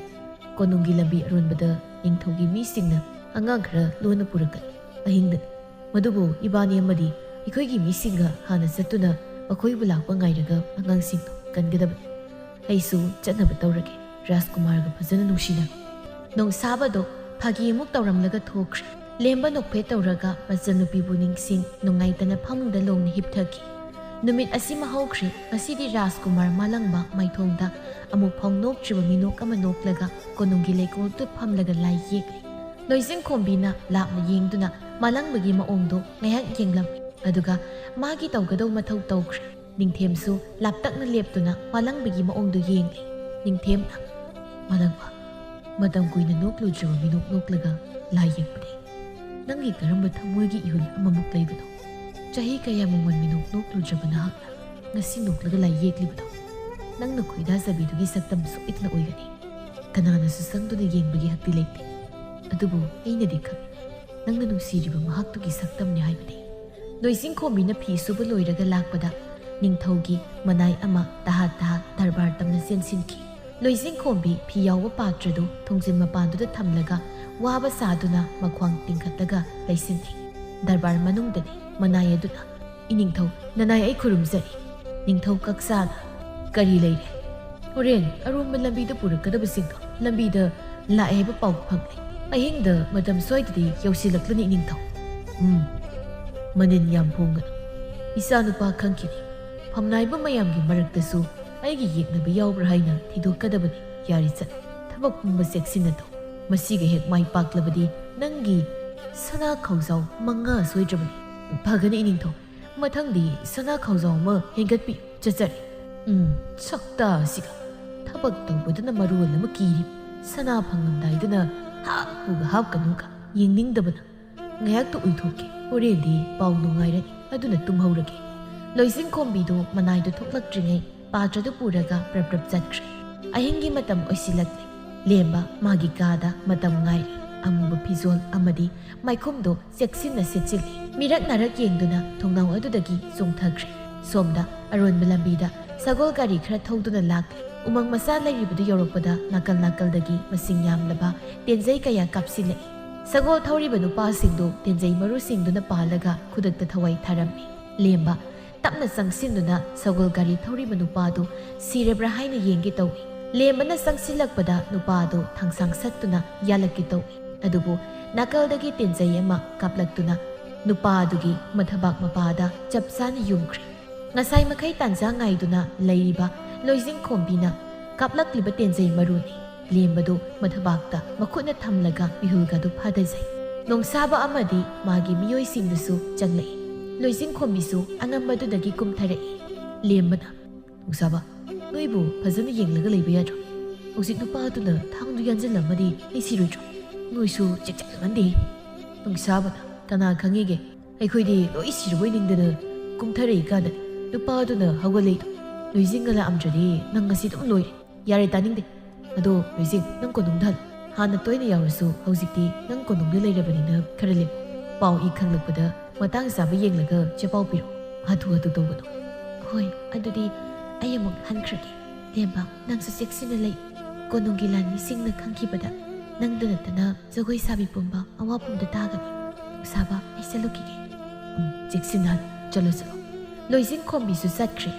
ꯀꯣꯅꯨꯡꯒꯤ ꯂꯝꯕꯤ ꯑꯔꯣꯟꯕꯗ ꯅꯤꯡꯊꯧꯒꯤ ꯃꯤꯁꯤꯡꯅ ꯑꯉꯥꯡ ꯈꯔ ꯂꯣꯟꯅ ꯄꯨꯔꯛꯀꯅꯤ꯫ ꯑꯍꯤꯡꯗ ꯃꯗꯨꯕꯨ ꯏꯕꯥꯅꯤ ꯑꯃꯗꯤ ꯑꯩꯈꯣꯏꯒꯤ ꯃꯤꯁꯤꯡꯒ ꯍꯥꯟꯅ ꯆꯠꯇꯨꯅ ꯃꯈꯣꯏꯕꯨ ꯂꯥꯛꯄ ꯉꯥꯏꯔꯒ ꯑꯉꯥꯡꯁꯤꯡꯗꯨ ꯀꯟꯒꯗꯕꯅꯤ꯫ ꯑꯩꯁꯨ ꯆꯠꯅꯕ ꯇꯧꯔꯒꯦ꯫ ꯔꯥꯖꯀꯨꯃꯥꯔꯒ ꯐꯖꯅ ꯅꯨꯡꯁꯤꯅꯔꯣ꯫ ꯅꯣꯡꯁꯥꯕꯗꯣ ꯐꯥꯒꯤ ꯑꯃꯨꯛ ꯇꯧꯔꯝꯂꯒ ꯊꯣꯛꯈ꯭ꯔꯦ꯫ ꯂꯦꯝꯕ ꯅꯣꯛꯐꯦꯠ ꯇꯧꯔꯒ ꯃꯆꯟꯅꯨꯄꯤꯕꯨ ꯅꯤꯡꯁꯤꯡ ꯅꯨꯡꯉꯥꯏꯇꯅ ꯐꯃꯨꯡꯗ ꯂꯣꯡꯅ ꯍꯤꯞꯊꯈꯤ꯫ ꯅꯨꯃꯤꯠ ꯑꯁꯤꯃ ꯍꯧꯈ꯭ꯔꯦ꯫ ꯉꯁꯤꯗꯤ ꯔꯥꯖꯀꯨꯃꯥꯔ ꯃꯥꯂꯪꯕ ꯃꯥꯏꯊꯣꯡꯗ ꯑꯃꯨꯛ ꯐꯥꯎ ꯅꯣꯛꯇ꯭ꯔꯤꯕ ꯃꯤꯅꯣꯛ ꯑꯃ ꯅꯣꯛꯂꯒ ꯀꯣꯅꯨꯡꯒꯤ ꯂꯩꯀꯣꯜꯗꯨ ꯐꯝꯂꯒ ꯂꯥꯏ ꯌꯦꯛꯂꯤ꯫ ꯂꯣꯏꯖꯤꯡꯈꯣꯝꯕꯤꯅ ꯂꯥꯞꯅ ꯌꯦꯡꯗꯨꯅ ꯃꯥꯂꯪꯕꯒꯤ ꯃꯑꯣꯡꯗꯨ ꯉꯥꯏꯍꯥꯛ ꯌꯦꯡꯂꯝꯃꯤ꯫ ꯑꯗꯨꯒ ꯃꯥꯒꯤ ꯇꯧꯒꯗꯧ ꯃꯊꯧ ꯇꯧꯈ꯭ꯔꯦ꯫ ꯅꯤꯡꯊꯦꯝꯁꯨ ꯂꯥꯞꯇꯛꯅ ꯂꯦꯞꯇꯨꯅ ꯃꯥꯂꯪꯕꯒꯤ ꯃꯑꯣꯡꯗꯨ ꯌꯦꯡꯂꯤ꯫ ꯅꯤꯡꯊꯦꯝꯅ, "ꯃꯥꯂꯪꯕ, ꯃꯇꯝ ꯀꯨꯏꯅ ꯅꯣꯛꯂꯨꯗ꯭ꯔꯤꯕ ꯃꯤꯅꯣꯛ ꯅꯣꯛꯂꯒ ꯂꯥꯏ ꯌꯦꯛꯄꯅꯦ꯫ ꯅꯪꯒꯤ ꯀꯔꯝꯕ ꯊꯃꯣꯏꯒꯤ ꯏꯍꯨꯜ ꯑꯃꯃꯨꯛ ꯂꯩꯕꯅꯣ? ꯆꯍꯤ ꯀꯌꯥ ꯃꯃꯜ ꯃꯤꯅꯣꯛ ꯅꯣꯛꯂꯨꯗ꯭ꯔꯕ ꯅꯍꯥꯛꯅ ꯉꯁꯤ ꯅꯣꯛꯂꯒ ꯂꯥꯏ ꯌꯦꯛꯂꯤꯕꯗꯣ? ꯅꯪꯅ ꯈꯣꯏꯗꯥꯖꯕꯤꯗꯨꯒꯤ ꯁꯛꯇꯝ ꯁꯣꯏꯗꯅ ꯑꯣꯏꯒꯅꯤ꯫ ꯀꯅꯥꯅꯁꯨ ꯆꯪꯗꯨꯅ ꯌꯦꯡꯕꯒꯤ ꯍꯛꯇꯤ ꯂꯩꯇꯦ꯫ ꯑꯗꯨꯕꯨ ꯑꯩꯅꯗꯤ ꯈꯪꯏ, ꯅꯪꯅ ꯅꯨꯡꯁꯤꯔꯤꯕ ꯃꯍꯥꯛꯇꯨꯒꯤ ꯁꯛꯇꯝꯅꯤ ꯍꯥꯏꯕꯗꯤ꯫" ꯂꯣꯏꯖꯤꯡꯈꯣꯝꯕꯤꯅ ꯐꯤ ꯁꯨꯕ ꯂꯣꯏꯔꯒ ꯂꯥꯛꯄꯗ ꯅꯤꯡꯊꯧꯒꯤ ꯃꯅꯥꯏ ꯑꯃ ꯇꯍꯥ ꯇꯍꯥ ꯗꯔꯕꯥꯔ ꯇꯝꯅ ꯆꯦꯟꯁꯤꯟꯈꯤ꯫ ꯂꯣꯏꯖꯤꯡꯈꯣꯝꯕꯤ ꯐꯤ ꯌꯥꯎꯕ ꯄꯥꯇ꯭ꯔꯗꯨ ꯊꯣꯡꯖꯤꯟ ꯃꯄꯥꯟꯗꯨꯗ ꯊꯝꯂꯒ ꯋꯥꯕ ꯁꯥꯗꯨꯅ ꯃꯈ꯭ꯋꯥꯡ ꯇꯤꯡꯈꯠꯂꯒ ꯂꯩꯁꯤꯟꯈꯤ꯫ ꯗꯔꯕꯥꯔ ꯃꯅꯨꯡꯗꯅꯤ꯫ ꯃꯅꯥꯏ ꯑꯗꯨꯅ, "ꯏꯅꯤꯡꯊꯧ, ꯅꯅꯥꯏ ꯑꯩ ꯈꯨꯔꯨꯝꯖꯔꯤ꯫" ꯅꯤꯡꯊꯧ ꯀꯛꯆꯥꯅ, "ꯀꯔꯤ ꯂꯩꯔꯦ?" "ꯍꯣꯔꯦꯟ ꯑꯔꯣꯝꯕ ꯂꯝꯕꯤꯗ ꯄꯨꯔꯛꯀꯗꯕꯁꯤꯡꯗꯣ ꯂꯝꯕꯤꯗ ꯂꯥꯛꯑꯦ ꯍꯥꯏꯕ ꯄꯥꯎ ꯐꯪꯂꯦ꯫ ꯑꯍꯤꯡꯗ ꯃꯇꯝ ꯁ꯭ꯋꯥꯏꯗꯗꯤ ꯌꯧꯁꯤꯜꯂꯛꯂꯅꯤ, ꯏꯅꯤꯡꯊꯧ꯫" "ꯎꯝ, ꯃꯅꯤꯟ ꯌꯥꯝ ꯍꯣꯡꯒꯅꯨ꯫ ꯏꯆꯥꯅꯨꯄꯥ ꯈꯪꯈꯤꯅꯤ꯫ ꯐꯝꯅꯥꯏꯕ ꯃꯌꯥꯝꯒꯤ ꯃꯔꯛꯇꯁꯨ ꯑꯩꯒꯤ ꯌꯦꯛꯅꯕ ꯌꯥꯎꯕ꯭ꯔꯥ ꯍꯥꯏꯅ ꯊꯤꯗꯣꯛꯀꯗꯕꯅꯤ꯫ ꯌꯥꯔꯦ, ꯆꯠꯂꯣ꯫ ꯊꯕꯛ ꯄꯨꯝꯕ ꯆꯦꯛꯁꯤꯟꯅ ꯇꯧ꯫ ꯃꯁꯤꯒ ꯍꯦꯛ ꯃꯥꯏ ꯄꯥꯛꯂꯕꯗꯤ ꯅꯪꯒꯤ ꯁꯅꯥ ꯈꯥꯎꯖꯥꯎ ꯃꯉꯥ ꯁꯣꯏꯗ꯭ꯔꯕꯅꯤ꯫" "ꯐꯒꯅꯤ, ꯏꯅꯤꯡꯊꯧ꯫ ꯃꯊꯪꯗꯤ ꯁꯅꯥ ꯈꯥꯎꯖꯥꯎ ꯑꯃ ꯍꯦꯟꯒꯠꯄꯤꯌꯨ꯫ ꯆꯠꯆꯔꯤ꯫" "ꯎꯝ, ꯁꯛꯇꯥ ꯑꯁꯤꯒ꯫ ꯊꯕꯛ ꯇꯧꯕꯗꯅ ꯃꯔꯣꯜ ꯑꯃ ꯀꯤꯔꯤ꯫ ꯁꯅꯥ ꯐꯪꯂꯝꯗꯥꯏꯗꯅ ꯍꯥꯞꯄꯨꯒ ꯍꯥꯞꯀꯅꯨꯒ꯫ ꯌꯦꯡꯅꯤꯡꯗꯕꯅ꯫ ꯉꯥꯏꯍꯥꯛꯇ ꯎꯏꯊꯣꯛꯀꯦ꯫ ꯍꯣꯔꯦꯟꯗꯤ ꯄꯥꯎ ꯅꯨꯡꯉꯥꯏꯔꯅꯤ꯫ ꯑꯗꯨꯅ ꯇꯨꯝꯍꯧꯔꯒꯦ꯫" ꯂꯣꯏꯖꯤꯡꯈꯣꯝꯕꯤꯗꯨ ꯃꯅꯥꯏꯗꯨ ꯊꯣꯛꯂꯛꯇ꯭ꯔꯤꯉꯩ ꯄꯥꯇ꯭ꯔꯗꯨ ꯄꯨꯔꯒ ꯄ꯭ꯔꯞ ꯄ꯭ꯔꯞ ꯆꯠꯈ꯭ꯔꯦ꯫ ꯑꯍꯤꯡꯒꯤ ꯃꯇꯝ ꯑꯣꯏꯁꯤꯜꯂꯛꯂꯦ꯫ ꯂꯦꯝꯕ ꯃꯥꯒꯤ ꯀꯥꯗ ꯃꯇꯝ ꯉꯥꯏꯔꯤ꯫ ꯑꯃꯨꯕ ꯐꯤꯖꯣꯜ ꯑꯃꯗꯤ ꯃꯥꯏꯈꯨꯝꯗꯨ ꯆꯦꯛꯁꯤꯟꯅ ꯁꯦꯠꯆꯤꯜꯂꯤ꯫ ꯃꯤꯔꯛ ꯅꯥꯔꯛ ꯌꯦꯡꯗꯨꯅ ꯊꯣꯡꯅꯥꯎ ꯑꯗꯨꯗꯒꯤ ꯆꯣꯡꯊꯈ꯭ꯔꯦ꯫ ꯁꯣꯝꯗ ꯑꯔꯣꯟꯕ ꯂꯝꯕꯤꯗ ꯁꯒꯣꯜ ꯒꯥꯔꯤ ꯈꯔ ꯊꯧꯗꯨꯅ ꯂꯥꯛꯂꯦ꯫ ꯎꯃꯪ ꯃꯆꯥ ꯂꯩꯔꯤꯕꯗꯨ ꯌꯧꯔꯛꯄꯗ ꯅꯥꯀꯜ ꯅꯥꯀꯜꯗꯒꯤ ꯃꯁꯤꯡ ꯌꯥꯝꯂꯕ ꯇꯦꯟꯖꯩ ꯀꯌꯥ ꯀꯥꯞꯁꯤꯜꯂꯛꯏ꯫ ꯁꯒꯣꯜ ꯊꯧꯔꯤꯕ ꯅꯨꯄꯥꯁꯤꯡꯗꯨ ꯇꯦꯟꯖꯩ ꯃꯔꯨꯁꯤꯡꯗꯨꯅ ꯄꯥꯜꯂꯒ ꯈꯨꯗꯛꯇ ꯊꯋꯥꯏ ꯊꯥꯔꯝꯃꯤ꯫ ꯂꯦꯝꯕ ꯇꯞꯅ ꯆꯪꯁꯤꯟꯗꯨꯅ ꯁꯒꯣꯜ ꯒꯥꯔꯤ ꯊꯧꯔꯤꯕ ꯅꯨꯄꯥꯗꯨ ꯁꯤꯔꯕ꯭ꯔꯥ ꯍꯥꯏꯅ ꯌꯦꯡꯒꯦ ꯇꯧꯏ꯫ ꯂꯦꯝꯕꯅ ꯆꯪꯁꯤꯜꯂꯛꯄꯗ ꯅꯨꯄꯥꯗꯨ ꯊꯥꯡꯁꯥꯡ ꯁꯠꯇꯨꯅ ꯌꯥꯜꯂꯛꯀꯦ ꯇꯧꯏ꯫ ꯑꯗꯨꯕꯨ ꯅꯥꯀꯜꯗꯒꯤ ꯇꯦꯟꯖꯩ ꯑꯃ ꯀꯥꯞꯂꯛꯇꯨꯅ ꯅꯨꯄꯥ ꯑꯗꯨꯒꯤ ꯃꯊꯕꯥꯛ ꯃꯄꯥꯗ ꯆꯞ ꯆꯥꯅ ꯌꯨꯝꯈ꯭ꯔꯦ꯫ ꯉꯁꯥꯏ ꯃꯈꯩ ꯇꯥꯟꯖꯥ ꯉꯥꯏꯗꯨꯅ ꯂꯩꯔꯤꯕ ꯂꯣꯏꯖꯤꯡꯈꯣꯝꯕꯤꯅ ꯀꯥꯞꯂꯛꯂꯤꯕ ꯇꯦꯟꯖꯩ ꯃꯔꯨꯅꯤ꯫ ꯂꯦꯝꯕꯗꯨ ꯃꯊꯕꯥꯛꯇ ꯃꯈꯨꯠꯅ ꯊꯝꯂꯒ ꯃꯤꯍꯨꯜꯒꯗꯨ ꯐꯥꯗꯖꯩ꯫ ꯅꯣꯡꯁꯥꯕ ꯑꯃꯗꯤ ꯃꯥꯒꯤ ꯃꯤꯑꯣꯏꯁꯤꯡꯗꯨꯁꯨ ꯆꯪꯂꯛꯏ꯫ ꯂꯣꯏꯖꯤꯡꯈꯣꯝꯕꯤꯁꯨ ꯑꯉꯝꯕꯗꯨꯗꯒꯤ ꯀꯨꯝꯊꯔꯛꯏ꯫ ꯂꯦꯝꯕꯅ, "ꯅꯣꯡꯁꯥꯕ, ꯅꯣꯏꯕꯨ ꯐꯖꯅ ꯌꯦꯡꯂꯒ ꯂꯩꯕ ꯌꯥꯗ꯭ꯔꯣ? ꯍꯧꯖꯤꯛ ꯅꯨꯄꯥ ꯑꯗꯨꯅ ꯊꯥꯡꯗꯨ ꯌꯥꯟꯁꯤꯜꯂꯝꯃꯗꯤ ꯂꯩꯁꯤꯔꯣꯏꯗ꯭ꯔꯣ? ꯅꯣꯏꯁꯨ ꯆꯦꯛꯁꯤꯟꯃꯟꯗꯦ꯫" ꯅꯣꯡꯁꯥꯕꯅ, "ꯀꯅꯥ ꯈꯪꯉꯤꯒꯦ? ꯑꯩꯈꯣꯏꯗꯤ ꯂꯣꯏ ꯁꯤꯔꯕꯣꯏ ꯅꯤꯡꯗꯅ ꯀꯨꯝꯊꯔꯛꯏ ꯀꯥꯟꯗꯅꯤ ꯅꯨꯄꯥ ꯑꯗꯨꯅ ꯍꯧꯒꯠꯂꯛꯏꯗꯣ꯫ ꯂꯣꯏꯖꯤꯡꯒ ꯂꯥꯛꯑꯝꯗ꯭ꯔꯗꯤ ꯅꯪ ꯉꯁꯤ ꯑꯗꯨꯝ ꯂꯣꯏꯔꯦ꯫ ꯌꯥꯔꯦ, ꯇꯥꯅꯤꯡꯗꯦ꯫ ꯑꯗꯣ ꯂꯣꯏꯖꯤꯡ, ꯅꯪ ꯀꯣꯅꯨꯡꯗ ꯍꯜꯂꯣ꯫ ꯍꯥꯟꯅ ꯇꯣꯏꯅ ꯌꯥꯎꯔꯁꯨ ꯍꯧꯖꯤꯛꯇꯤ ꯅꯪ ꯀꯣꯅꯨꯡꯗ ꯂꯩꯔꯕꯅꯤꯅ ꯈꯔ ꯂꯦꯞꯄꯣ꯫ ꯄꯥꯎ ꯏ ꯈꯪꯂꯛꯄꯗ ꯃꯇꯥꯡ ꯆꯥꯕ ꯌꯦꯡꯂꯒ ꯆꯦꯄꯥꯎ ꯄꯤꯔꯛꯑꯣ꯫ ꯍꯥꯊꯨ ꯍꯥꯊꯨ ꯇꯧꯒꯅꯨ꯫" "ꯍꯣꯏ, ꯑꯗꯨꯗꯤ ꯑꯩ ꯑꯃꯨꯛ ꯍꯟꯈ꯭ꯔꯒꯦ꯫ ꯂꯦꯝꯕ, ꯅꯪꯁꯨ ꯆꯦꯛꯁꯤꯟꯅ ꯂꯩ꯫ ꯀꯣꯅꯨꯡꯒꯤ ꯂꯥꯟꯃꯤꯁꯤꯡꯅ ꯈꯪꯈꯤꯕꯗ ꯅꯪꯗ ꯅꯠꯇꯅ ꯖꯒꯣꯏ ꯁꯥꯕꯤ ꯄꯨꯝꯕ ꯑꯋꯥꯐꯝꯗ ꯇꯥꯒꯅꯤ꯫ ꯅꯣꯡꯁꯥꯕ, ꯑꯩ ꯆꯠꯂꯨꯈꯤꯒꯦ꯫" "ꯎꯝ, ꯆꯦꯛꯁꯤꯟꯅ ꯍꯜꯂꯨ꯫ ꯆꯠꯂꯣ, ꯆꯠꯂꯣ꯫" ꯂꯣꯏꯖꯤꯡꯈꯣꯝꯕꯤꯁꯨ ꯆꯠꯈ꯭ꯔꯦ꯫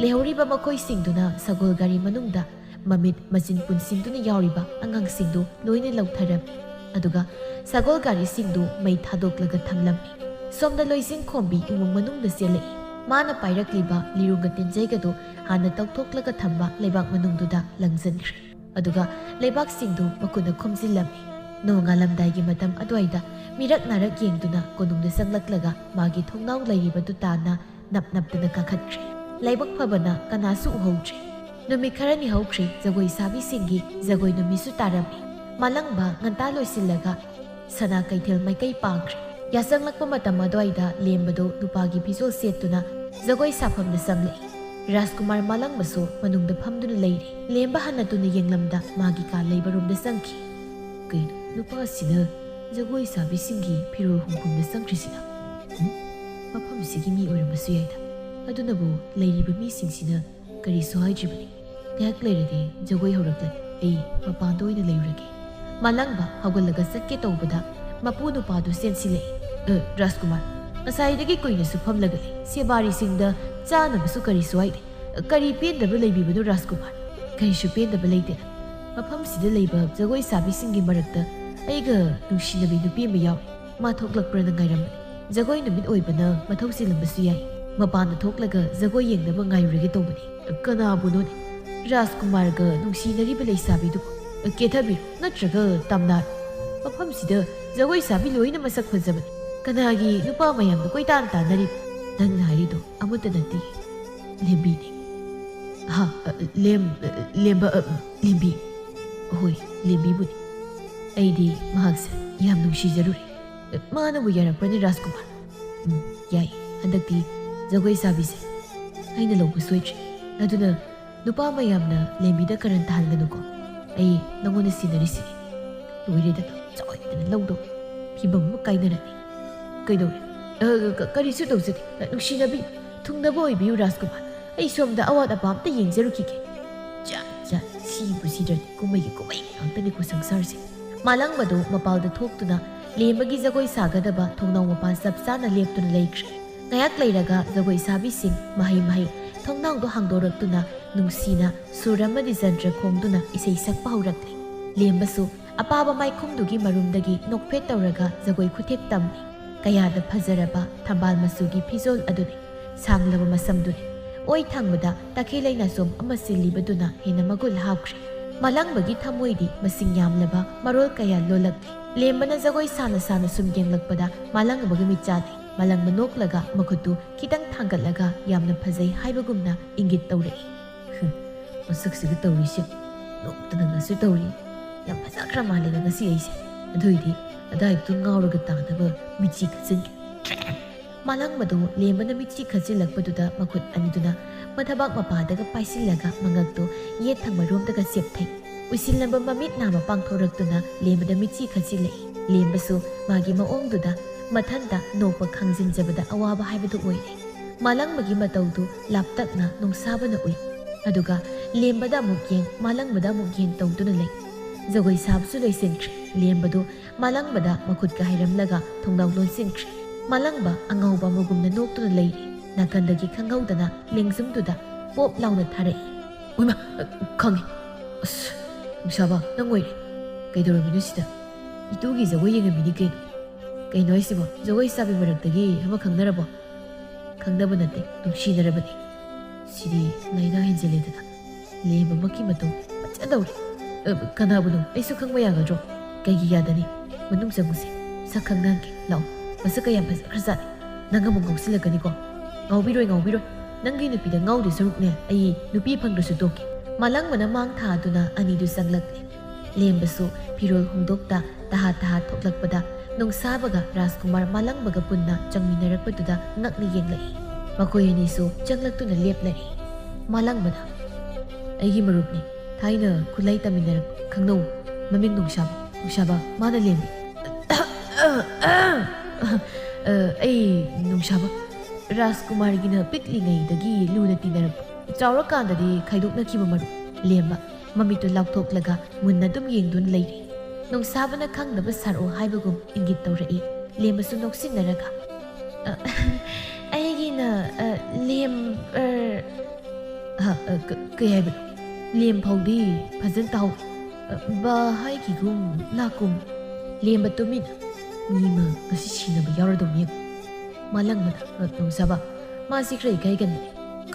ꯂꯩꯍꯧꯔꯤꯕ ꯃꯈꯣꯏꯁꯤꯡꯗꯨꯅ ꯁꯒꯣꯜ ꯒꯥꯔꯤ ꯃꯅꯨꯡꯗ ꯃꯃꯤꯠ ꯃꯆꯤꯟ ꯄꯨꯟꯁꯤꯟꯗꯨꯅ ꯌꯥꯎꯔꯤꯕ ꯑꯉꯥꯡꯁꯤꯡꯗꯨ ꯂꯣꯏꯅ ꯂꯧꯊꯔꯝꯃꯤ꯫ ꯑꯗꯨꯒ ꯁꯒꯣꯜ ꯒꯥꯔꯤꯁꯤꯡꯗꯨ ꯃꯩ ꯊꯥꯗꯣꯛꯂꯒ ꯊꯝꯂꯝꯃꯤ꯫ ꯁꯣꯝꯗ ꯂꯣꯏꯖꯤꯡꯈꯣꯝꯕꯤ ꯏꯃꯨꯡ ꯃꯅꯨꯡꯗ ꯆꯦꯜꯂꯛꯏ꯫ ꯃꯥꯅ ꯄꯥꯏꯔꯛꯂꯤꯕ ꯂꯤꯔꯨꯡꯒ ꯇꯦꯟꯖꯩꯒꯗꯨ ꯍꯥꯟꯅ ꯇꯧꯊꯣꯛꯂꯒ ꯊꯝꯕ ꯂꯩꯕꯥꯛ ꯃꯅꯨꯡꯗꯨꯗ ꯂꯪꯁꯤꯟꯈ꯭ꯔꯦ꯫ ꯑꯗꯨꯒ ꯂꯩꯕꯥꯛꯁꯤꯡꯗꯨ ꯃꯈꯨꯠꯅ ꯈꯨꯝꯖꯤꯜꯂꯝꯃꯤ꯫ ꯅꯣꯡꯉꯥꯜꯂꯝꯗꯥꯏꯒꯤ ꯃꯇꯝ ꯑꯗꯨꯋꯥꯏꯗ ꯃꯤꯔꯛ ꯅꯥꯔꯛ ꯌꯦꯡꯗꯨꯅ ꯀꯣꯅꯨꯡꯗ ꯆꯪꯂꯛꯂꯒ ꯃꯥꯒꯤ ꯊꯣꯡꯅꯥꯎ ꯂꯩꯔꯤꯕꯗꯨ ꯇꯥꯟꯅ ꯅꯞ ꯅꯞꯇꯅ ꯀꯥꯈꯠꯈ꯭ꯔꯦ꯫ ꯂꯥꯏꯕꯛ ꯐꯕꯅ ꯀꯅꯥꯁꯨ ꯎꯍꯧꯗ꯭ꯔꯦ꯫ ꯅꯨꯃꯤꯠ ꯈꯔꯅꯤ ꯍꯧꯈ꯭ꯔꯦ꯫ ꯖꯒꯣꯏ ꯁꯥꯕꯤꯁꯤꯡꯒꯤ ꯖꯒꯣꯏ ꯅꯨꯃꯤꯠꯁꯨ ꯇꯥꯔꯝꯃꯤ꯫ ꯃꯥꯂꯪꯕ ꯉꯟꯇꯥ ꯂꯣꯏꯁꯤꯜꯂꯒ ꯁꯅꯥ ꯀꯩꯊꯦꯜ ꯃꯥꯏꯀꯩ ꯄꯥꯡꯈ꯭ꯔꯦ꯫ ꯌꯥꯆꯪꯂꯛꯄ ꯃꯇꯝ ꯑꯗꯨꯋꯥꯏꯗ ꯂꯦꯝꯕꯗꯨ ꯅꯨꯄꯥꯒꯤ ꯐꯤꯖꯣꯜ ꯁꯦꯠꯇꯨꯅ ꯖꯒꯣꯏ ꯁꯥꯐꯝꯗ ꯆꯪꯂꯛꯏ꯫ ꯔꯥꯖꯀꯨꯃꯥꯔ ꯃꯥꯂꯪꯕꯁꯨ ꯃꯅꯨꯡꯗ ꯐꯝꯗꯨꯅ ꯂꯩꯔꯤ꯫ ꯂꯦꯝꯕ ꯍꯟꯅ ꯇꯨꯅ ꯌꯦꯡꯂꯝꯗ ꯃꯥꯒꯤ ꯀꯥ ꯂꯩꯕ ꯔꯨꯝꯗ ꯆꯪꯈꯤ꯫ "ꯀꯩꯅꯣ, ꯅꯨꯄꯥꯁꯤꯅ ꯖꯒꯣꯏ ꯁꯥꯕꯤꯁꯤꯡꯒꯤ ꯐꯤꯔꯣꯜ ꯍꯣꯡꯐꯝꯗ ꯆꯪꯈ꯭ꯔꯤꯁꯤꯅ? ꯎꯝ? ꯃꯐꯝꯁꯤꯒꯤ ꯃꯤ ꯑꯣꯏꯔꯝꯕꯁꯨ ꯌꯥꯏꯗ꯫ ꯑꯗꯨꯅꯕꯨ ꯂꯩꯔꯤꯕ ꯃꯤꯁꯤꯡꯁꯤꯅ ꯀꯔꯤꯁꯨ ꯍꯥꯏꯗ꯭ꯔꯤꯕꯅꯤ꯫ ꯉꯥꯏꯍꯥꯛ ꯂꯩꯔꯗꯤ ꯖꯒꯣꯏ ꯍꯧꯔꯛꯂꯅꯤ꯫ ꯑꯩ ꯃꯄꯥꯟꯗ ꯑꯣꯏꯅ ꯂꯩꯔꯨꯔꯒꯦ꯫" ꯃꯥꯂꯪꯕ ꯍꯧꯒꯠꯂꯒ ꯆꯠꯀꯦ ꯇꯧꯕꯗ ꯃꯄꯨ ꯅꯨꯄꯥꯗꯨ ꯆꯦꯟꯁꯤꯜꯂꯛꯏ꯫ "ꯑ, ꯔꯥꯖꯀꯨꯃꯥꯔ, ꯉꯁꯥꯏꯗꯒꯤ ꯀꯨꯏꯅꯁꯨ ꯐꯝꯂꯒ ꯂꯩ꯫ ꯁꯦꯕꯥꯔꯤꯁꯤꯡꯗ ꯆꯥꯅꯕꯁꯨ ꯀꯔꯤꯁꯨ ꯍꯥꯏꯗꯦ꯫ ꯀꯔꯤ ꯄꯦꯟꯗꯕ ꯂꯩꯕꯤꯕꯅꯣ ꯔꯥꯖꯀꯨꯃꯥꯔ?" "ꯀꯔꯤꯁꯨ ꯄꯦꯟꯗꯕ ꯂꯩꯇꯦꯗ꯫ ꯃꯐꯝꯁꯤꯗ ꯂꯩꯕ ꯖꯒꯣꯏ ꯁꯥꯕꯤꯁꯤꯡꯒꯤ ꯃꯔꯛꯇ ꯑꯩꯒ ꯅꯨꯡꯁꯤꯅꯕꯤ ꯅꯨꯄꯤ ꯑꯃ ꯌꯥꯎꯏ꯫ ꯃꯥ ꯊꯣꯛꯂꯛꯄ꯭ꯔꯅ ꯉꯥꯏꯔꯝꯕꯅꯤ꯫ ꯖꯒꯣꯏ ꯅꯨꯃꯤꯠ ꯑꯣꯏꯕꯅ ꯃꯊꯧ ꯆꯤꯜꯂꯝꯕꯁꯨ ꯌꯥꯏ꯫ ꯃꯄꯥꯟꯗ ꯊꯣꯛꯂꯒ ꯖꯒꯣꯏ ꯌꯦꯡꯅꯕ ꯉꯥꯏꯔꯨꯔꯒꯦ ꯇꯧꯕꯅꯤ꯫ ꯀꯅꯥꯕꯨꯅꯣꯅꯦ? ꯔꯥꯖꯀꯨꯃꯥꯔꯒ ꯅꯨꯡꯁꯤꯅꯔꯤꯕ ꯂꯩꯁꯥꯕꯤꯗꯨꯕꯨ? ꯀꯦꯊꯕꯤꯔꯣ ꯅꯠꯇ꯭ꯔꯒ ꯇꯝꯅꯥꯔꯣ? ꯃꯐꯝꯁꯤꯗ ꯖꯒꯣꯏ ꯁꯥꯕꯤ ꯂꯣꯏꯅ ꯃꯁꯛ ꯐꯖꯕꯅꯤ꯫ ꯀꯅꯥꯒꯤ ꯅꯨꯄꯥ ꯃꯌꯥꯝꯗ ꯀꯣꯏꯇꯥꯟ ꯇꯥꯟꯅꯔꯤꯕ? ꯅꯪꯅ ꯍꯥꯏꯔꯤꯗꯣ ꯑꯃꯠꯇ ꯅꯠꯇꯦ꯫ ꯂꯦꯝꯕꯤꯅꯤ꯫ ꯍꯥ, ꯑ, ꯂꯦꯝ-, ꯑ, ꯂꯦꯝꯕ, ꯑ, ꯂꯦꯝꯕꯤ꯫ ꯍꯣꯏ, ꯂꯦꯝꯕꯤꯕꯨꯅꯤ꯫ ꯑꯩꯗꯤ ꯃꯍꯥꯛꯁꯦ ꯌꯥꯝ ꯅꯨꯡꯁꯤꯖꯔꯨꯔꯦ꯫ ꯃꯥꯅꯕꯨ ꯌꯥꯔꯛꯄ꯭ꯔꯅꯤ, ꯔꯥꯖꯀꯨꯃꯥꯔ? ꯎꯝ, ꯌꯥꯏ꯫ ꯍꯟꯗꯛꯇꯤ ꯖꯒꯣꯏ ꯁꯥꯕꯤꯁꯦ ꯑꯩꯅ ꯂꯧꯕ ꯁꯣꯏꯗ꯭ꯔꯦ꯫ ꯑꯗꯨꯅ ꯅꯨꯄꯥ ꯃꯌꯥꯝꯅ ꯂꯦꯝꯕꯤꯗ ꯀꯔꯟ ꯇꯥꯍꯟꯒꯅꯨꯀꯣ꯫ ꯑꯩ ꯅꯉꯣꯟꯗ ꯁꯤꯟꯅꯔꯤꯁꯤꯅꯤ꯫ ꯂꯣꯏꯔꯦꯗ, ꯆꯥꯎꯍꯟꯗꯅ ꯂꯧꯗꯧ ꯐꯤꯕꯝ ꯑꯃ ꯀꯥꯏꯅꯔꯅꯤ꯫ ꯀꯩꯗꯧꯔꯦ? ꯑ, ꯀ-, ꯀꯔꯤꯁꯨ ꯇꯧꯖꯗꯦ꯫ ꯑ, ꯅꯨꯡꯁꯤꯅꯕꯤ, ꯊꯨꯡꯅꯕ ꯑꯣꯏꯕꯤꯌꯨ, ꯔꯥꯖꯀꯨꯃꯥꯔ꯫ ꯑꯩ ꯁꯣꯝꯗ ꯑꯋꯥꯠ ꯑꯄꯥ ꯑꯝꯇ ꯌꯦꯡꯖꯔꯨꯈꯤꯒꯦ꯫ ꯆꯥ, ꯆꯥ, ꯁꯤꯕꯨ ꯁꯤꯗ꯭ꯔꯗꯤ ꯀꯨꯝꯍꯩꯒꯤ ꯀꯨꯝꯍꯩ ꯉꯥꯛꯇꯅꯤꯀꯣ ꯁꯪꯁꯥꯔꯁꯦ꯫ ꯃꯥꯂꯪꯕꯗꯨ ꯃꯄꯥꯜꯗ ꯊꯣꯛꯇꯨꯅ ꯂꯦꯝꯕꯒꯤ ꯖꯒꯣꯏ ꯁꯥꯒꯗꯕ ꯊꯣꯡꯅꯥꯎ ꯃꯄꯥ ꯆꯞ ꯆꯥꯅ ꯂꯦꯞꯇꯨꯅ ꯂꯩꯈ꯭ꯔꯦ꯫ ꯉꯥꯏꯍꯥꯛ ꯂꯩꯔꯒ ꯖꯒꯣꯏ ꯁꯥꯕꯤꯁꯤꯡ ꯃꯍꯩ ꯃꯍꯩ ꯊꯣꯡꯅꯥꯎꯗꯨ ꯍꯥꯡꯗꯣꯔꯛꯇꯨꯅ ꯅꯨꯡꯁꯤꯅ ꯁꯨꯔ ꯑꯃꯗꯤ ꯖꯟꯇ꯭ꯔ ꯈꯣꯡꯗꯨꯅ ꯏꯁꯩ ꯁꯛꯄ ꯍꯧꯔꯛꯂꯦ꯫ ꯂꯦꯝꯕꯁꯨ ꯑꯄꯥꯕ ꯃꯥꯏꯈꯨꯝꯗꯨꯒꯤ ꯃꯔꯨꯝꯗꯒꯤ ꯅꯣꯛꯐꯦꯠ ꯇꯧꯔꯒ ꯖꯒꯣꯏ ꯈꯨꯊꯦꯛ ꯇꯝꯂꯤ꯫ ꯀꯌꯥꯗ ꯐꯖꯔꯕ ꯊꯝꯕꯥꯜ ꯃꯆꯨꯒꯤ ꯐꯤꯖꯣꯜ ꯑꯗꯨꯅꯤ, ꯁꯥꯡꯂꯕ ꯃꯁꯝꯗꯨꯅꯤ꯫ ꯑꯣꯏ ꯊꯪꯕꯗ ꯇꯈꯦꯜ ꯂꯩꯅꯥꯆꯣꯝ ꯑꯃ ꯁꯤꯜꯂꯤꯕꯗꯨꯅ ꯍꯦꯟꯅ ꯃꯒꯨꯟ ꯍꯥꯞꯈ꯭ꯔꯦ꯫ ꯃꯥꯂꯪꯕꯒꯤ ꯊꯃꯣꯏꯗꯤ ꯃꯁꯤꯡ ꯌꯥꯝꯂꯕ ꯃꯔꯣꯜ ꯀꯌꯥ ꯂꯣꯜꯂꯛꯂꯤ꯫ ꯂꯦꯝꯕꯅ ꯖꯒꯣꯏ ꯁꯥꯅ ꯁꯥꯅ ꯁꯨꯝ ꯌꯦꯡꯂꯛꯄꯗ ꯃꯥꯂꯪꯕꯒꯤ ꯃꯤꯠꯆꯥꯗꯤ ꯃꯥꯂꯪꯕ ꯅꯣꯛꯂꯒ ꯃꯈꯨꯠꯇꯨ ꯈꯤꯇꯪ ꯊꯥꯡꯒꯠꯂꯒ ꯌꯥꯝꯅ ꯐꯖꯩ ꯍꯥꯏꯕꯒꯨꯝꯅ ꯏꯪꯒꯤꯠ ꯇꯧꯔꯛꯏ꯫ "ꯍꯨꯝ, ꯃꯁꯛꯁꯤꯒ ꯇꯧꯔꯤꯁꯦ, ꯅꯣꯛꯇꯅ ꯉꯁꯤ ꯇꯧꯔꯤ꯫ ꯌꯥꯝ ꯐꯖꯈ꯭ꯔ ꯃꯥꯜꯂꯦꯗ ꯉꯁꯤ ꯑꯩꯁꯦ꯫ ꯑꯗꯨꯏꯗꯤ ꯑꯗꯥꯏꯗꯨ ꯉꯥꯎꯔꯒ ꯇꯥꯅꯕ ꯃꯤꯠꯆꯤ ꯈꯠꯆꯤꯟꯒꯦ꯫" ꯃꯥꯂꯪꯕꯗꯨ ꯂꯦꯝꯕꯅ ꯃꯤꯠꯆꯤ ꯈꯠꯆꯤꯜꯂꯛꯄꯗꯨꯗ ꯃꯈꯨꯠ ꯑꯅꯤꯗꯨꯅ ꯃꯊꯕꯥꯛ ꯃꯄꯥꯗꯒ ꯄꯥꯏꯁꯤꯜꯂꯒ ꯃꯉꯛꯇꯨ ꯌꯦꯠ ꯊꯪꯕꯔꯣꯝꯗꯒ ꯁꯦꯞꯊꯩ꯫ ꯎꯏꯁꯤꯜꯂꯝꯕ ꯃꯃꯤꯠ ꯅꯥꯝꯃ ꯄꯥꯡꯊꯣꯔꯛꯇꯨꯅ ꯂꯦꯝꯕꯗ ꯃꯤꯠꯆꯤ ꯈꯠꯆꯤꯜꯂꯛꯏ꯫ ꯂꯦꯝꯕꯁꯨ ꯃꯥꯒꯤ ꯃꯑꯣꯡꯗꯨꯗ ꯃꯊꯟꯇ ꯅꯣꯛꯄ ꯈꯪꯖꯤꯟꯖꯕꯗ ꯑꯋꯥꯕ ꯍꯥꯏꯕꯗꯨ ꯑꯣꯏꯔꯦ꯫ ꯃꯥꯂꯪꯕꯒꯤ ꯃꯇꯧꯗꯨ ꯂꯥꯞꯇꯛꯅ ꯅꯨꯡꯁꯥꯕꯅ ꯎꯏ꯫ ꯑꯗꯨꯒ ꯂꯦꯝꯕꯗ ꯑꯃꯨꯛ ꯌꯦꯡ, ꯃꯥꯂꯪꯕꯗ ꯑꯃꯨꯛ ꯌꯦꯡ ꯇꯧꯗꯨꯅ ꯂꯩ꯫ ꯖꯒꯣꯏ ꯁꯥꯕꯁꯨ ꯂꯣꯏꯁꯤꯟꯈ꯭ꯔꯦ꯫ ꯂꯦꯝꯕꯗꯨ ꯃꯥꯂꯪꯕꯗ ꯃꯈꯨꯠꯀ ꯍꯩꯔꯝꯂꯒ ꯊꯣꯡꯅꯥꯎ ꯂꯣꯟꯁꯤꯟꯈ꯭ꯔꯦ꯫ ꯃꯥꯂꯪꯕ ꯑꯉꯥꯎꯕ ꯑꯃꯒꯨꯝꯅ ꯅꯣꯛꯇꯨꯅ ꯂꯩꯔꯤ꯫ ꯅꯥꯀꯟꯗꯒꯤ ꯈꯪꯍꯧꯗꯅ ꯂꯦꯡꯖꯨꯝꯗꯨꯗ ꯄꯣꯞ ꯂꯥꯎꯅ ꯊꯥꯔꯛꯏ꯫ "ꯎꯏꯃꯥ, ꯈꯪꯉꯤ꯫ ꯑꯁ, ꯅꯨꯡꯁꯥꯕ, ꯅꯪ ꯑꯣꯏꯔꯦ꯫ ꯀꯩꯗꯧꯔꯝꯃꯤꯅꯣ ꯁꯤꯗ?" ꯏꯇꯨꯒꯤ ꯖꯒꯣꯏ ꯌꯦꯡꯉꯝꯃꯤꯅꯤ ꯀꯩꯅꯣ꯫ ꯀꯩꯅꯣ ꯍꯥꯏꯁꯤꯕꯣ? ꯖꯒꯣꯏ ꯁꯥꯕꯤ ꯃꯔꯛꯇꯒꯤ ꯑꯃ ꯈꯪꯅꯔꯕꯣ? ꯈꯪꯅꯕ ꯅꯠꯇꯦ, ꯅꯨꯡꯁꯤꯅꯔꯕꯅꯤ꯫ ꯁꯤꯗꯤ ꯂꯥꯏꯅꯥ ꯍꯦꯟꯖꯤꯜꯂꯦꯗꯅ꯫ ꯂꯦꯝꯕꯃꯛꯀꯤ ꯃꯇꯧ ꯐꯖꯗꯧꯔꯦ꯫ ꯑ, ꯀꯅꯥꯕꯨꯅꯣ? ꯑꯩꯁꯨ ꯈꯪꯕ ꯌꯥꯒꯗ꯭ꯔꯣ? ꯀꯩꯒꯤ ꯌꯥꯗꯅꯤ? ꯃꯅꯨꯡ ꯆꯪꯉꯨꯁꯦ꯫ ꯁꯛ ꯈꯪꯅꯍꯟꯒꯦ꯫ ꯂꯥꯛꯑꯣ꯫ ꯃꯁꯛꯀ ꯌꯥꯝ ꯐꯖꯈ꯭ꯔꯖꯥꯠꯅꯤ꯫ ꯅꯪ ꯑꯃꯨꯛ ꯉꯥꯎꯁꯤꯜꯂꯛꯀꯅꯤꯀꯣ꯫ ꯉꯥꯎꯕꯤꯔꯣꯏ, ꯉꯥꯎꯕꯤꯔꯣꯏ꯫ ꯅꯪꯒꯤ ꯅꯨꯄꯤꯗ ꯉꯥꯎꯗꯣꯏ ꯁꯔꯨꯛꯅꯦ, ꯑꯩ ꯅꯨꯄꯤ ꯐꯪꯗ꯭ꯔꯁꯨ ꯇꯣꯛꯀꯦ꯫ ꯃꯥꯂꯪꯕꯅ ꯃꯥꯡ ꯊꯥꯗꯨꯅ ꯑꯅꯤꯗꯨ ꯆꯪꯂꯛꯂꯦ꯫ ꯂꯦꯝꯕꯁꯨ ꯐꯤꯔꯣꯜ ꯍꯣꯡꯗꯣꯛꯇ ꯇꯍꯥ ꯇꯍꯥ ꯊꯣꯛꯂꯛꯄꯗ ꯅꯣꯡꯁꯥꯕꯒ ꯔꯥꯖꯀꯨꯃꯥꯔ ꯃꯥꯂꯪꯕꯒ ꯄꯨꯟꯅ ꯆꯪꯃꯤꯟꯅꯔꯛꯄꯗꯨꯗ ꯉꯛꯅ ꯌꯦꯡꯂꯛꯏ꯫ ꯃꯈꯣꯏ ꯑꯅꯤꯁꯨ ꯆꯪꯂꯛꯇꯨꯅ ꯂꯦꯞꯂꯔꯦ꯫ ꯃꯥꯂꯪꯕꯅ, "ꯑꯩꯒꯤ ꯃꯔꯨꯞꯅꯤ, ꯊꯥꯏꯅ ꯈꯨꯠꯂꯥꯏ ꯇꯝꯃꯤꯟꯅꯔꯛꯄ, ꯈꯪꯅꯧ, ꯃꯃꯤꯡ ꯅꯣꯡꯁꯥꯕ, ꯅꯣꯡꯁꯥꯕ, ꯃꯥꯅ ꯂꯦꯝꯃꯤ꯫" "ꯑ, ꯑꯩ ꯅꯣꯡꯁꯥꯕ, ꯔꯥꯖꯀꯨꯃꯥꯔꯒꯤꯅ ꯄꯤꯛꯂꯤꯉꯩꯗꯒꯤ ꯂꯨꯅ ꯇꯤꯟꯅꯔꯛꯄ, ꯆꯥꯎꯔꯀꯥꯟꯗꯗꯤ ꯈꯥꯏꯗꯣꯛꯅꯈꯤꯕ ꯃꯔꯨꯞ꯫" ꯂꯦꯝꯕ ꯃꯃꯤꯠꯇꯨ ꯂꯥꯎꯊꯣꯛꯂꯒ ꯃꯨꯟꯅ ꯑꯗꯨꯝ ꯌꯦꯡꯗꯨꯅ ꯂꯩꯔꯦ꯫ ꯅꯣꯡꯁꯥꯕꯅ ꯈꯪꯗꯕ ꯁꯥꯔꯛꯑꯣ ꯍꯥꯏꯕꯒꯨꯝ ꯏꯪꯒꯤꯠ ꯇꯧꯔꯛꯏ꯫ ꯂꯦꯝꯕꯁꯨ ꯅꯣꯛꯁꯤꯟꯅꯔꯒ, "ꯑ, ꯑꯩꯒꯤꯅ, ꯑ, ꯂꯦꯝ-, ꯑ, ꯑ, ꯑ, ꯀ-, ꯀꯩ ꯍꯥꯏꯕꯅꯣ? ꯂꯦꯝ ꯐꯥꯎꯗꯤ ꯐꯖꯅ ꯇꯥꯍꯧ꯫ ꯑ, ꯕꯥ ꯍꯥꯏꯈꯤꯒꯨꯝ ꯂꯥꯛꯀꯨꯝ꯫" ꯂꯦꯝꯕ ꯇꯨꯃꯤꯟ꯫ "ꯃꯤ ꯑꯃ ꯉꯁꯤ ꯁꯤꯅꯕ ꯌꯥꯎꯔꯗꯧꯅꯤ꯫" ꯃꯥꯂꯪꯕꯅ, "ꯑ, ꯅꯣꯡꯁꯥꯕ, ꯃꯥꯁꯤ ꯈꯔ ꯏꯀꯥꯏꯒꯟꯕꯅꯦ꯫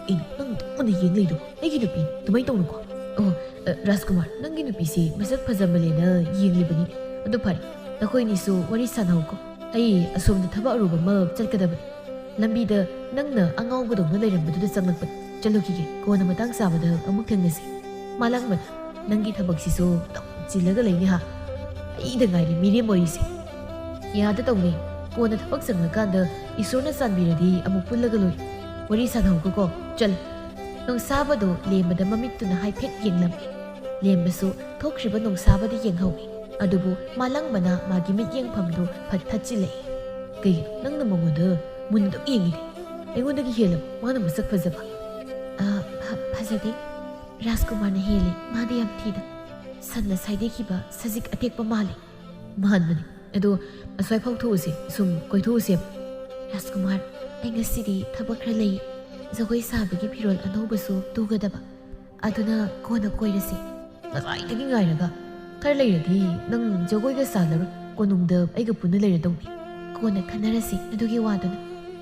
ꯀꯩꯅꯣ ꯅꯪ ꯑꯗꯨꯝ ꯃꯨꯟꯅ ꯌꯦꯡ ꯂꯩꯗꯨꯕꯣ? ꯑꯩꯒꯤ ꯅꯨꯄꯤ ꯑꯗꯨꯃꯥꯏꯅ ꯇꯧꯅꯨꯀꯣ꯫" "ꯑꯣ, ꯑ, ꯔꯥꯖꯀꯨꯃꯥꯔ, ꯅꯪꯒꯤ ꯅꯨꯄꯤꯁꯤ ꯃꯁꯛ ꯐꯖꯃꯜꯂꯦꯅ ꯌꯦꯡꯂꯤꯕꯅꯤ꯫ ꯑꯗꯨ ꯐꯔꯦ, ꯅꯈꯣꯏꯅꯤꯁꯨ ꯋꯥꯔꯤ ꯁꯥꯟꯅꯧꯀꯣ꯫ ꯑꯩ ꯑꯁꯣꯝꯗ ꯊꯕꯛ ꯑꯔꯨꯕ ꯑꯃ ꯆꯠꯀꯗꯕꯅꯤ꯫ ꯂꯝꯕꯤꯗ ꯅꯪꯅ ꯑꯉꯥꯎꯕꯗꯧꯅ ꯂꯩꯔꯝꯕꯗꯨꯗ ꯆꯪꯂꯛꯄꯅꯤ꯫ ꯆꯠꯂꯨꯈꯤꯒꯦ, ꯀꯣꯟꯅ ꯃꯇꯥꯡ ꯆꯥꯕꯗ ꯑꯃꯨꯛ ꯊꯦꯡꯅꯁꯤ꯫" ꯃꯥꯂꯪꯕꯅ, "ꯅꯪꯒꯤ ꯊꯕꯛꯁꯤꯁꯨ ꯑꯗꯨꯝ ꯆꯤꯜꯂꯒ ꯂꯩꯅꯤ ꯍꯥ? ꯑꯩꯗ ꯉꯥꯏꯔꯦ ꯃꯤꯔꯦꯝ ꯑꯣꯏꯔꯤꯁꯦ꯫" "ꯌꯥꯗ ꯇꯧꯅꯦ, ꯀꯣꯟꯅ ꯊꯕꯛ ꯆꯪꯂꯀꯥꯟꯗ ꯏꯁꯣꯔꯅ ꯆꯥꯟꯕꯤꯔꯗꯤ ꯑꯃꯨꯛ ꯄꯨꯜꯂꯒ ꯂꯣꯏꯔꯦ꯫ ꯋꯥꯔꯤ ꯁꯥꯟꯅꯍꯧꯒꯀꯣ, ꯆꯠꯂꯨ꯫" ꯅꯣꯡꯁꯥꯕꯗꯣ ꯂꯦꯝꯕꯗ ꯃꯃꯤꯠꯇꯨꯅ ꯍꯥꯏꯐꯦꯠ ꯌꯦꯡꯂꯝꯃꯤ꯫ ꯂꯦꯝꯕꯁꯨ ꯊꯣꯛꯈ꯭ꯔꯤꯕ ꯅꯣꯡꯁꯥꯕꯗ ꯌꯦꯡꯍꯧꯏ꯫ ꯑꯗꯨꯕꯨ ꯃꯥꯂꯪꯕꯅ ꯃꯥꯒꯤ ꯃꯤꯠꯌꯦꯡꯐꯝꯗꯨ ꯐꯠ ꯊꯠꯆꯤꯜꯂꯛꯏ꯫ "ꯀꯩꯒꯤꯅꯣ ꯅꯪꯅ ꯃꯉꯣꯟꯗ ꯃꯨꯟꯅ ꯑꯗꯨꯝ ꯌꯦꯡꯉꯤꯗꯤ? ꯑꯩꯉꯣꯟꯗꯒꯤ ꯍꯦꯜꯂꯕ ꯃꯥꯅ ꯃꯁꯛ ꯐꯖꯕ?" "ꯑ, ꯐ-, ꯐꯖꯗꯦ꯫ ꯔꯥꯖꯀꯨꯃꯥꯔꯅ ꯍꯦꯜꯂꯦ꯫ ꯃꯥꯗꯤ ꯌꯥꯝ ꯊꯤꯗ꯫ ꯁꯟꯅ ꯁꯥꯏꯗꯦꯛꯈꯤꯕ ꯁꯖꯤꯛ ꯑꯇꯦꯛꯄ ꯃꯥꯜꯂꯦ꯫" "ꯃꯥꯟꯕꯅꯤ꯫ ꯑꯗꯣ ꯑꯁ꯭ꯋꯥꯏꯐꯥꯎ ꯊꯣꯛꯎꯁꯦ, ꯁꯨꯝ ꯀꯣꯏꯊꯣꯛꯎꯁꯦ꯫" "ꯔꯥꯖꯀꯨꯃꯥꯔ, ꯑꯩ ꯉꯁꯤꯗꯤ ꯊꯕꯛ ꯈꯔ ꯂꯩ꯫ ꯖꯒꯣꯏ ꯁꯥꯕꯒꯤ ꯐꯤꯔꯣꯜ ꯑꯅꯧꯕꯁꯨ ꯇꯨꯒꯗꯕ꯫ ꯑꯗꯨꯅ ꯀꯣꯟꯅ ꯀꯣꯏꯔꯁꯤ꯫" "ꯉꯁꯥꯏꯗꯒꯤ ꯉꯥꯏꯔꯒ ꯈꯔ ꯂꯩꯔꯗꯤ ꯅꯪ ꯖꯒꯣꯏꯒ ꯁꯥꯜꯂꯔꯣꯏ, ꯀꯣꯅꯨꯡꯗ ꯑꯩꯒ ꯄꯨꯟꯅ ꯂꯩꯔꯗꯧꯅꯤ꯫ ꯀꯣꯟꯅ ꯈꯟꯅꯔꯁꯤ ꯑꯗꯨꯒꯤ ꯋꯥꯗꯨꯅ꯫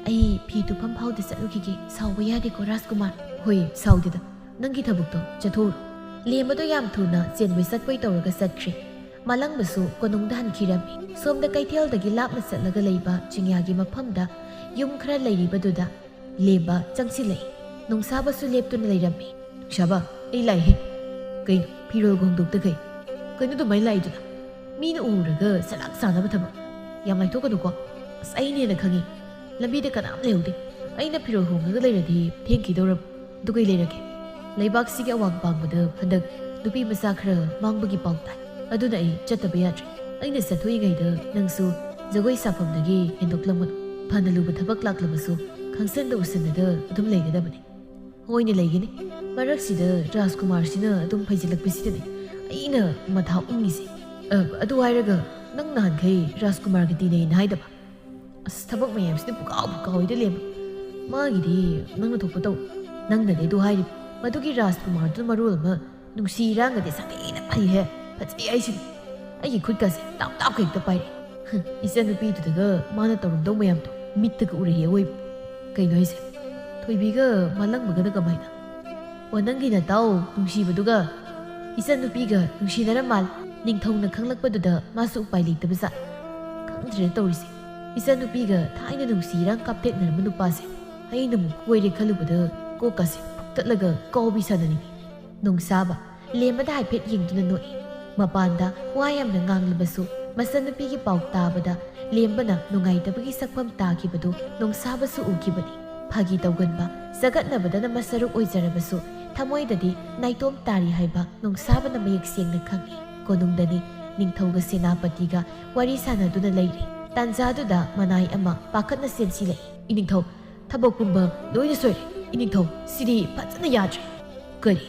ꯑꯩ ꯐꯤ ꯇꯨꯐꯝ ꯐꯥꯎꯗ ꯆꯠꯂꯨꯈꯤꯒꯦ, ꯁꯥꯎꯕ ꯌꯥꯗꯦꯀꯣ ꯔꯥꯖꯀꯨꯃꯥꯔ꯫ ꯍꯣꯏ, ꯁꯥꯎꯗꯦꯗ, ꯅꯪꯒꯤ ꯊꯕꯛꯇꯣ ꯆꯠꯊꯣꯛꯎꯔꯣ꯫ ꯂꯦꯝꯕꯗꯣ ꯌꯥꯝ ꯊꯨꯅ ꯆꯦꯟꯕꯣꯏ ꯆꯠꯄꯣꯏ ꯇꯧꯔꯒ ꯆꯠꯈ꯭ꯔꯦ꯫ ꯃꯥꯂꯪꯕꯁꯨ ꯀꯣꯅꯨꯡꯗ ꯍꯟꯈꯤꯔꯝꯃꯤ꯫ ꯁꯣꯝꯗ ꯀꯩꯊꯦꯜꯗꯒꯤ ꯂꯥꯞꯅ ꯆꯠꯂꯒ ꯂꯩꯕ ꯆꯤꯡꯌꯥꯒꯤ ꯃꯐꯝꯗ ꯌꯨꯝ ꯈꯔ ꯂꯩꯔꯤꯕꯗꯨꯗ ꯂꯦꯝꯕ ꯆꯪꯁꯤꯜꯂꯛꯏ꯫ ꯅꯣꯡꯁꯥꯕꯁꯨ ꯂꯦꯞꯇꯨꯅ ꯂꯩꯔꯝꯃꯤ꯫ ꯅꯣꯡꯁꯥꯕ, ꯑꯩ ꯂꯥꯛꯏꯍꯦ꯫ ꯀꯩꯅꯣ, ꯐꯤꯔꯣꯜ ꯍꯣꯡꯗꯣꯛꯇꯈꯩ? ꯀꯩꯅꯣ ꯑꯗꯨꯃꯥꯏꯅ ꯂꯥꯛꯏꯗꯨꯅ? ꯃꯤꯅ ꯎꯔꯒ ꯁꯂꯥꯛ ꯁꯥꯅꯕ ꯊꯕꯛ꯫ ꯌꯥꯝ ꯂꯥꯏꯊꯣꯛꯀꯅꯨꯀꯣ꯫ ꯑꯁ, ꯑꯩꯅ ꯍꯦꯟꯅ ꯈꯪꯉꯤ꯫ ꯂꯝꯕꯤꯗ ꯀꯅꯥꯝ ꯂꯩꯍꯧꯗꯦ꯫ ꯑꯩꯅ ꯐꯤꯔꯣꯜ ꯍꯣꯡꯉꯒ ꯂꯩꯔꯗꯤ ꯊꯦꯡꯈꯤꯗꯧꯔꯕ꯫ ꯑꯗꯨ ꯀꯩ ꯂꯩꯔꯒꯦ? ꯂꯩꯕꯥꯛꯁꯤꯒꯤ ꯑꯋꯥꯡ ꯄꯥꯡꯕꯗ ꯍꯟꯗꯛ ꯅꯨꯄꯤ ꯃꯆꯥ ꯈꯔ ꯃꯥꯡꯕꯒꯤ ꯄꯥꯎ ꯇꯥꯏ꯫ ꯑꯗꯨꯅ ꯑꯩ ꯆꯠꯇꯕ ꯌꯥꯗ꯭ꯔꯦ꯫ ꯑꯩꯅ ꯆꯠꯊꯣꯛꯏꯉꯩꯗ ꯅꯪꯁꯨ ꯖꯒꯣꯏ ꯁꯥꯐꯝꯗꯒꯤ ꯍꯦꯟꯗꯣꯛꯂꯝꯒꯅꯨ꯫ ꯐꯅ ꯂꯨꯕ ꯊꯕꯛ ꯂꯥꯛꯂꯕꯁꯨ ꯈꯪꯁꯟꯗ ꯎꯁꯟꯅꯗ ꯑꯗꯨꯝ ꯂꯩꯒꯗꯕꯅꯤ꯫ ꯍꯣꯏꯅꯦ, ꯂꯩꯒꯅꯤ꯫ ꯃꯔꯛꯁꯤꯗ ꯔꯥꯖꯀꯨꯃꯥꯔꯁꯤꯅ ꯑꯗꯨꯝ ꯐꯩꯖꯤꯜꯂꯛꯄꯁꯤꯗꯅꯦ ꯑꯩꯅ ꯃꯊꯥ ꯎꯪꯉꯤꯁꯦ꯫ ꯑ, ꯑꯗꯨ ꯍꯥꯏꯔꯒ ꯅꯪ ꯅꯍꯥꯟꯈꯩ ꯔꯥꯖꯀꯨꯃꯥꯔꯒ ꯇꯤꯟꯅꯩꯅ ꯍꯥꯏꯗꯕ? ꯑꯁ, ꯊꯕꯛ ꯃꯌꯥꯝꯁꯤꯗꯤ ꯄꯨꯀꯥꯎ ꯄꯨꯀꯥꯎꯏꯗ ꯂꯦꯝꯕ꯫ ꯃꯥꯒꯤꯗꯤ ꯅꯪꯅ ꯊꯣꯛꯄ ꯇꯧ꯫ ꯅꯪꯅꯗꯤ ꯑꯗꯨ ꯍꯥꯏꯔꯤꯕ꯫ ꯃꯗꯨꯒꯤ ꯔꯥꯖꯀꯨꯃꯥꯔꯗꯨꯅ ꯃꯔꯣꯜ ꯑꯃ ꯅꯨꯡꯁꯤ ꯏꯔꯥꯡꯒꯗꯤ ꯁꯥꯊꯤꯅ ꯐꯩꯍꯦ꯫ ꯐꯖꯩ ꯍꯥꯏꯁꯤꯅꯤ꯫ ꯑꯩꯒꯤ ꯈꯨꯠꯀꯥꯁꯦ ꯇꯥꯞ ꯇꯥꯞꯀ ꯍꯦꯛꯇ ꯄꯥꯏꯔꯛꯑꯦ꯫ ꯍꯝ, ꯏꯆꯟꯅꯨꯄꯤꯗꯨꯗꯒ ꯃꯥꯅ ꯇꯧꯔꯝꯗꯧ ꯃꯌꯥꯝꯗꯣ ꯃꯤꯠꯇꯒ ꯎꯔꯛꯑꯦ ꯑꯣꯏꯕ꯫ ꯀꯩꯅꯣ ꯍꯥꯏꯁꯦ? ꯊꯣꯏꯕꯤꯒ ꯃꯥꯂꯪꯕꯒꯅ ꯀꯃꯥꯏꯅ? ꯑꯣ, ꯅꯪꯒꯤ ꯅꯇꯥꯎ ꯅꯨꯡꯁꯤꯕꯗꯨꯒ ꯏꯆꯟꯅꯨꯄꯤꯒ ꯅꯨꯡꯁꯤꯅꯔ ꯃꯥꯜ꯫ ꯅꯤꯡꯊꯧꯅ ꯈꯪꯂꯛꯄꯗꯨꯗ ꯃꯥꯁꯨ ꯎꯄꯥꯏ ꯂꯩꯇꯕ ꯖꯥꯠ꯫ ꯈꯪꯗ꯭ꯔꯦ ꯇꯧꯔꯤꯁꯦ꯫ ꯏꯆꯟꯅꯨꯄꯤꯒ ꯊꯥꯏꯅ ꯅꯨꯡꯁꯤ ꯏꯔꯥꯡ ꯀꯥꯞꯊꯦꯛꯅꯔꯝꯕ ꯅꯨꯄꯥꯁꯦ ꯑꯩꯅ ꯑꯃꯨꯛ ꯀꯣꯏꯔꯦ ꯈꯜꯂꯨꯕꯗ ꯀꯣꯛꯀꯁꯦ ꯐꯨꯛꯇꯠꯂꯒ ꯀꯥꯎꯕꯤ ꯁꯥꯟꯅꯅꯤꯡꯉꯤ꯫ ꯅꯣꯡꯁꯥꯕ ꯂꯦꯝꯕꯗ ꯍꯥꯏꯐꯦꯠ ꯌꯦꯡꯗꯨꯅ ꯅꯣꯛꯏ꯫ ꯃꯄꯥꯟꯗ ꯋꯥ ꯌꯥꯝꯅ ꯉꯥꯡꯂꯕꯁꯨ ꯃꯆꯟꯅꯨꯄꯤꯒꯤ ꯄꯥꯎ ꯇꯥꯕꯗ ꯂꯦꯝꯕꯅ ꯅꯨꯡꯉꯥꯏꯇꯕꯒꯤ ꯁꯛꯐꯝ ꯇꯥꯈꯤꯕꯗꯨ ꯅꯣꯡꯁꯥꯕꯁꯨ ꯎꯈꯤꯕꯅꯤ꯫ ꯐꯥꯒꯤ ꯇꯧꯒꯟꯕ, ꯆꯒꯠꯅꯕꯗꯅ ꯃꯁꯔꯨꯛ ꯑꯣꯏꯖꯔꯕꯁꯨ ꯊꯃꯣꯏꯗꯗꯤ ꯅꯥꯏꯇꯣꯝ ꯇꯥꯔꯤ ꯍꯥꯏꯕ ꯅꯣꯡꯁꯥꯕꯅ ꯃꯌꯦꯛ ꯁꯦꯡꯅ ꯈꯪꯏ꯫ ꯀꯣꯅꯨꯡꯗꯅꯤ ꯅꯤꯡꯊꯧꯒ ꯁꯦꯅꯥꯄꯇꯤꯒ ꯋꯥꯔꯤ ꯁꯥꯟꯅꯗꯨꯅ ꯂꯩꯔꯤ꯫ ꯇꯥꯟꯖꯥꯗꯨꯗ ꯃꯅꯥꯏ ꯑꯃ ꯄꯥꯈꯠꯅ ꯆꯦꯟꯁꯤꯜꯂꯛꯏ꯫ ꯏꯅꯤꯡꯊꯧ, ꯊꯕꯛ ꯄꯨꯝꯕ ꯂꯣꯏꯅ ꯁꯣꯏꯔꯦ꯫ ꯏꯅꯤꯡꯊꯧ, ꯁꯤꯗꯤ ꯐꯖꯅ ꯌꯥꯗ꯭ꯔꯦ꯫ ꯀꯔꯤ?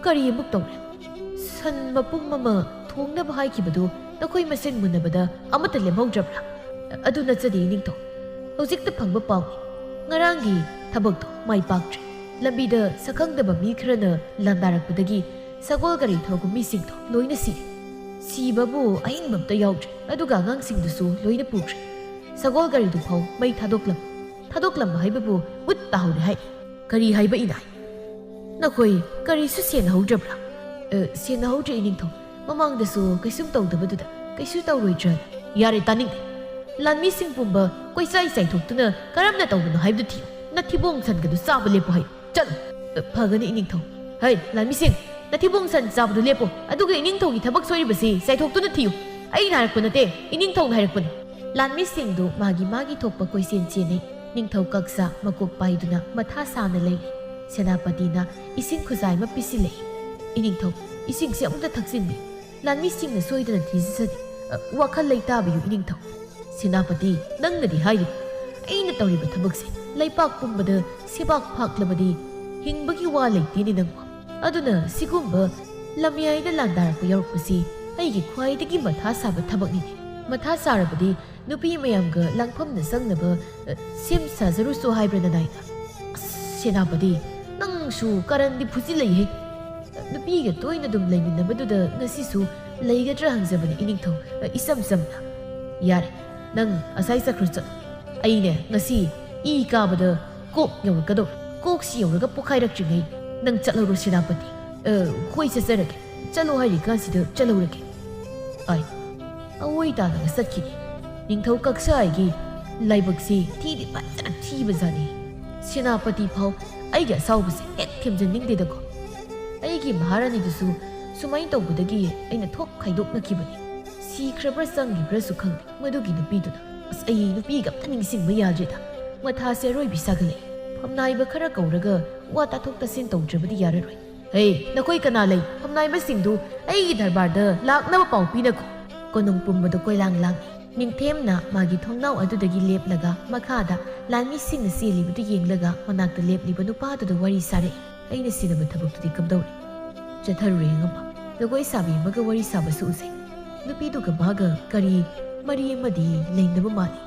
ꯀꯔꯤ ꯑꯃꯨꯛ ꯇꯧꯔꯦ? ꯁꯟ ꯃꯄꯨꯝ ꯑꯃ ꯊꯣꯡꯅꯕ ꯍꯥꯏꯈꯤꯕꯗꯨ ꯅꯈꯣꯏ ꯃꯁꯦꯟ ꯃꯨꯟꯅꯕꯗ ꯑꯃꯠꯇ ꯂꯦꯝꯍꯧꯗ꯭ꯔꯕ꯭ꯔꯥ? ꯑꯗꯨ ꯅꯠꯆꯗꯦ ꯏꯅꯤꯡꯊꯧ꯫ ꯍꯧꯖꯤꯛꯇ ꯐꯪꯕ ꯄꯥꯎꯅꯤ꯫ ꯉꯔꯥꯡꯒꯤ ꯊꯕꯛꯇꯣ ꯃꯥꯏ ꯄꯥꯛꯇ꯭ꯔꯦ꯫ ꯂꯝꯕꯤꯗ ꯁꯛꯈꯪꯗꯕ ꯃꯤ ꯈꯔꯅ ꯂꯥꯟꯗꯥꯔꯛꯄꯗꯒꯤ ꯁꯒꯣꯜ ꯒꯥꯔꯤ ꯊꯧꯔꯛꯄ ꯃꯤꯁꯤꯡꯗꯣ ꯂꯣꯏꯅ ꯁꯤꯔꯦ꯫ ꯁꯤꯕꯕꯨ ꯑꯍꯤꯡꯕ ꯑꯝꯇ ꯌꯥꯎꯗ꯭ꯔꯦ꯫ ꯑꯗꯨꯒ ꯑꯉꯥꯡꯁꯤꯡꯗꯨꯁꯨ ꯂꯣꯏꯅ ꯄꯨꯈ꯭ꯔꯦ꯫ ꯁꯒꯣꯜ ꯒꯥꯔꯤꯗꯨ ꯐꯥꯎ ꯃꯩ ꯊꯥꯗꯣꯛꯂꯝ ꯊꯥꯗꯣꯛꯂꯝꯕ ꯍꯥꯏꯕꯕꯨ ꯃꯨꯠ ꯇꯥꯍꯧꯔꯦ ꯍꯥꯏ꯫ ꯀꯔꯤ ꯍꯥꯏꯕ ꯏꯅꯥꯏ? ꯅꯈꯣꯏ ꯀꯔꯤꯁꯨ ꯁꯦꯟꯅꯍꯧꯗ꯭ꯔꯕ꯭ꯔꯥ? ꯑ, ꯁꯦꯟꯅꯍꯧꯗ꯭ꯔꯦ ꯏꯅꯤꯡꯊꯧ꯫ ꯃꯃꯥꯡꯗꯁꯨ ꯀꯩꯁꯨꯝ ꯇꯧꯗꯕꯗꯨꯗ ꯀꯩꯁꯨ ꯇꯧꯔꯣꯏꯗ꯭ꯔꯅ꯫ ꯌꯥꯔꯦ, ꯇꯥꯅꯤꯡꯗꯦ꯫ ꯂꯥꯟꯃꯤꯁꯤꯡ ꯄꯨꯝꯕ ꯀꯣꯏꯆꯥꯏ ꯆꯥꯏꯊꯣꯛꯇꯨꯅ ꯀꯔꯝꯅ ꯇꯧꯕꯅꯣ ꯍꯥꯏꯕꯗꯨ ꯊꯤꯌꯨ꯫ ꯅꯊꯤꯕꯣꯡ ꯁꯟꯒꯗꯨ ꯆꯥꯕ ꯂꯦꯞꯄꯣ ꯍꯥꯏꯌꯨ꯫ ꯆꯠꯂꯨ꯫ ꯑ, ꯐꯒꯅꯤ ꯏꯅꯤꯡꯊꯧ꯫ ꯍꯩ, ꯂꯥꯟꯃꯤꯁꯤꯡ, ꯅꯊꯤꯕꯣꯡ ꯁꯟ ꯆꯥꯕꯗꯨ ꯂꯦꯞꯄꯣ꯫ ꯑꯗꯨꯒ ꯏꯅꯤꯡꯊꯧꯒꯤ ꯊꯕꯛ ꯁꯣꯏꯔꯤꯕꯁꯤ ꯆꯥꯏꯊꯣꯛꯇꯨꯅ ꯊꯤꯌꯨ꯫ ꯑꯩꯅ ꯍꯥꯏꯔꯛꯄ ꯅꯠꯇꯦ, ꯏꯅꯤꯡꯊꯧꯅ ꯍꯥꯏꯔꯛꯄꯅꯤ꯫ ꯂꯥꯟꯃꯤꯁꯤꯡꯗꯨ ꯃꯥꯒꯤ ꯃꯥꯒꯤ ꯊꯣꯛꯄ ꯀꯣꯏꯆꯦꯟ ꯆꯦꯟꯅꯩ꯫ ꯅꯤꯡꯊꯧ ꯀꯛꯁꯥ ꯃꯀꯣꯛ ꯄꯥꯏꯗꯨꯅ ꯃꯊꯥ ꯁꯥꯅ ꯂꯩꯔꯤ꯫ ꯁꯦꯅꯥꯄꯇꯤꯅ ꯏꯁꯤꯡ ꯈꯨꯖꯥꯏ ꯑꯃ ꯄꯤꯁꯤꯜꯂꯛꯏ꯫ ꯏꯅꯤꯡꯊꯧ, ꯏꯁꯤꯡꯁꯤ ꯑꯃꯨꯛꯇ ꯊꯛꯆꯤꯟꯕꯤꯌꯨ꯫ ꯂꯥꯟꯃꯤꯁꯤꯡꯅ ꯁꯣꯏꯗꯅ ꯊꯤꯖꯁꯅꯤ꯫ ꯑ, ꯋꯥꯈꯜ ꯂꯩꯇꯥꯕꯤꯌꯨ ꯏꯅꯤꯡꯊꯧ꯫ ꯁꯦꯅꯥꯄꯇꯤ, ꯅꯪꯅꯗꯤ ꯍꯥꯏꯔꯤ꯫ ꯑꯩꯅ ꯇꯧꯔꯤꯕ ꯊꯕꯛꯁꯦ ꯂꯩꯄꯥꯛ ꯄꯨꯝꯕꯗ ꯁꯦꯕꯥꯛ ꯐꯥꯛꯂꯕꯗꯤ ꯍꯤꯡꯕꯒꯤ ꯋꯥ ꯂꯩꯇꯦꯅꯦ ꯅꯪꯕꯨ꯫ ꯑꯗꯨꯅ ꯁꯤꯒꯨꯝꯕ ꯂꯝꯌꯥꯏꯗ ꯂꯥꯟꯗꯥꯔꯛꯄ ꯌꯥꯎꯔꯛꯄꯁꯤ ꯑꯩꯒꯤ ꯈ꯭ꯋꯥꯏꯗꯒꯤ ꯃꯊꯥ ꯁꯥꯕ ꯊꯕꯛꯅꯤꯅꯦ꯫ ꯃꯊꯥ ꯁꯥꯔꯕꯗꯤ ꯅꯨꯄꯤ ꯃꯌꯥꯝꯒ ꯂꯥꯡꯐꯝꯗ ꯆꯪꯅꯕ, ꯑ, ꯁꯦꯝ ꯁꯥꯖꯔꯨꯁꯣ ꯍꯥꯏꯕ꯭ꯔꯥ ꯅꯅꯥꯏꯅ? ꯑꯁ, ꯁꯦꯅꯥꯄꯇꯤ, ꯅꯪꯁꯨ ꯀꯔꯟꯗꯤ ꯐꯨꯖꯤꯜꯂꯛꯏꯍꯦ꯫ ꯅꯨꯄꯤꯒ ꯇꯣꯏꯅ ꯑꯗꯨꯝ ꯂꯩꯃꯤꯟꯅꯕꯗꯨꯗ ꯉꯁꯤꯁꯨ ꯂꯩꯒꯗ꯭ꯔꯥ ꯍꯪꯖꯕꯅꯤ ꯏꯅꯤꯡꯊꯧ, ꯑ, ꯏꯆꯝ ꯆꯝꯅ꯫ ꯌꯥꯔꯦ, ꯅꯪ ꯑꯁꯥꯏ ꯆꯠꯈ꯭ꯔꯣ ꯆꯠꯂꯣ꯫ ꯑꯩꯅꯦ ꯉꯁꯤ ꯏ ꯀꯥꯕꯗ ꯀꯣꯛ ꯌꯧꯔꯛꯀꯗꯧꯔꯦ꯫ ꯀꯣꯛꯁꯤ ꯌꯧꯔꯒ ꯄꯣꯛꯈꯥꯏꯔꯛꯇ꯭ꯔꯤꯉꯩ ꯅꯪ ꯆꯠꯍꯧꯔꯣ ꯁꯦꯅꯥꯄꯇꯤ꯫ ꯑ, ꯍꯣꯏ ꯆꯠꯆꯔꯒꯦ꯫ ꯆꯠꯂꯣ ꯍꯥꯏꯔꯤꯀꯥꯟꯁꯤꯗ ꯆꯠꯍꯧꯔꯒꯦ꯫ ꯑꯩ ꯑꯋꯣꯏ ꯇꯥꯗꯅ ꯆꯠꯈꯤꯅꯤ꯫ ꯅꯤꯡꯊꯧ ꯀꯛꯁꯥꯏꯒꯤ ꯂꯥꯏꯕꯛꯁꯤ ꯊꯤꯗꯤ ꯐꯖꯅ ꯊꯤꯕꯖꯥꯠꯅꯤ꯫ ꯁꯦꯅꯥꯄꯇꯤ ꯐꯥꯎ ꯑꯩꯒꯤ ꯑꯁꯥꯎꯕꯁꯦ ꯍꯦꯛ ꯊꯦꯝꯖꯟꯅꯤꯡꯗꯦꯗꯀꯣ꯫ ꯑꯩꯒꯤ ꯃꯍꯥꯔꯥꯅꯤꯗꯨꯁꯨ ꯁꯨꯃꯥꯏꯅ ꯇꯧꯕꯗꯒꯤ ꯑꯩꯅ ꯊꯣꯛ ꯈꯥꯏꯗꯣꯛꯅꯈꯤꯕꯅꯤ꯫ ꯁꯤꯈ꯭ꯔꯕ꯭ꯔꯥ ꯆꯪꯈꯤꯕ꯭ꯔꯥꯁꯨ ꯈꯪꯗꯦ ꯃꯗꯨꯒꯤ ꯅꯨꯄꯤꯗꯨꯅ꯫ ꯑꯁ, ꯑꯩ ꯅꯨꯄꯤꯒ ꯑꯝꯇ ꯅꯤꯡꯁꯤꯡꯕ ꯌꯥꯗ꯭ꯔꯦꯗ꯫ ꯃꯊꯥꯁꯦ ꯑꯔꯣꯏꯕꯤ ꯁꯥꯒꯠꯂꯛꯑꯦ꯫ ꯐꯝꯅꯥꯏꯕ ꯈꯔ ꯀꯧꯔꯒ ꯋꯥ ꯇꯥꯊꯣꯛ ꯇꯥꯁꯤꯟ ꯇꯧꯗ꯭ꯔꯕꯗꯤ ꯌꯥꯔꯔꯣꯏ꯫ ꯍꯦ, ꯅꯈꯣꯏ ꯀꯅꯥ ꯂꯩ? ꯐꯝꯅꯥꯏꯕꯁꯤꯡꯗꯨ ꯑꯩꯒꯤ ꯗꯔꯕꯥꯔꯗ ꯂꯥꯛꯅꯕ ꯄꯥꯎ ꯄꯤꯅꯈꯣ꯫ ꯀꯣꯅꯨꯡ ꯄꯨꯝꯕꯗ ꯀꯣꯏꯂꯥꯡ ꯂꯥꯡꯏ꯫ ꯅꯤꯡꯊꯦꯝꯅ ꯃꯥꯒꯤ ꯊꯣꯡꯅꯥꯎ ꯑꯗꯨꯗꯒꯤ ꯂꯦꯞꯂꯒ ꯃꯈꯥꯗ ꯂꯥꯟꯃꯤꯁꯤꯡꯅ ꯆꯦꯜꯂꯤꯕꯗꯨ ꯌꯦꯡꯂꯒ ꯃꯅꯥꯛꯇ ꯂꯦꯞꯂꯤꯕ ꯅꯨꯄꯥꯗꯨꯗ ꯋꯥꯔꯤ ꯁꯥꯔꯛꯏ꯫ ꯑꯩꯅ ꯁꯤꯟꯅꯕ ꯊꯕꯛꯇꯨꯗꯤ ꯀꯝꯗꯧꯔꯦ? ꯆꯠꯊꯔꯨꯔꯦ ꯑꯉꯝꯕ꯫ ꯖꯒꯣꯏ ꯁꯥꯕꯤ ꯑꯃꯒ ꯋꯥꯔꯤ ꯁꯥꯕꯁꯨ ꯎꯖꯩ꯫ ꯅꯨꯄꯤꯗꯨꯒ ꯃꯥꯒ ꯀꯔꯤ ꯃꯔꯤ ꯑꯃꯗꯤ ꯂꯩꯅꯕ ꯃꯥꯜꯂꯤ꯫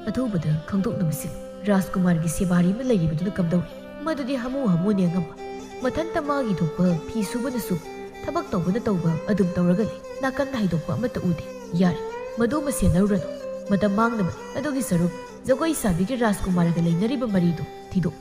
ꯑꯊꯨꯕꯗ ꯈꯪꯗꯣꯛꯅꯕ ꯁꯤꯜꯂꯨ꯫ ꯔꯥꯖꯀꯨꯃꯥꯔꯒꯤ ꯁꯦꯕꯥꯔꯤ ꯑꯃ ꯂꯩꯔꯤꯕꯗꯨꯅ ꯀꯝꯗꯧꯔꯤ? ꯃꯗꯨꯗꯤ ꯍꯥꯃꯨ ꯍꯥꯃꯨꯅꯦ ꯑꯉꯝꯕ꯫ ꯃꯊꯟꯇ ꯃꯥꯒꯤ ꯊꯣꯛꯄ ꯐꯤ ꯁꯨꯕꯅꯁꯨ ꯊꯕꯛ ꯇꯧꯕꯅ ꯇꯧꯕ ꯑꯗꯨꯝ ꯇꯧꯔꯒ ꯂꯩ꯫ ꯅꯥꯀꯟꯗ ꯍꯥꯏꯗꯣꯛꯄ ꯑꯃꯠꯇ ꯎꯗꯦ꯫ ꯌꯥꯔꯦ, ꯃꯗꯨꯃ ꯁꯦꯟꯅꯔꯨꯔꯅꯨ꯫ ꯃꯇꯝ ꯃꯥꯡꯅꯕꯅꯤ꯫ ꯑꯗꯨꯒꯤ ꯁꯔꯨꯛ ꯖꯒꯣꯏ ꯁꯥꯕꯤꯒꯤ ꯔꯥꯖꯀꯨꯃꯥꯔꯒ ꯂꯩꯅꯔꯤꯕ ꯃꯔꯤꯗꯨ ꯊꯤꯗꯣꯛ꯫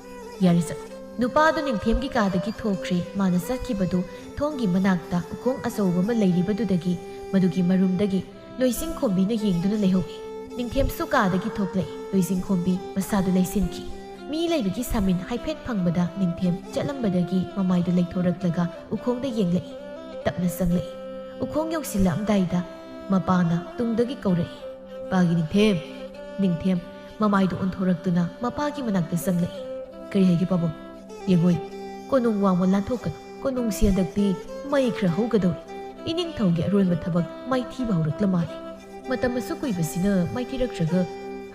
ꯌꯥꯔꯦ, ꯆꯠꯂꯣ꯫ ꯅꯨꯄꯥꯗꯨ ꯅꯤꯡꯊꯦꯝꯒꯤ ꯀꯥꯗꯒꯤ ꯊꯣꯛꯈ꯭ꯔꯦ꯫ ꯃꯥꯅ ꯆꯠꯈꯤꯕꯗꯨ ꯊꯣꯡꯒꯤ ꯃꯅꯥꯛꯇ ꯎꯈꯣꯡ ꯑꯆꯧꯕ ꯑꯃ ꯂꯩꯔꯤꯕꯗꯨꯗꯒꯤ, ꯃꯗꯨꯒꯤ ꯃꯔꯨꯝꯗꯒꯤ ꯂꯣꯏꯁꯤꯡꯈꯣꯝꯕꯤꯅ ꯌꯦꯡꯗꯨꯅ ꯂꯩꯍꯧꯏ꯫ ꯅꯤꯡꯊꯦꯝꯁꯨ ꯀꯥꯗꯒꯤ ꯊꯣꯛꯂꯛꯏ꯫ ꯂꯣꯏꯁꯤꯡꯈꯣꯝꯕꯤ ꯃꯁꯥꯗꯨ ꯂꯩꯁꯤꯟꯈꯤ꯫ ꯃꯤ ꯂꯩꯕꯒꯤ ꯁꯥꯃꯤꯟ ꯍꯥꯏꯐꯦꯠ ꯐꯪꯕꯗ ꯅꯤꯡꯊꯦꯝ ꯆꯠꯂꯝꯕꯗꯒꯤ ꯃꯃꯥꯏꯗꯨ ꯂꯩꯊꯣꯔꯛꯂꯒ ꯎꯈꯣꯡꯗ ꯌꯦꯡꯂꯛꯏ꯫ ꯇꯞꯅ ꯆꯪꯂꯛꯏ꯫ ꯎꯈꯣꯡ ꯌꯧꯁꯤꯜꯂꯛꯑꯝꯗꯥꯏꯗ ꯃꯄꯥꯅ ꯇꯨꯡꯗꯒꯤ ꯀꯧꯔꯛꯏ, "ꯄꯥꯒꯤ ꯅꯤꯡꯊꯦꯝ!" ꯅꯤꯡꯊꯦꯝ ꯃꯃꯥꯏꯗꯨ ꯑꯣꯟꯊꯣꯔꯛꯇꯨꯅ ꯃꯄꯥꯒꯤ ꯃꯅꯥꯛꯇ ꯆꯪꯂꯛꯏ꯫ "ꯀꯔꯤ ꯍꯥꯏꯒꯦ ꯄꯥꯕꯨꯡ?" "ꯌꯦꯡꯉꯣꯏ, ꯀꯣꯅꯨꯡ ꯋꯥꯡꯃ ꯂꯥꯟꯊꯣꯛꯀꯅꯨ꯫ ꯀꯣꯅꯨꯡꯁꯤ ꯍꯟꯗꯛꯇꯤ ꯃꯩ ꯈꯔ ꯍꯧꯒꯗꯧꯔꯤ꯫ ꯏꯅꯤꯡꯊꯧꯒꯤ ꯑꯔꯣꯟꯕ ꯊꯕꯛ ꯃꯥꯏꯊꯤꯕ ꯍꯧꯔꯛꯂ ꯃꯥꯜꯂꯦ꯫ ꯃꯇꯝ ꯑꯁꯨꯛ ꯀꯨꯏꯕꯁꯤꯅ ꯃꯥꯏꯊꯤꯔꯛꯇ꯭ꯔꯒ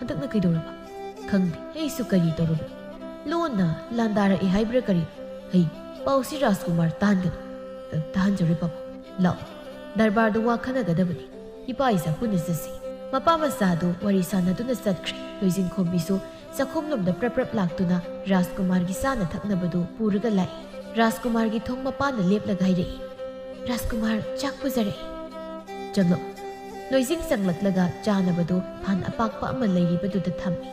ꯍꯟꯗꯛꯅ ꯀꯩꯗꯧꯔꯕ? ꯈꯪꯗꯦ, ꯑꯩꯁꯨ ꯀꯔꯤ ꯇꯧꯔꯕ? ꯂꯣꯟꯅ ꯂꯥꯟꯗꯥꯔꯛꯑꯦ ꯍꯥꯏꯕ꯭ꯔꯥ ꯀꯔꯤ? ꯍꯩ, ꯄꯥꯎꯁꯤ ꯔꯥꯖꯀꯨꯃꯥꯔ ꯇꯥꯍꯟꯒꯅꯨ꯫ ꯑ, ꯇꯥꯍꯟꯖꯔꯣꯏ ꯄꯥꯕꯨꯡ꯫ ꯂꯥꯛꯑꯣ, ꯗꯔꯕꯥꯔꯗ ꯋꯥ ꯈꯟꯅꯒꯗꯕꯅꯤ꯫ ꯏꯄꯥ ꯏꯆꯥ ꯄꯨꯟꯅ ꯆꯠꯁꯤ꯫ ꯃꯄꯥ ꯃꯆꯥꯗꯨ ꯋꯥꯔꯤ ꯁꯥꯟꯅꯗꯨꯅ ꯆꯠꯈ꯭ꯔꯦ꯫ ꯂꯣꯏꯖꯤꯡꯈꯣꯝꯕꯤꯁꯨ ꯆꯥꯛꯈꯨꯝꯂꯣꯝꯗ ꯄ꯭ꯔꯞ ꯄ꯭ꯔꯞ ꯂꯥꯛꯇꯨꯅ ꯔꯥꯖꯀꯨꯃꯥꯔꯒꯤ ꯆꯥꯅ ꯊꯛꯅꯕꯗꯨ ꯄꯨꯔꯒ ꯂꯥꯛꯏ꯫ ꯔꯥꯖꯀꯨꯃꯥꯔꯒꯤ ꯊꯣꯡ ꯃꯄꯥꯟꯗ ꯂꯦꯞꯂꯒ ꯍꯥꯏꯔꯛꯏ, "ꯔꯥꯖꯀꯨꯃꯥꯔ, ꯆꯥꯛ ꯄꯨꯖꯔꯛꯏ꯫ ꯆꯪꯂꯛꯎ꯫" ꯂꯣꯏꯖꯤꯡ ꯆꯪꯂꯛꯂꯒ ꯆꯥꯅꯕꯗꯨ ꯐꯥꯟ ꯑꯄꯥꯛꯄ ꯑꯃ ꯂꯩꯔꯤꯕꯗꯨꯗ ꯊꯝꯃꯤ꯫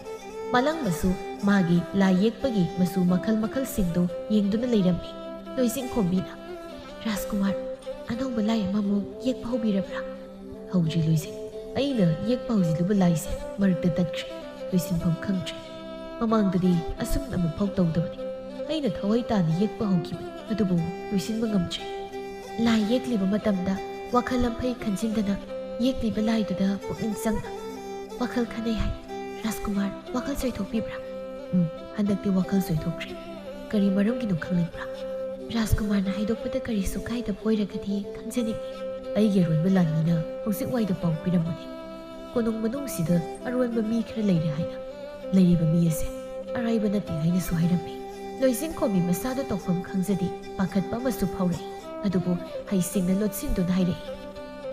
ꯃꯥꯂꯪꯕꯁꯨ ꯃꯥꯒꯤ ꯂꯥꯏ ꯌꯦꯛꯄꯒꯤ ꯃꯆꯨ ꯃꯈꯜ ꯃꯈꯜꯁꯤꯡꯗꯨ ꯌꯦꯡꯗꯨꯅ ꯂꯩꯔꯝꯃꯤ꯫ ꯂꯣꯏꯖꯤꯡꯈꯣꯝꯕꯤꯅ, "ꯔꯥꯖꯀꯨꯃꯥꯔ, ꯑꯅꯧꯕ ꯂꯥꯏ ꯑꯃꯃꯨꯛ ꯌꯦꯛꯄ ꯍꯧꯕꯤꯔꯕ꯭ꯔꯥ?" "ꯍꯧꯗ꯭ꯔꯤ ꯂꯣꯏꯖꯤꯡ꯫ ꯑꯩꯅ ꯌꯦꯛꯄ ꯍꯧꯖꯤꯜꯂꯨꯕ ꯂꯥꯏꯁꯦ ꯃꯔꯛꯇ ꯇꯠꯈ꯭ꯔꯦ, ꯂꯣꯏꯁꯤꯟꯐꯝ ꯈꯪꯗ꯭ꯔꯦ꯫ ꯃꯃꯥꯡꯗꯗꯤ ꯑꯁꯨꯝꯅ ꯑꯃꯨꯛ ꯐꯥꯎ ꯇꯧꯗꯕꯅꯤ꯫ ꯑꯩꯅ ꯊꯋꯥꯏ ꯇꯥꯅ ꯌꯦꯛꯄ ꯍꯧꯈꯤꯕꯅꯤ, ꯑꯗꯨꯕꯨ ꯂꯣꯏꯁꯤꯟꯕ ꯉꯝꯗ꯭ꯔꯦ꯫ ꯂꯥꯏ ꯌꯦꯛꯂꯤꯕ ꯃꯇꯝꯗ ꯋꯥꯈꯜ ꯂꯝꯐꯩ ꯈꯟꯖꯤꯟꯗꯅ ꯌꯦꯛꯂꯤꯕ ꯂꯥꯏꯗꯨꯗ ꯄꯨꯛꯅꯤꯡ ꯆꯪꯅ ꯋꯥꯈꯜ ꯈꯟꯅꯩ ꯍꯥꯏ꯫ ꯔꯥꯖꯀꯨꯃꯥꯔ, ꯋꯥꯈꯜ ꯆꯣꯏꯊꯣꯛꯄꯤꯕ꯭ꯔꯥ?" "ꯎꯝ, ꯍꯟꯗꯛꯇꯤ ꯋꯥꯈꯜ ꯆꯣꯏꯊꯣꯛꯈ꯭ꯔꯦ꯫ ꯀꯔꯤ ꯃꯔꯝꯒꯤꯅꯣ ꯈꯪꯅꯤꯡꯕ꯭ꯔꯥ?" "ꯔꯥꯖꯀꯨꯃꯥꯔꯅ ꯍꯥꯏꯗꯣꯛꯄꯗ ꯀꯔꯤꯁꯨ ꯀꯥꯏꯗꯕ ꯑꯣꯏꯔꯒꯗꯤ ꯈꯪꯖꯅꯤꯡꯏ꯫" "ꯑꯩꯒꯤ ꯑꯔꯣꯟꯕ ꯂꯥꯟꯃꯤꯅ ꯍꯧꯖꯤꯛ ꯋꯥꯏꯗ ꯄꯥꯎ ꯄꯤꯔꯝꯕꯅꯤ, ꯀꯣꯅꯨꯡ ꯃꯅꯨꯡꯁꯤꯗ ꯑꯔꯣꯟꯕ ꯃꯤ ꯈꯔ ꯂꯩꯔꯦ ꯍꯥꯏꯅ꯫ ꯂꯩꯔꯤꯕ ꯃꯤ ꯑꯁꯦ ꯑꯔꯥꯏꯕ ꯅꯠꯇꯦ ꯍꯥꯏꯅꯁꯨ ꯍꯥꯏꯔꯝꯃꯤ꯫" ꯂꯣꯏꯖꯤꯡꯈꯣꯝꯕꯤ ꯃꯁꯥꯗ ꯇꯧꯐꯝ ꯈꯪꯖꯗꯦ, ꯄꯥꯈꯠꯄ ꯑꯃꯁꯨ ꯐꯥꯎꯔꯛꯏ꯫ ꯑꯗꯨꯕꯨ ꯍꯩꯁꯤꯡꯅ ꯂꯣꯠꯁꯤꯟꯗꯨꯅ ꯍꯥꯏꯔꯛꯏ,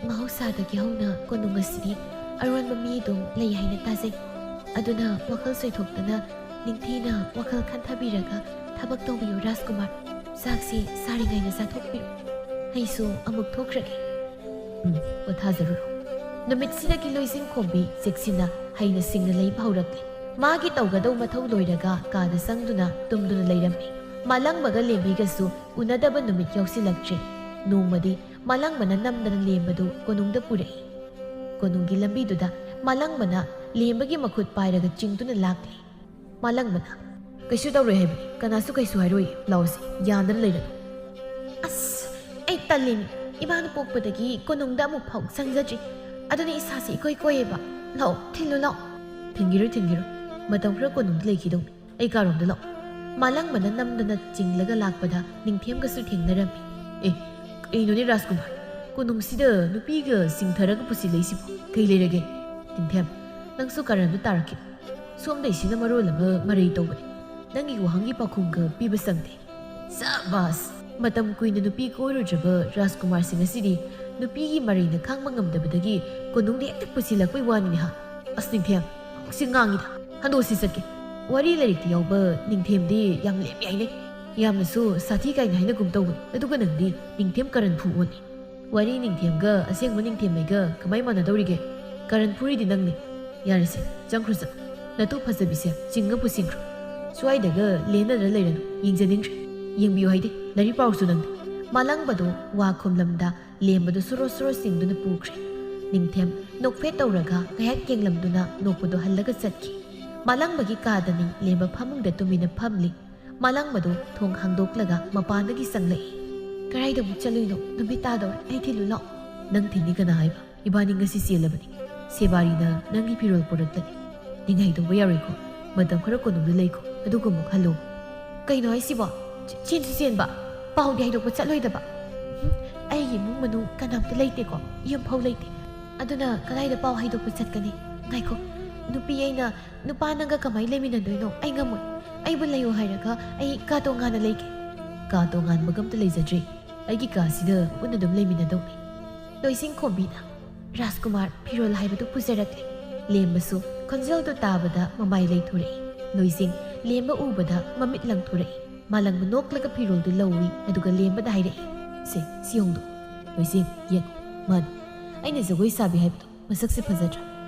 "ꯃꯍꯧꯁꯥꯗꯒꯤ ꯍꯧꯅ ꯀꯣꯅꯨꯡ ꯑꯁꯤꯗꯤ ꯑꯔꯣꯟꯕ ꯃꯤ ꯑꯗꯨꯝ ꯂꯩ ꯍꯥꯏꯅ ꯇꯥꯖꯩ꯫ ꯑꯗꯨꯅ ꯋꯥꯈꯜ ꯆꯣꯏꯊꯣꯛꯇꯅ ꯅꯤꯡꯊꯤꯅ ꯋꯥꯈꯜ ꯈꯟꯊꯕꯤꯔꯒ ꯊꯕꯛ ꯇꯧꯕꯤꯌꯨ ꯔꯥꯖꯀꯨꯃꯥꯔ꯫ ꯆꯥꯛꯁꯤ ꯁꯥꯔꯤꯉꯩꯗ ꯆꯥꯊꯣꯛꯄꯤꯔꯨ꯫" ꯑꯩꯁꯨ ꯑꯃꯨꯛ ꯊꯣꯛꯈ꯭ꯔꯒꯦ꯫ ꯎꯝ, ꯄꯣꯊꯥꯖꯔꯨꯔꯣ꯫ ꯅꯨꯃꯤꯠꯁꯤꯗꯒꯤ ꯂꯣꯏꯁꯤꯡꯈꯣꯝꯕꯤ ꯆꯦꯛꯁꯤꯟꯅ ꯍꯩꯅ ꯁꯤꯡꯅ ꯂꯩꯕ ꯍꯧꯔꯛꯂꯦ꯫ ꯃꯥꯒꯤ ꯇꯧꯒꯗꯧ ꯃꯊꯧ ꯂꯣꯏꯔꯒ ꯀꯥꯗ ꯆꯪꯗꯨꯅ ꯇꯨꯝꯗꯨꯅ ꯂꯩꯔꯝꯃꯤ꯫ ꯃꯥꯂꯪꯕꯒ ꯂꯦꯝꯕꯤꯒꯁꯨ ꯎꯅꯗꯕ ꯅꯨꯃꯤꯠ ꯌꯥꯎꯁꯤꯜꯂꯛꯇ꯭ꯔꯦ꯫ ꯅꯣꯡꯃꯗꯤ ꯃꯥꯂꯪꯕꯅ ꯅꯝꯗꯅ ꯂꯦꯝꯕꯗꯨ ꯀꯣꯅꯨꯡꯗ ꯄꯨꯔꯛꯏ꯫ ꯀꯣꯅꯨꯡꯒꯤ ꯂꯝꯕꯤꯗꯨꯗ ꯃꯥꯂꯪꯕꯅ ꯂꯦꯝꯕꯒꯤ ꯃꯈꯨꯠ ꯄꯥꯏꯔꯒ ꯆꯤꯡꯗꯨꯅ ꯂꯥꯛꯂꯤ꯫ ꯃꯥꯂꯪꯕꯅ, "ꯀꯩꯁꯨ ꯇꯧꯔꯣꯏ ꯍꯥꯏꯕꯅꯤ, ꯀꯅꯥꯁꯨ ꯀꯩꯁꯨ ꯍꯥꯏꯔꯣꯏ, ꯂꯥꯛꯑꯣꯁꯦ, ꯌꯥꯟꯗꯅ ꯂꯩꯔꯅꯨ꯫" "ꯑꯁ, ꯑꯩ ꯇꯜꯂꯤꯅꯤ, ꯏꯃꯥꯅ ꯄꯣꯛꯄꯗꯒꯤ ꯀꯣꯅꯨꯡꯗ ꯑꯃꯨꯛ ꯐꯥꯎ ꯆꯪꯖꯗ꯭ꯔꯤ, ꯑꯗꯨꯅ ꯏꯁꯥꯁꯦ ꯏꯀꯣꯏ ꯀꯣꯏꯌꯦꯕ, ꯂꯥꯛꯑꯣ, ꯊꯤꯜꯂꯨ ꯂꯥꯛꯑꯣ꯫" "ꯊꯤꯟꯈꯤꯔꯣꯏ, ꯊꯤꯟꯈꯤꯔꯣꯏ, ꯃꯇꯝ ꯈꯔ ꯀꯣꯅꯨꯡꯗ ꯂꯩꯈꯤꯗꯧꯅꯤ, ꯑꯩ ꯀꯥꯔꯣꯝꯗ ꯂꯥꯛꯑꯣ꯫" ꯃꯥꯂꯪꯕꯅ ꯅꯝꯗꯅ ꯆꯤꯡꯂꯒ ꯂꯥꯛꯄꯗ ꯅꯤꯡꯊꯦꯝꯒꯁꯨ ꯊꯦꯡꯅꯔꯝꯃꯤ꯫ "ꯑꯦ, ꯀꯩꯅꯣꯅꯦ ꯔꯥꯖꯀꯨꯃꯥꯔ, ꯀꯣꯅꯨꯡꯁꯤꯗ ꯅꯨꯄꯤꯒ ꯆꯤꯡꯊꯔꯒ ꯄꯨꯁꯤꯜꯂꯛꯏꯁꯤꯕꯣ? ꯀꯩ ꯂꯩꯔꯒꯦ?" "ꯅꯤꯡꯊꯦꯝ, ꯅꯪꯁꯨ ꯀꯔꯟꯗꯨ ꯇꯥꯔꯛꯈꯤꯅꯨ꯫ ꯁꯣꯝꯗꯩꯁꯤꯅ ꯃꯔꯣꯜ ꯑꯃ ꯃꯔꯩ ꯇꯧꯕꯅꯦ꯫ ꯅꯪꯒꯤ ꯋꯥꯍꯪꯒꯤ ꯄꯥꯎꯈꯨꯝꯒ ꯄꯤꯕ ꯁꯪꯗꯦ꯫" ꯁꯕꯥꯁ! ꯃꯇꯝ ꯀꯨꯏꯅ ꯅꯨꯄꯤ ꯀꯣꯏꯔꯨꯗ꯭ꯔꯕ ꯔꯥꯖꯀꯨꯃꯥꯔꯁꯤꯡ ꯑꯁꯤꯗꯤ ꯅꯨꯄꯤꯒꯤ ꯃꯔꯩꯅ ꯈꯥꯡꯕ ꯉꯝꯗꯕꯗꯒꯤ ꯀꯣꯅꯨꯡꯗ ꯍꯦꯛꯇ ꯄꯨꯁꯤꯜꯂꯛꯄꯩ ꯋꯥꯅꯤꯅꯦ ꯍꯥ? ꯑꯁ ꯅꯤꯡꯊꯦꯝ, ꯁꯤ ꯉꯥꯡꯉꯤꯗ꯫ ꯍꯟꯗꯣꯛꯁꯤ ꯆꯠꯀꯦ꯫ ꯋꯥꯔꯤ ꯂꯥꯏꯔꯤꯛꯇ ꯌꯥꯎꯕ ꯅꯤꯡꯊꯦꯝꯗꯤ ꯌꯥꯝ ꯂꯦꯝꯃꯤ ꯍꯥꯏꯅꯩ꯫ ꯌꯥꯝꯅꯁꯨ ꯁꯥꯊꯤ ꯀꯥꯏꯅ ꯍꯥꯏꯅꯒꯨꯝ ꯇꯧꯕꯅꯤ꯫ ꯑꯗꯨꯒ ꯅꯪꯗꯤ ꯅꯤꯡꯊꯦꯝ ꯀꯔꯟ ꯐꯨ ꯑꯣꯜꯂꯤ꯫ ꯋꯥꯔꯤ ꯅꯤꯡꯊꯦꯝꯒ ꯑꯁꯦꯡꯕ ꯅꯤꯡꯊꯦꯝꯃꯩꯒ ꯀꯃꯥꯏ ꯃꯥꯟꯅꯗꯧꯔꯤꯒꯦ? ꯀꯔꯟ ꯐꯨꯔꯤꯗꯤ ꯅꯪꯅꯤ꯫ ꯌꯥꯔꯦꯁꯦ, ꯆꯪꯈ꯭ꯔꯣ ꯆꯪ꯫ ꯅꯇꯨ ꯐꯖꯕꯤꯁꯦ ꯆꯤꯡꯉ ꯄꯨꯁꯤꯟꯈ꯭ꯔꯣ꯫ ꯁ꯭ꯋꯥꯏꯗꯒ ꯂꯦꯟꯅꯗ꯭ꯔ ꯂꯩꯔꯅꯨ, ꯌꯦꯡꯖꯅꯤꯡꯗ꯭ꯔꯦ꯫ ꯌꯦꯡꯕꯤꯌꯨ ꯍꯥꯏꯗꯤ, ꯂꯥꯏꯔꯤꯛ ꯄꯥꯎꯁꯨ ꯅꯪꯗꯤ꯫ ꯃꯥꯂꯪꯕꯗꯣ ꯋꯥ ꯈꯨꯝꯂꯝꯗ ꯂꯦꯝꯕꯗꯨ ꯁꯣꯔꯣ ꯁꯣꯔꯣ ꯆꯤꯡꯗꯨꯅ ꯄꯨꯈ꯭ꯔꯦ꯫ ꯅꯤꯡꯊꯦꯝ ꯅꯣꯛꯐꯦꯠ ꯇꯧꯔꯒ ꯉꯥꯏꯍꯥꯛ ꯌꯦꯡꯂꯝꯗꯨꯅ ꯅꯣꯛꯄꯗꯨ ꯍꯜꯂꯒ ꯆꯠꯈꯤ꯫ ꯃꯥꯂꯪꯕꯒꯤ ꯀꯥꯗꯅꯤ ꯂꯦꯝꯕ ꯐꯃꯨꯡꯗ ꯇꯨꯃꯤꯟꯅ ꯐꯝꯂꯤ꯫ ꯃꯥꯂꯪꯕꯗꯨ ꯊꯣꯡ ꯍꯥꯡꯗꯣꯛꯂꯒ ꯃꯄꯥꯟꯗꯒꯤ ꯆꯪꯂꯛꯏ꯫ "ꯀꯗꯥꯏꯗ ꯑꯃꯨꯛ ꯆꯠꯂꯨꯏꯅꯣ? ꯅꯨꯃꯤꯠ ꯇꯥꯗꯧꯔꯦ, ꯑꯩ ꯊꯤꯜꯂꯨ ꯂꯥꯛꯑꯣ꯫" "ꯅꯪ ꯊꯤꯟꯅꯤ ꯀꯅꯥ ꯍꯥꯏꯕ? ꯏꯕꯥꯅꯤ ꯉꯁꯤ ꯆꯦꯜꯂꯕꯅꯤ꯫ ꯁꯦꯕꯥꯔꯤꯅ ꯅꯪꯒꯤ ꯐꯤꯔꯣꯜ ꯄꯨꯔꯛꯂꯅꯤ꯫ ꯅꯤꯡꯍꯩ ꯇꯧꯕ ꯌꯥꯔꯣꯏꯀꯣ꯫ ꯃꯇꯝ ꯈꯔ ꯀꯣꯅꯨꯡꯗ ꯂꯩꯈꯣ, ꯑꯗꯨꯒ ꯑꯃꯨꯛ ꯍꯜꯂꯣ꯫" "ꯀꯩꯅꯣ ꯍꯥꯏꯁꯤꯕꯣ? ꯆꯦ-, ꯆꯦꯟꯁꯨ ꯆꯦꯟꯕ, ꯄꯥꯎꯗꯤ ꯍꯥꯏꯗꯣꯛꯄ ꯆꯠꯂꯣꯏꯗꯕ? ꯎꯝ, ꯑꯩꯒꯤ ꯏꯃꯨꯡ ꯃꯅꯨꯡ ꯀꯅꯥꯝꯇ ꯂꯩꯇꯦꯀꯣ, ꯌꯨꯝꯐꯥꯎ ꯂꯩꯇꯦ꯫ ꯑꯗꯨꯅ ꯀꯗꯥꯏꯗ ꯄꯥꯎ ꯍꯥꯏꯗꯣꯛꯄ ꯆꯠꯀꯅꯤ? ꯉꯥꯏꯈꯣ, ꯅꯨꯄꯤ ꯑꯩꯅ ꯅꯨꯄꯥ ꯅꯪꯒ ꯀꯃꯥꯏ ꯂꯩꯃꯤꯟꯅꯗꯣꯏꯅꯣ? ꯑꯩ ꯉꯝꯃꯣꯏ꯫ ꯑꯩꯕꯨ ꯂꯩꯌꯨ ꯍꯥꯏꯔꯒ ꯑꯩ ꯀꯥ ꯇꯣꯉꯥꯟꯅ ꯂꯩꯒꯦ꯫" "ꯀꯥ ꯇꯣꯉꯥꯟꯕꯒ ꯑꯝꯇ ꯂꯩꯖꯗ꯭ꯔꯤ꯫ ꯑꯩꯒꯤ ꯀꯥꯁꯤꯗ ꯄꯨꯟꯅ ꯑꯗꯨꯝ ꯂꯩꯃꯤꯟꯅꯗꯧꯅꯤ꯫" ꯂꯣꯏꯁꯤꯡ ꯈꯣꯝꯕꯤꯅ ꯔꯥꯖꯀꯨꯃꯥꯔ ꯐꯤꯔꯣꯜ ꯍꯥꯏꯕꯗꯨ ꯄꯨꯖꯔꯛꯂꯦ꯫ ꯂꯦꯝꯕꯁꯨ ꯈꯣꯟꯖꯦꯜꯗꯨ ꯇꯥꯕꯗ ꯃꯃꯥꯏ ꯂꯩꯊꯣꯔꯛꯏ꯫ ꯂꯣꯏꯁꯤꯡ ꯂꯦꯝꯕ ꯎꯕꯗ ꯃꯃꯤꯠ ꯂꯪꯊꯣꯔꯛꯏ꯫ ꯃꯥꯂꯪꯕ ꯅꯣꯛꯂꯒ ꯐꯤꯔꯣꯜꯗꯨ ꯂꯧꯏ, ꯑꯗꯨꯒ ꯂꯦꯝꯕꯗ ꯍꯥꯏꯔꯛꯏ, ꯁꯦ, ꯁꯤ ꯍꯣꯡꯗꯣꯛ꯫ ꯂꯣꯏꯁꯦ, ꯌꯦꯡꯉꯣ꯫ ꯃꯥꯅꯤ꯫ ꯑꯩꯅ ꯖꯒꯣꯏ ꯁꯥꯕꯤ ꯍꯥꯏꯕꯗꯣ ꯃꯁꯛꯁꯦ ꯐꯖꯗ꯭ꯔꯥ?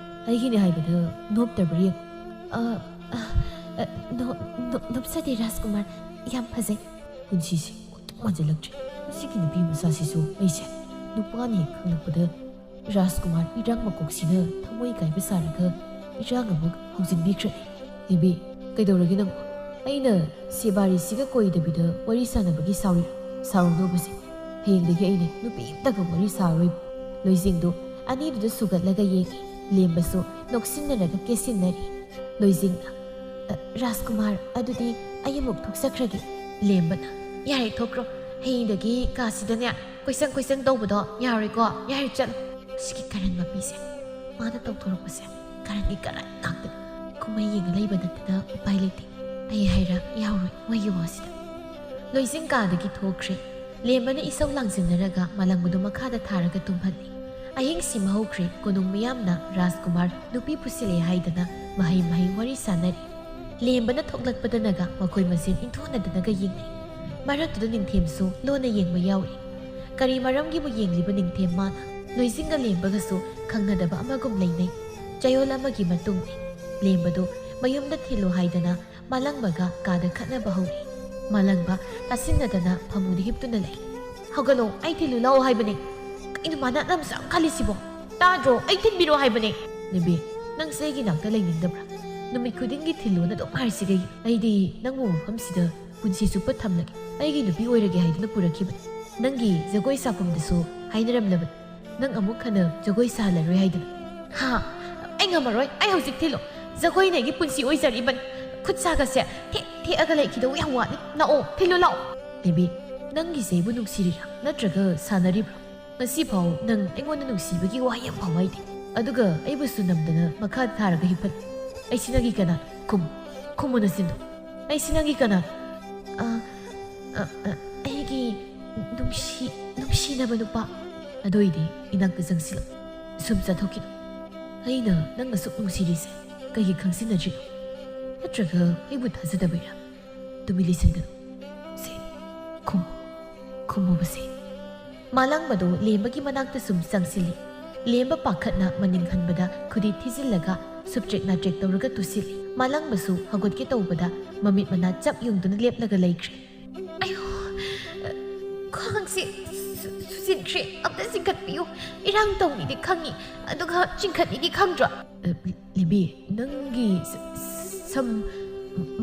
ꯑꯩꯒꯤꯅꯦ ꯍꯥꯏꯕꯗ ꯅꯣꯞꯇꯕ꯭ꯔꯥ ꯌꯦꯡꯉꯣ꯫ ꯑ, ꯑ, ꯑ, ꯅꯣ-, ꯅꯣ-, ꯅꯣꯞꯆꯗꯦ ꯔꯥꯖꯀꯨꯃꯥꯔ, ꯌꯥꯝ ꯐꯖꯩ꯫ ꯄꯨꯟꯁꯤꯁꯦ ꯑꯣꯟꯊꯣꯛ ꯃꯥꯟꯁꯤꯜꯂꯛꯇ꯭ꯔꯦ꯫ ꯃꯁꯤꯒꯤ ꯅꯨꯄꯤ ꯃꯆꯥꯁꯤꯁꯨ ꯑꯩꯁꯦ ꯅꯨꯄꯥꯅꯤ ꯍꯦꯛ ꯈꯪꯂꯛꯄꯗ ꯔꯥꯖꯀꯨꯃꯥꯔ ꯏꯔꯥꯡ ꯃꯀꯣꯛꯁꯤꯅ ꯊꯃꯣꯏ ꯀꯥꯏꯕ ꯁꯥꯔꯒ ꯏꯔꯥꯡ ꯑꯃꯨꯛ ꯍꯧꯖꯤꯟꯕꯤꯈ꯭ꯔꯦ꯫ ꯏꯕꯤ, ꯀꯩꯗꯧꯔꯒꯦ ꯅꯪꯕꯨ? ꯑꯩꯅ ꯁꯦꯕꯥꯔꯤꯁꯤꯒ ꯀꯣꯏꯗꯕꯤꯗ ꯋꯥꯔꯤ ꯁꯥꯟꯅꯕꯒꯤ ꯁꯥꯎꯔꯤꯔꯣ? ꯁꯥꯎꯔꯨꯅꯣꯕꯁꯦ꯫ ꯍꯌꯦꯡꯗꯒꯤ ꯑꯩꯅꯦ ꯅꯨꯄꯤ ꯑꯝꯇꯒ ꯋꯥꯔꯤ ꯁꯥꯔꯔꯣꯏꯕ꯫ ꯂꯣꯏꯖꯤꯡꯗꯨ ꯑꯅꯤꯗꯨꯗ ꯁꯨꯒꯠꯂꯒ ꯌꯦꯡꯉꯤ꯫ ꯂꯦꯝꯕꯁꯨ ꯅꯣꯛꯁꯤꯟꯅꯔꯒ ꯀꯦꯁꯤꯟꯅꯔꯤ꯫ ꯂꯣꯏꯖꯤꯡꯅ, "ꯑ, ꯔꯥꯖꯀꯨꯃꯥꯔ, ꯑꯗꯨꯗꯤ ꯑꯩ ꯑꯃꯨꯛ ꯊꯣꯛꯆꯈ꯭ꯔꯒꯦ꯫" ꯂꯦꯝꯕꯅ, "ꯌꯥꯔꯦ, ꯊꯣꯛꯈ꯭ꯔꯣ꯫ ꯍꯌꯦꯡꯗꯒꯤ ꯀꯥꯁꯤꯗꯅꯦ ꯀꯣꯏꯆꯪ ꯀꯣꯏꯆꯪ ꯇꯧꯕꯗꯣ ꯌꯥꯔꯣꯏꯀꯣ꯫ ꯌꯥꯔꯦ, ꯆꯠꯂꯣ꯫" ꯁꯤꯒꯤ ꯀꯔꯟ ꯃꯄꯤꯁꯦ꯫ ꯃꯥꯅ ꯇꯧꯊꯣꯔꯛꯄꯁꯦ ꯀꯔꯟꯒꯤ ꯀꯔꯟ ꯉꯥꯛꯇꯅꯤ꯫ ꯀꯨꯝꯍꯩ ꯌꯦꯡꯉ ꯂꯩꯕ ꯅꯠꯇꯅ ꯎꯄꯥꯏ ꯂꯩꯇꯦ꯫ ꯑꯩ ꯍꯥꯏꯔ ꯌꯥꯎꯔꯣꯏ ꯃꯣꯏꯒꯤ ꯋꯥꯁꯤꯗ꯫ ꯂꯣꯏꯖꯤꯡ ꯀꯥꯗꯒꯤ ꯊꯣꯛꯈ꯭ꯔꯦ꯫ ꯂꯦꯝꯕꯅ ꯏꯁꯧ ꯂꯥꯡꯁꯤꯟꯅꯔꯒ ꯃꯂꯪꯕꯗꯨ ꯃꯈꯥꯗ ꯊꯥꯔꯒ ꯇꯨꯝꯍꯜꯂꯤ꯫ ꯑꯍꯤꯡ ꯁꯤꯃ ꯍꯧꯈ꯭ꯔꯦ꯫ ꯀꯣꯅꯨꯡ ꯃꯤꯌꯥꯝꯅ ꯔꯥꯖꯀꯨꯃꯥꯔ ꯅꯨꯄꯤ ꯄꯨꯁꯤꯜꯂꯛꯑꯦ ꯍꯥꯏꯗꯅ ꯃꯍꯩ ꯃꯍꯩ ꯋꯥꯔꯤ ꯁꯥꯟꯅꯔꯤ꯫ ꯂꯦꯝꯕꯅ ꯊꯣꯛꯂꯛꯄꯗꯅꯒ ꯃꯈꯣꯏ ꯃꯁꯦꯟ ꯏꯟꯊꯣꯛꯅꯗꯅꯒ ꯌꯦꯡꯅꯩ꯫ ꯃꯔꯛꯇꯨꯗ ꯅꯤꯡꯊꯦꯝꯁꯨ ꯂꯣꯟꯅ ꯌꯦꯡꯕ ꯌꯥꯎꯔꯤ꯫ ꯀꯔꯤ ꯃꯔꯝꯒꯤꯕꯨ ꯌꯦꯡꯂꯤꯕ ꯅꯤꯡꯊꯦꯝ ꯃꯥꯅ? ꯂꯣꯏꯖꯤꯡꯒ ꯂꯦꯝꯕꯒꯁꯨ ꯈꯪꯅꯗꯕ ꯑꯃꯒꯨꯝ ꯂꯩꯅꯩ꯫ ꯆꯌꯣꯜ ꯑꯃꯒꯤ ꯃꯇꯨꯡꯅꯤ꯫ ꯂꯦꯝꯕꯗꯨ ꯃꯌꯨꯝꯗ ꯊꯤꯜꯂꯨ ꯍꯥꯏꯗꯅ ꯃꯥꯂꯪꯕꯒ ꯀꯥꯗ ꯈꯠꯅꯕ ꯍꯧꯔꯤ꯫ ꯃꯥꯂꯪꯕ ꯇꯥꯁꯤꯟꯅꯗꯅ ꯐꯃꯨꯡꯗ ꯍꯤꯞꯇꯨꯅ ꯂꯩ꯫ "ꯍꯧꯒꯠꯂꯣ, ꯑꯩ ꯊꯤꯜꯂꯨ ꯂꯥꯛꯑꯣ ꯍꯥꯏꯕꯅꯦ꯫ ꯀꯩꯅꯣ ꯃꯥꯅ ꯅꯝꯁꯨ ꯌꯥꯝ ꯀꯜꯂꯤꯁꯤꯕꯣ? ꯇꯥꯗ꯭ꯔꯣ? ꯑꯩ ꯊꯤꯟꯕꯤꯔꯣ ꯍꯥꯏꯕꯅꯦ꯫" "ꯅꯦꯕꯤ, ꯅꯪꯁꯦ ꯑꯩꯒꯤ ꯅꯥꯛꯇ ꯂꯩꯅꯤꯡꯗꯕ꯭ꯔꯥ? ꯅꯨꯃꯤꯠ ꯈꯨꯗꯤꯡꯒꯤ ꯊꯤꯜꯂꯣꯅ ꯑꯗꯨꯝ ꯍꯥꯏꯔꯤꯁꯤ ꯀꯩꯒꯤ? ꯑꯩꯗꯤ ꯅꯪꯕꯨ ꯃꯐꯝꯁꯤꯗ ꯄꯨꯟꯁꯤ ꯆꯨꯞꯄ ꯊꯝꯂꯒꯦ꯫ ꯑꯩꯒꯤ ꯅꯨꯄꯤ ꯑꯣꯏꯔꯒꯦ ꯍꯥꯏꯗꯨꯅ ꯄꯨꯔꯛꯈꯤꯕꯅꯤ꯫ ꯅꯪꯒꯤ ꯖꯒꯣꯏ ꯁꯥꯐꯝꯗꯁꯨ ꯍꯥꯏꯅꯔꯝꯂꯕꯅꯤ꯫ ꯅꯪ ꯑꯃꯨꯛ ꯍꯟꯅ ꯖꯒꯣꯏ ꯁꯥꯍꯜꯂꯔꯣꯏ ꯍꯥꯏꯗꯨꯅ꯫" "ꯍꯥ? ꯑꯩ ꯉꯝꯃꯔꯣꯏ꯫ ꯑꯩ ꯍꯧꯖꯤꯛ ꯊꯤꯜꯂꯣ꯫ ꯖꯒꯣꯏꯅ ꯑꯩꯒꯤ ꯄꯨꯟꯁꯤ ꯑꯣꯏꯖꯔꯤꯕꯅꯤ꯫ ꯈꯨꯠ ꯁꯥꯒꯁꯦ ꯊꯦꯛ ꯊꯦꯛꯑꯒ ꯂꯩꯈꯤꯗꯧ ꯌꯥꯝ ꯋꯥꯠꯂꯤ꯫ ꯂꯥꯛꯑꯣ, ꯊꯤꯜꯂꯣ ꯂꯥꯛꯑꯣ꯫" "ꯅꯦꯕꯤ, ꯅꯪꯒꯤꯁꯦ ꯑꯩꯕꯨ ꯅꯨꯡꯁꯤꯔꯤꯔꯥ ꯅꯠꯇ꯭ꯔꯒ ꯁꯥꯟꯅꯔꯤꯕ꯭ꯔꯣ? ꯉꯁꯤꯐꯥꯎ ꯅꯪ ꯑꯩꯉꯣꯟꯗ ꯅꯨꯡꯁꯤꯕꯒꯤ ꯋꯥꯍꯩ ꯑꯃꯐꯥꯎ ꯍꯥꯏꯗꯦ꯫ ꯑꯗꯨꯒ ꯑꯩꯕꯨꯁꯨ ꯅꯝꯗꯅ ꯃꯈꯥ ꯊꯥꯔꯒ ꯍꯤꯞꯍꯜꯂꯤ꯫ ꯑꯩꯁꯤ ꯅꯪꯒꯤ ꯀꯅꯥ? ꯈꯨꯝꯃꯨ, ꯈꯨꯝꯃꯨ ꯅꯆꯤꯟꯗꯣ꯫ ꯑꯩꯁꯤ ꯅꯪꯒꯤ ꯀꯅꯥ?" "ꯑ, ꯑ, ꯑ, ꯑꯩꯒꯤ ꯅꯨꯡꯁꯤ-, ꯅꯨꯡꯁꯤꯅꯕ ꯅꯨꯄꯥ꯫" "ꯑꯗꯨ ꯑꯣꯏꯗꯤ ꯏꯅꯥꯛꯇ ꯆꯪꯁꯤꯜꯂꯣ꯫ ꯁꯨꯝ ꯆꯠꯊꯣꯛꯈꯤꯅꯨ꯫ ꯑꯩꯅ ꯅꯪ ꯑꯁꯨꯛ ꯅꯨꯡꯁꯤꯔꯤꯁꯦ ꯀꯩꯒꯤ ꯈꯪꯖꯤꯟꯅꯗ꯭ꯔꯤꯅꯣ? ꯅꯠꯇ꯭ꯔꯒ ꯑꯩꯕꯨ ꯊꯥꯖꯗꯕꯩꯔꯥ? ꯇꯨꯃꯤꯟ ꯂꯩꯁꯤꯟꯒꯅꯨ꯫ ꯁꯦ, ꯈꯨꯝꯃꯨ, ꯈꯨꯝꯃꯨꯕꯁꯦ꯫" ꯃꯥꯂꯪꯕꯗꯨ ꯂꯦꯝꯕꯒꯤ ꯃꯅꯥꯛꯇ ꯁꯨꯝ ꯆꯪꯁꯤꯜꯂꯤ꯫ ꯂꯦꯝꯕ ꯄꯥꯈꯠꯅ ꯃꯅꯤꯡ ꯍꯟꯕꯗ ꯈꯨꯗꯤ ꯊꯤꯖꯤꯜꯂꯒ ꯁꯨꯞꯆꯦꯛ ꯅꯥꯆꯦꯛ ꯇꯧꯔꯒ ꯇꯨꯁꯤꯜꯂꯤ꯫ ꯃꯥꯂꯪꯕꯁꯨ ꯍꯧꯒꯠꯀꯦ ꯇꯧꯕꯗ ꯃꯃꯤꯠ ꯃꯅꯥ ꯆꯞ ꯌꯨꯡꯗꯨꯅ ꯂꯦꯞꯂꯒ ꯂꯩꯈ꯭ꯔꯦ꯫ "ꯑꯌꯣ, ꯈ꯭ꯋꯥꯡꯁꯦ ꯁꯨ-, ꯁꯨꯖꯤꯟꯈ꯭ꯔꯦ꯫ ꯑꯝꯇ ꯆꯤꯡꯈꯠꯄꯤꯌꯨ꯫ ꯏꯔꯥꯡ ꯇꯧꯅꯤꯗꯤ ꯈꯪꯉꯤ, ꯑꯗꯨꯒ ꯆꯤꯡꯈꯠꯅꯤꯗꯤ ꯈꯪꯗ꯭ꯔꯣ?" "ꯑ, ꯂꯦꯝꯕꯤ, ꯅꯪꯒꯤ ꯁ-, ꯁꯝ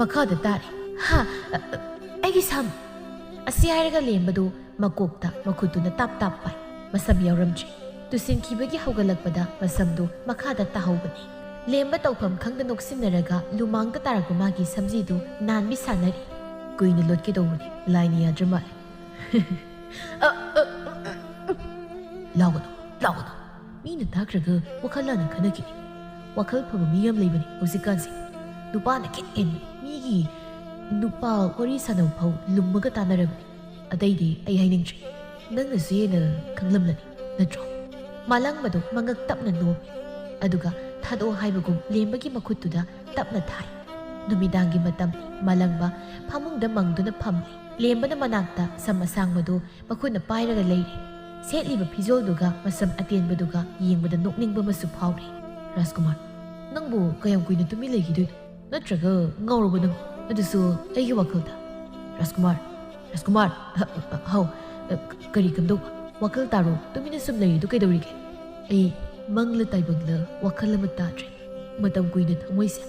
ꯃꯈꯥꯗ ꯇꯥꯔꯦ꯫" "ꯍꯥ? ꯑ, ꯑ, ꯑꯩꯒꯤ ꯁꯝ?" ꯑꯁꯤ ꯍꯥꯏꯔꯒ ꯂꯦꯝꯕꯗꯨ ꯃꯀꯣꯛꯇ ꯃꯈꯨꯠꯇꯨꯅ ꯇꯥꯞ ꯇꯥꯞ ꯄꯥꯏ꯫ ꯃꯁꯝ ꯌꯥꯎꯔꯝꯗ꯭ꯔꯦ꯫ ꯇꯨꯁꯤꯟꯈꯤꯕꯒꯤ ꯍꯧꯒꯠꯂꯛꯄꯗ ꯃꯁꯝꯗꯨ ꯃꯈꯥꯗ ꯇꯥꯍꯧꯕꯅꯤ꯫ ꯂꯦꯝꯕ ꯇꯧꯐꯝ ꯈꯪꯗ ꯅꯣꯛꯁꯤꯟꯅꯔꯒ ꯂꯨꯃꯥꯡꯗ ꯇꯥꯔꯛꯄ ꯃꯥꯒꯤ ꯁꯝꯖꯤꯗꯨ ꯅꯥꯟꯕꯤ ꯁꯥꯟꯅꯔꯤ꯫ "ꯀꯨꯏꯅ ꯂꯣꯠꯀꯦ ꯇꯧꯕꯅꯤ, ꯂꯥꯏꯅ ꯌꯥꯗ꯭ꯔ ꯃꯥꯜꯂꯦ꯫" "ꯑ, ꯑ, ꯑ, ꯑ, ꯑ, ꯂꯥꯎꯒꯅꯨ, ꯂꯥꯎꯒꯅꯨ꯫ ꯃꯤꯅ ꯇꯥꯈ꯭ꯔꯒ ꯋꯥꯈꯜ ꯂꯥꯟꯅ ꯈꯟꯅꯈꯤꯅꯤ꯫ ꯋꯥꯈꯜ ꯐꯕ ꯃꯤ ꯌꯥꯝ ꯂꯩꯕꯅꯤ ꯍꯧꯖꯤꯛꯀꯥꯟꯁꯦ꯫ ꯅꯨꯄꯥꯅ ꯈꯤꯠ ꯍꯦꯟꯕꯅꯤ꯫ ꯃꯤꯒꯤ ꯅꯨꯄꯥ ꯋꯥꯔꯤ ꯁꯥꯟꯅꯕ ꯐꯥꯎ ꯂꯨꯝꯃꯒ ꯇꯥꯟꯅꯔꯕꯅꯤ꯫ ꯑꯇꯩꯗꯤ ꯑꯩ ꯍꯥꯏꯅꯤꯡꯗ꯭ꯔꯦ꯫ ꯅꯪꯅꯁꯨ ꯍꯦꯟꯅ ꯈꯪꯂꯝꯂꯅꯤ, ꯅꯠꯇ꯭ꯔꯣ?" ꯃꯥꯂꯪꯕꯗꯨ ꯃꯉꯛ ꯇꯞꯅ ꯅꯣꯝꯃꯤ꯫ ꯑꯗꯨꯒ ꯊꯥꯗꯣꯛꯑꯣ ꯍꯥꯏꯕꯒꯨꯝ ꯂꯦꯝꯕꯒꯤ ꯃꯈꯨꯠꯇꯨꯗ ꯇꯞꯅ ꯊꯥꯏ꯫ ꯅꯨꯃꯤꯗꯥꯡꯒꯤ ꯃꯇꯝ꯫ ꯃꯥꯂꯪꯕ ꯐꯃꯨꯡꯗ ꯃꯪꯗꯨꯅ ꯐꯝꯂꯤ꯫ ꯂꯦꯝꯕꯅ ꯃꯅꯥꯛꯇ ꯁꯝ ꯑꯁꯥꯡꯕꯗꯨ ꯃꯈꯨꯠꯅ ꯄꯥꯏꯔꯒ ꯂꯩꯔꯤ꯫ ꯁꯦꯠꯂꯤꯕ ꯐꯤꯖꯣꯜꯗꯨꯒ ꯃꯁꯝ ꯑꯇꯦꯟꯕꯗꯨꯒ ꯌꯦꯡꯕꯗ ꯅꯣꯛꯅꯤꯡꯕ ꯑꯃꯁꯨ ꯐꯥꯎꯔꯤ꯫ "ꯔꯥꯖꯀꯨꯃꯥꯔ, ꯅꯪꯕꯨ ꯀꯌꯥꯝ ꯀꯨꯏꯅ ꯇꯨꯃꯤꯟ ꯂꯩꯈꯤꯗꯣꯏꯅꯣ? ꯅꯠꯇ꯭ꯔꯒ ꯉꯥꯎꯔꯕ ꯅꯪ? ꯑꯗꯨꯁꯨ ꯑꯩꯒꯤ ꯋꯥꯈꯜꯗ꯫" "ꯔꯥꯖꯀꯨꯃꯥꯔ, ꯔꯥꯖꯀꯨꯃꯥꯔ, ꯍ-, ꯍ-, ꯍꯥꯎ, ꯑ, ꯀꯔꯤ ꯀꯝꯗꯧꯕ? ꯋꯥꯈꯜ ꯇꯥꯔꯣ, ꯇꯨꯃꯤꯟꯅ ꯁꯨꯝ ꯂꯩꯔꯤꯗꯨ ꯀꯩꯗꯧꯔꯤꯒꯦ?" "ꯑꯩ ꯃꯪꯂ ꯇꯥꯏꯕꯪꯂ ꯋꯥꯈꯜ ꯑꯃ ꯇꯥꯗ꯭ꯔꯦ꯫ ꯃꯇꯝ ꯀꯨꯏꯅ ꯊꯃꯣꯏꯁꯦ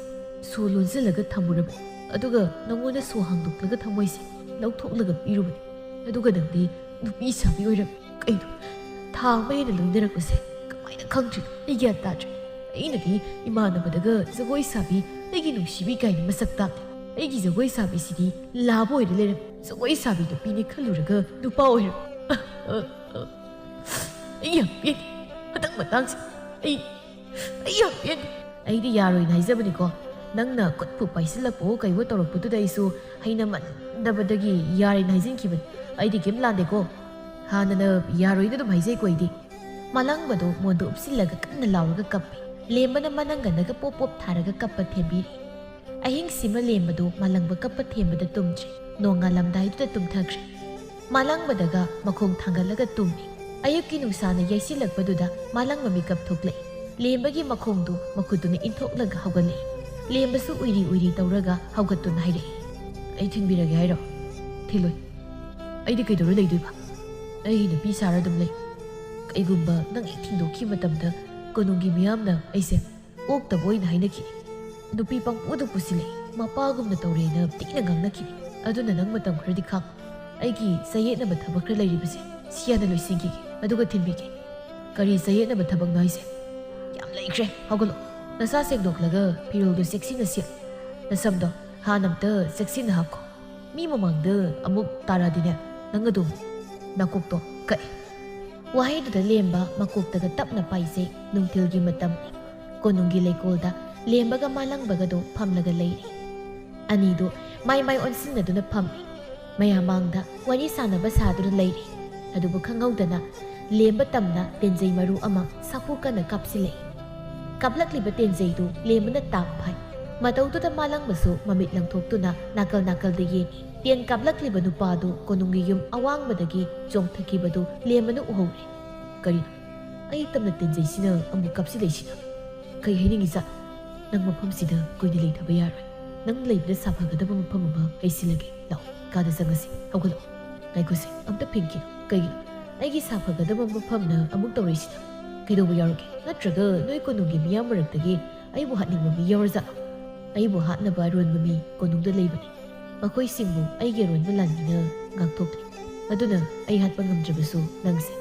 ꯁꯣ ꯂꯣꯟꯁꯤꯜꯂꯒ ꯊꯝꯃꯨꯔꯕꯅꯤ, ꯑꯗꯨꯒ ꯅꯪꯉꯣꯟꯗ ꯁꯣ ꯍꯥꯡꯗꯣꯛꯂꯒ ꯊꯃꯣꯏꯁꯦ ꯂꯧꯊꯣꯛꯂꯒ ꯄꯤꯔꯨꯕꯅꯤ, ꯑꯗꯨꯒ ꯅꯪꯗꯤ ꯅꯨꯄꯤ ꯁꯥꯕꯤ ꯑꯣꯏꯔꯝꯃꯤ꯫ ꯀꯩꯅꯣ, ꯊꯥ ꯑꯃ ꯍꯦꯟꯅ ꯂꯣꯏꯅꯔꯛꯄꯁꯦ ꯀꯃꯥꯏꯅ ꯈꯪꯗ꯭ꯔꯤꯅꯣ? ꯑꯩ ꯒ꯭ꯌꯥꯟ ꯇꯥꯗ꯭ꯔꯦ꯫ ꯑꯩꯅꯗꯤ ꯏꯃꯥꯟꯅꯕꯗꯒ ꯖꯒꯣꯏ ꯁꯥꯕꯤ, ꯑꯩꯒꯤ ꯅꯨꯡꯁꯤꯕꯤ ꯀꯥꯏꯅ ꯃꯁꯛ ꯇꯥꯛꯂꯦ꯫ ꯑꯩꯒꯤ ꯖꯒꯣꯏ ꯁꯥꯕꯤꯁꯤꯗꯤ ꯂꯥꯕ ꯑꯣꯏꯔ ꯂꯩꯔꯝꯃꯤ꯫ ꯖꯒꯣꯏ ꯁꯥꯕꯤ ꯅꯨꯄꯤꯅꯦ ꯈꯜꯂꯨꯔꯒ ꯅꯨꯄꯥ ꯑꯣꯏꯔꯝꯃꯤ꯫ ꯑꯩ ꯌꯥꯝ ꯄꯦꯟꯗꯦ꯫ ꯍꯟꯗꯛ ꯃꯇꯥꯡꯁꯦ ꯑꯩ, ꯑꯩ ꯌꯥꯝ ꯄꯦꯟꯗꯦ꯫" "ꯑꯩꯗꯤ ꯌꯥꯔꯣꯏꯅ ꯍꯥꯏꯖꯕꯅꯤꯀꯣ꯫ ꯅꯪꯅ ꯈꯨꯠꯄꯨ ꯄꯥꯏꯁꯤꯜꯂꯛꯄꯑꯣ ꯀꯩꯋꯣ ꯇꯧꯔꯛꯄꯗꯨꯗ ꯑꯩꯁꯨ ꯍꯩꯅꯃꯟꯗꯕꯗꯒꯤ ꯌꯥꯔꯦꯅ ꯍꯥꯏꯖꯤꯟꯈꯤꯕꯅꯤ꯫ ꯑꯩꯗꯤ ꯀꯩꯝ ꯂꯥꯟꯗꯦꯀꯣ꯫ ꯍꯥꯟꯅꯅ ꯌꯥꯔꯣꯏꯅ ꯑꯗꯨꯝ ꯍꯥꯏꯖꯩꯀꯣ ꯑꯩꯗꯤ꯫" ꯃꯥꯂꯪꯕꯗꯨ ꯃꯣꯟꯗꯨ ꯎꯞꯁꯤꯜꯂꯒ ꯀꯟꯅ ꯂꯥꯎꯔꯒ ꯀꯞꯄꯤ꯫ ꯂꯦꯝꯕꯅ ꯃꯅꯪꯒꯟꯗꯒ ꯄꯣꯞ ꯄꯣꯞ ꯊꯥꯔꯒ ꯀꯞꯄ ꯊꯦꯝꯕꯤꯔꯤ꯫ ꯑꯍꯤꯡꯁꯤꯃ ꯂꯦꯝꯕꯗꯨ ꯃꯥꯂꯪꯕ ꯀꯞꯄ ꯊꯦꯝꯕꯗ ꯇꯨꯝꯗ꯭ꯔꯦ꯫ ꯅꯣꯡꯉꯥꯜꯂꯝꯗꯥꯏꯗꯨꯗ ꯇꯨꯝꯊꯈ꯭ꯔꯦ꯫ ꯃꯥꯂꯪꯕꯗꯒ ꯃꯈꯣꯡ ꯊꯥꯡꯒꯠꯂꯒ ꯇꯨꯝꯃꯤ꯫ ꯑꯌꯨꯛꯀꯤ ꯅꯨꯡꯁꯥꯅ ꯌꯩꯁꯤꯜꯂꯛꯄꯗꯨꯗ ꯃꯥꯂꯪꯕ ꯃꯤꯀꯞ ꯊꯣꯛꯂꯛꯏ꯫ ꯂꯦꯝꯕꯒꯤ ꯃꯈꯣꯡꯗꯨ ꯃꯈꯨꯠꯇꯨꯅ ꯏꯟꯊꯣꯛꯂꯒ ꯍꯧꯒꯠꯂꯛꯏ꯫ ꯂꯦꯝꯕꯁꯨ ꯎꯏꯔꯤ ꯎꯏꯔꯤ ꯇꯧꯔꯒ ꯍꯧꯒꯠꯇꯨꯅ ꯍꯥꯏꯔꯛꯏ꯫ "ꯑꯩ ꯊꯤꯟꯕꯤꯔꯒꯦ ꯍꯥꯏꯔꯣ?" "ꯊꯤꯜꯂꯣꯏ꯫ ꯑꯩꯗꯤ ꯀꯩꯗꯧꯔ ꯂꯩꯗꯣꯏꯕ? ꯑꯩꯒꯤ ꯅꯨꯄꯤ ꯁꯥꯔ ꯑꯗꯨꯝ ꯂꯩ꯫ ꯀꯩꯒꯨꯝꯕ ꯅꯪ ꯍꯦꯛ ꯊꯤꯟꯗꯣꯛꯈꯤꯕ ꯃꯇꯝꯗ ꯀꯣꯅꯨꯡꯒꯤ ꯃꯤꯌꯥꯝꯅ ꯑꯩꯁꯦ ꯑꯣꯛꯇꯕ ꯑꯣꯏꯅ ꯍꯥꯏꯅꯈꯤꯅꯤ꯫ ꯅꯨꯄꯤ ꯄꯪꯄꯨꯗ ꯄꯨꯁꯤꯜꯂꯛꯏ, ꯃꯄꯥꯒꯨꯝꯅ ꯇꯧꯔꯦꯅ ꯊꯤꯅ ꯉꯥꯡꯅꯈꯤꯅꯤ꯫ ꯑꯗꯨꯅ ꯅꯪ ꯃꯇꯝ ꯈꯔꯗꯤ ꯈꯥꯡ꯫ ꯑꯩꯒꯤ ꯆꯌꯦꯠꯅꯕ ꯊꯕꯛ ꯈꯔ ꯂꯩꯔꯤꯕꯁꯦ ꯁꯤ ꯍꯥꯟꯅ ꯂꯣꯏꯁꯤꯟꯈꯤꯒꯦ, ꯑꯗꯨꯒ ꯊꯤꯟꯕꯤꯒꯦ꯫" "ꯀꯔꯤ ꯆꯌꯦꯠꯅꯕ ꯊꯕꯛꯅꯣ ꯍꯥꯏꯁꯦ?" "ꯌꯥꯝ ꯂꯩꯈ꯭ꯔꯦ, ꯍꯧꯒꯠꯂꯣ꯫ ꯅꯁꯥ ꯁꯦꯡꯗꯣꯛꯂꯒ ꯐꯤꯔꯣꯜꯗꯨ ꯆꯦꯛꯁꯤꯟꯅ ꯁꯦꯠ꯫ ꯅꯁꯝꯗꯣ ꯍꯥꯟꯅ ꯑꯝꯇ ꯆꯦꯛꯁꯤꯟꯅ ꯍꯥꯞꯈꯣ꯫ ꯃꯤ ꯃꯃꯥꯡꯗ ꯑꯃꯨꯛ ꯇꯥꯔꯛꯑꯗꯤꯅꯦ, ꯅꯪ ꯑꯗꯨꯝ ꯅꯥꯀꯣꯛꯇꯣ ꯀꯛꯑꯦ꯫" ꯋꯥꯍꯩꯗꯨꯗ ꯂꯦꯝꯕ ꯃꯀꯣꯛꯇꯒ ꯇꯞꯅ ꯄꯥꯏꯖꯩ꯫ ꯅꯨꯡꯊꯤꯜꯒꯤ ꯃꯇꯝꯅꯤ꯫ ꯀꯣꯅꯨꯡꯒꯤ ꯂꯩꯀꯣꯜꯗ ꯂꯦꯝꯕꯒ ꯃꯥꯂꯪꯕꯒꯗꯣ ꯐꯝꯂꯒ ꯂꯩꯔꯤ꯫ ꯑꯅꯤꯗꯣ ꯃꯥꯏ ꯃꯥꯏ ꯑꯣꯟꯁꯤꯟꯅꯗꯨꯅ ꯐꯝꯃꯤ꯫ ꯃꯌꯥꯝ ꯃꯥꯡꯗ ꯋꯥꯔꯤ ꯁꯥꯟꯅꯕ ꯁꯥꯗꯨꯅ ꯂꯩꯔꯤ꯫ ꯑꯗꯨꯕꯨ ꯈꯪꯍꯧꯗꯅ ꯂꯦꯝꯕ ꯇꯝꯅ ꯇꯦꯟꯖꯩ ꯃꯔꯨ ꯑꯃ ꯁꯥꯐꯨ ꯀꯟꯅ ꯀꯥꯞꯁꯤꯜꯂꯛꯏ꯫ ꯀꯥꯞꯂꯛꯂꯤꯕ ꯇꯦꯟꯖꯩꯗꯨ ꯂꯦꯝꯕꯅ ꯇꯥꯞ ꯐꯥꯏ꯫ ꯃꯇꯧꯗꯨꯗ ꯃꯥꯂꯪꯕꯁꯨ ꯃꯃꯤꯠ ꯂꯪꯊꯣꯛꯇꯨꯅ ꯅꯥꯀꯜ ꯅꯥꯀꯜꯗ ꯌꯦꯡꯏ꯫ ꯇꯦꯟ ꯀꯥꯞꯂꯛꯂꯤꯕ ꯅꯨꯄꯥꯗꯨ ꯀꯣꯅꯨꯡꯒꯤ ꯌꯨꯝ ꯑꯋꯥꯡꯕꯗꯒꯤ ꯆꯣꯡꯊꯈꯤꯕꯗꯨ ꯂꯦꯝꯕꯅ ꯎꯍꯧꯔꯦ꯫ "ꯀꯔꯤꯅꯣ? ꯑꯩ ꯇꯝꯅ ꯇꯦꯟꯖꯩꯁꯤꯅ ꯑꯃꯨꯛ ꯀꯥꯞꯁꯤꯜꯂꯛꯏꯁꯤꯅ? ꯀꯩ ꯍꯥꯏꯅꯤꯡꯉꯤꯖꯥꯠꯅꯣ? ꯅꯪ ꯃꯐꯝꯁꯤꯗ ꯀꯨꯏꯅ ꯂꯩꯊꯕ ꯌꯥꯔꯣꯏ꯫ ꯅꯪ ꯂꯩꯕꯗ ꯁꯥꯐꯒꯗꯕ ꯃꯐꯝ ꯑꯃ ꯑꯩ ꯁꯤꯜꯂꯒꯦ꯫ ꯂꯥꯛꯑꯣ, ꯀꯥꯗ ꯆꯪꯉꯁꯤ꯫ ꯍꯧꯒꯠꯂꯛꯑꯣ꯫" "ꯉꯥꯏꯈꯣꯁꯦ, ꯑꯝꯇ ꯐꯤꯡꯈꯤꯅꯨ꯫ ꯀꯩꯒꯤꯅꯣ? ꯑꯩꯒꯤ ꯁꯥꯐꯒꯗꯕ ꯃꯐꯝꯅ ꯑꯃꯨꯛ ꯇꯧꯔꯛꯏꯁꯤꯅ? ꯀꯩꯗꯧꯕ ꯌꯥꯎꯔꯒꯦ? ꯅꯠꯇ꯭ꯔꯒ ꯅꯣꯏ ꯀꯣꯅꯨꯡꯒꯤ ꯃꯤꯌꯥꯝ ꯃꯔꯛꯇꯒꯤ ꯑꯩꯕꯨ ꯍꯥꯠꯅꯤꯡꯕ ꯃꯤ ꯌꯥꯎꯔꯖꯥꯠꯂꯣ? ꯑꯩꯕꯨ ꯍꯥꯠꯅꯕ ꯑꯔꯣꯟꯕ ꯃꯤ ꯀꯣꯅꯨꯡꯗ ꯂꯩꯕꯅꯤ꯫ ꯃꯈꯣꯏꯁꯤꯡꯕꯨ ꯑꯩꯒꯤ ꯑꯔꯣꯟꯕ ꯂꯥꯟꯃꯤꯅ ꯉꯥꯛꯊꯣꯛꯂꯤ꯫ ꯑꯗꯨꯅ ꯑꯩ ꯍꯥꯠꯄ ꯉꯝꯗ꯭ꯔꯕꯁꯨ ꯅꯪꯁꯦ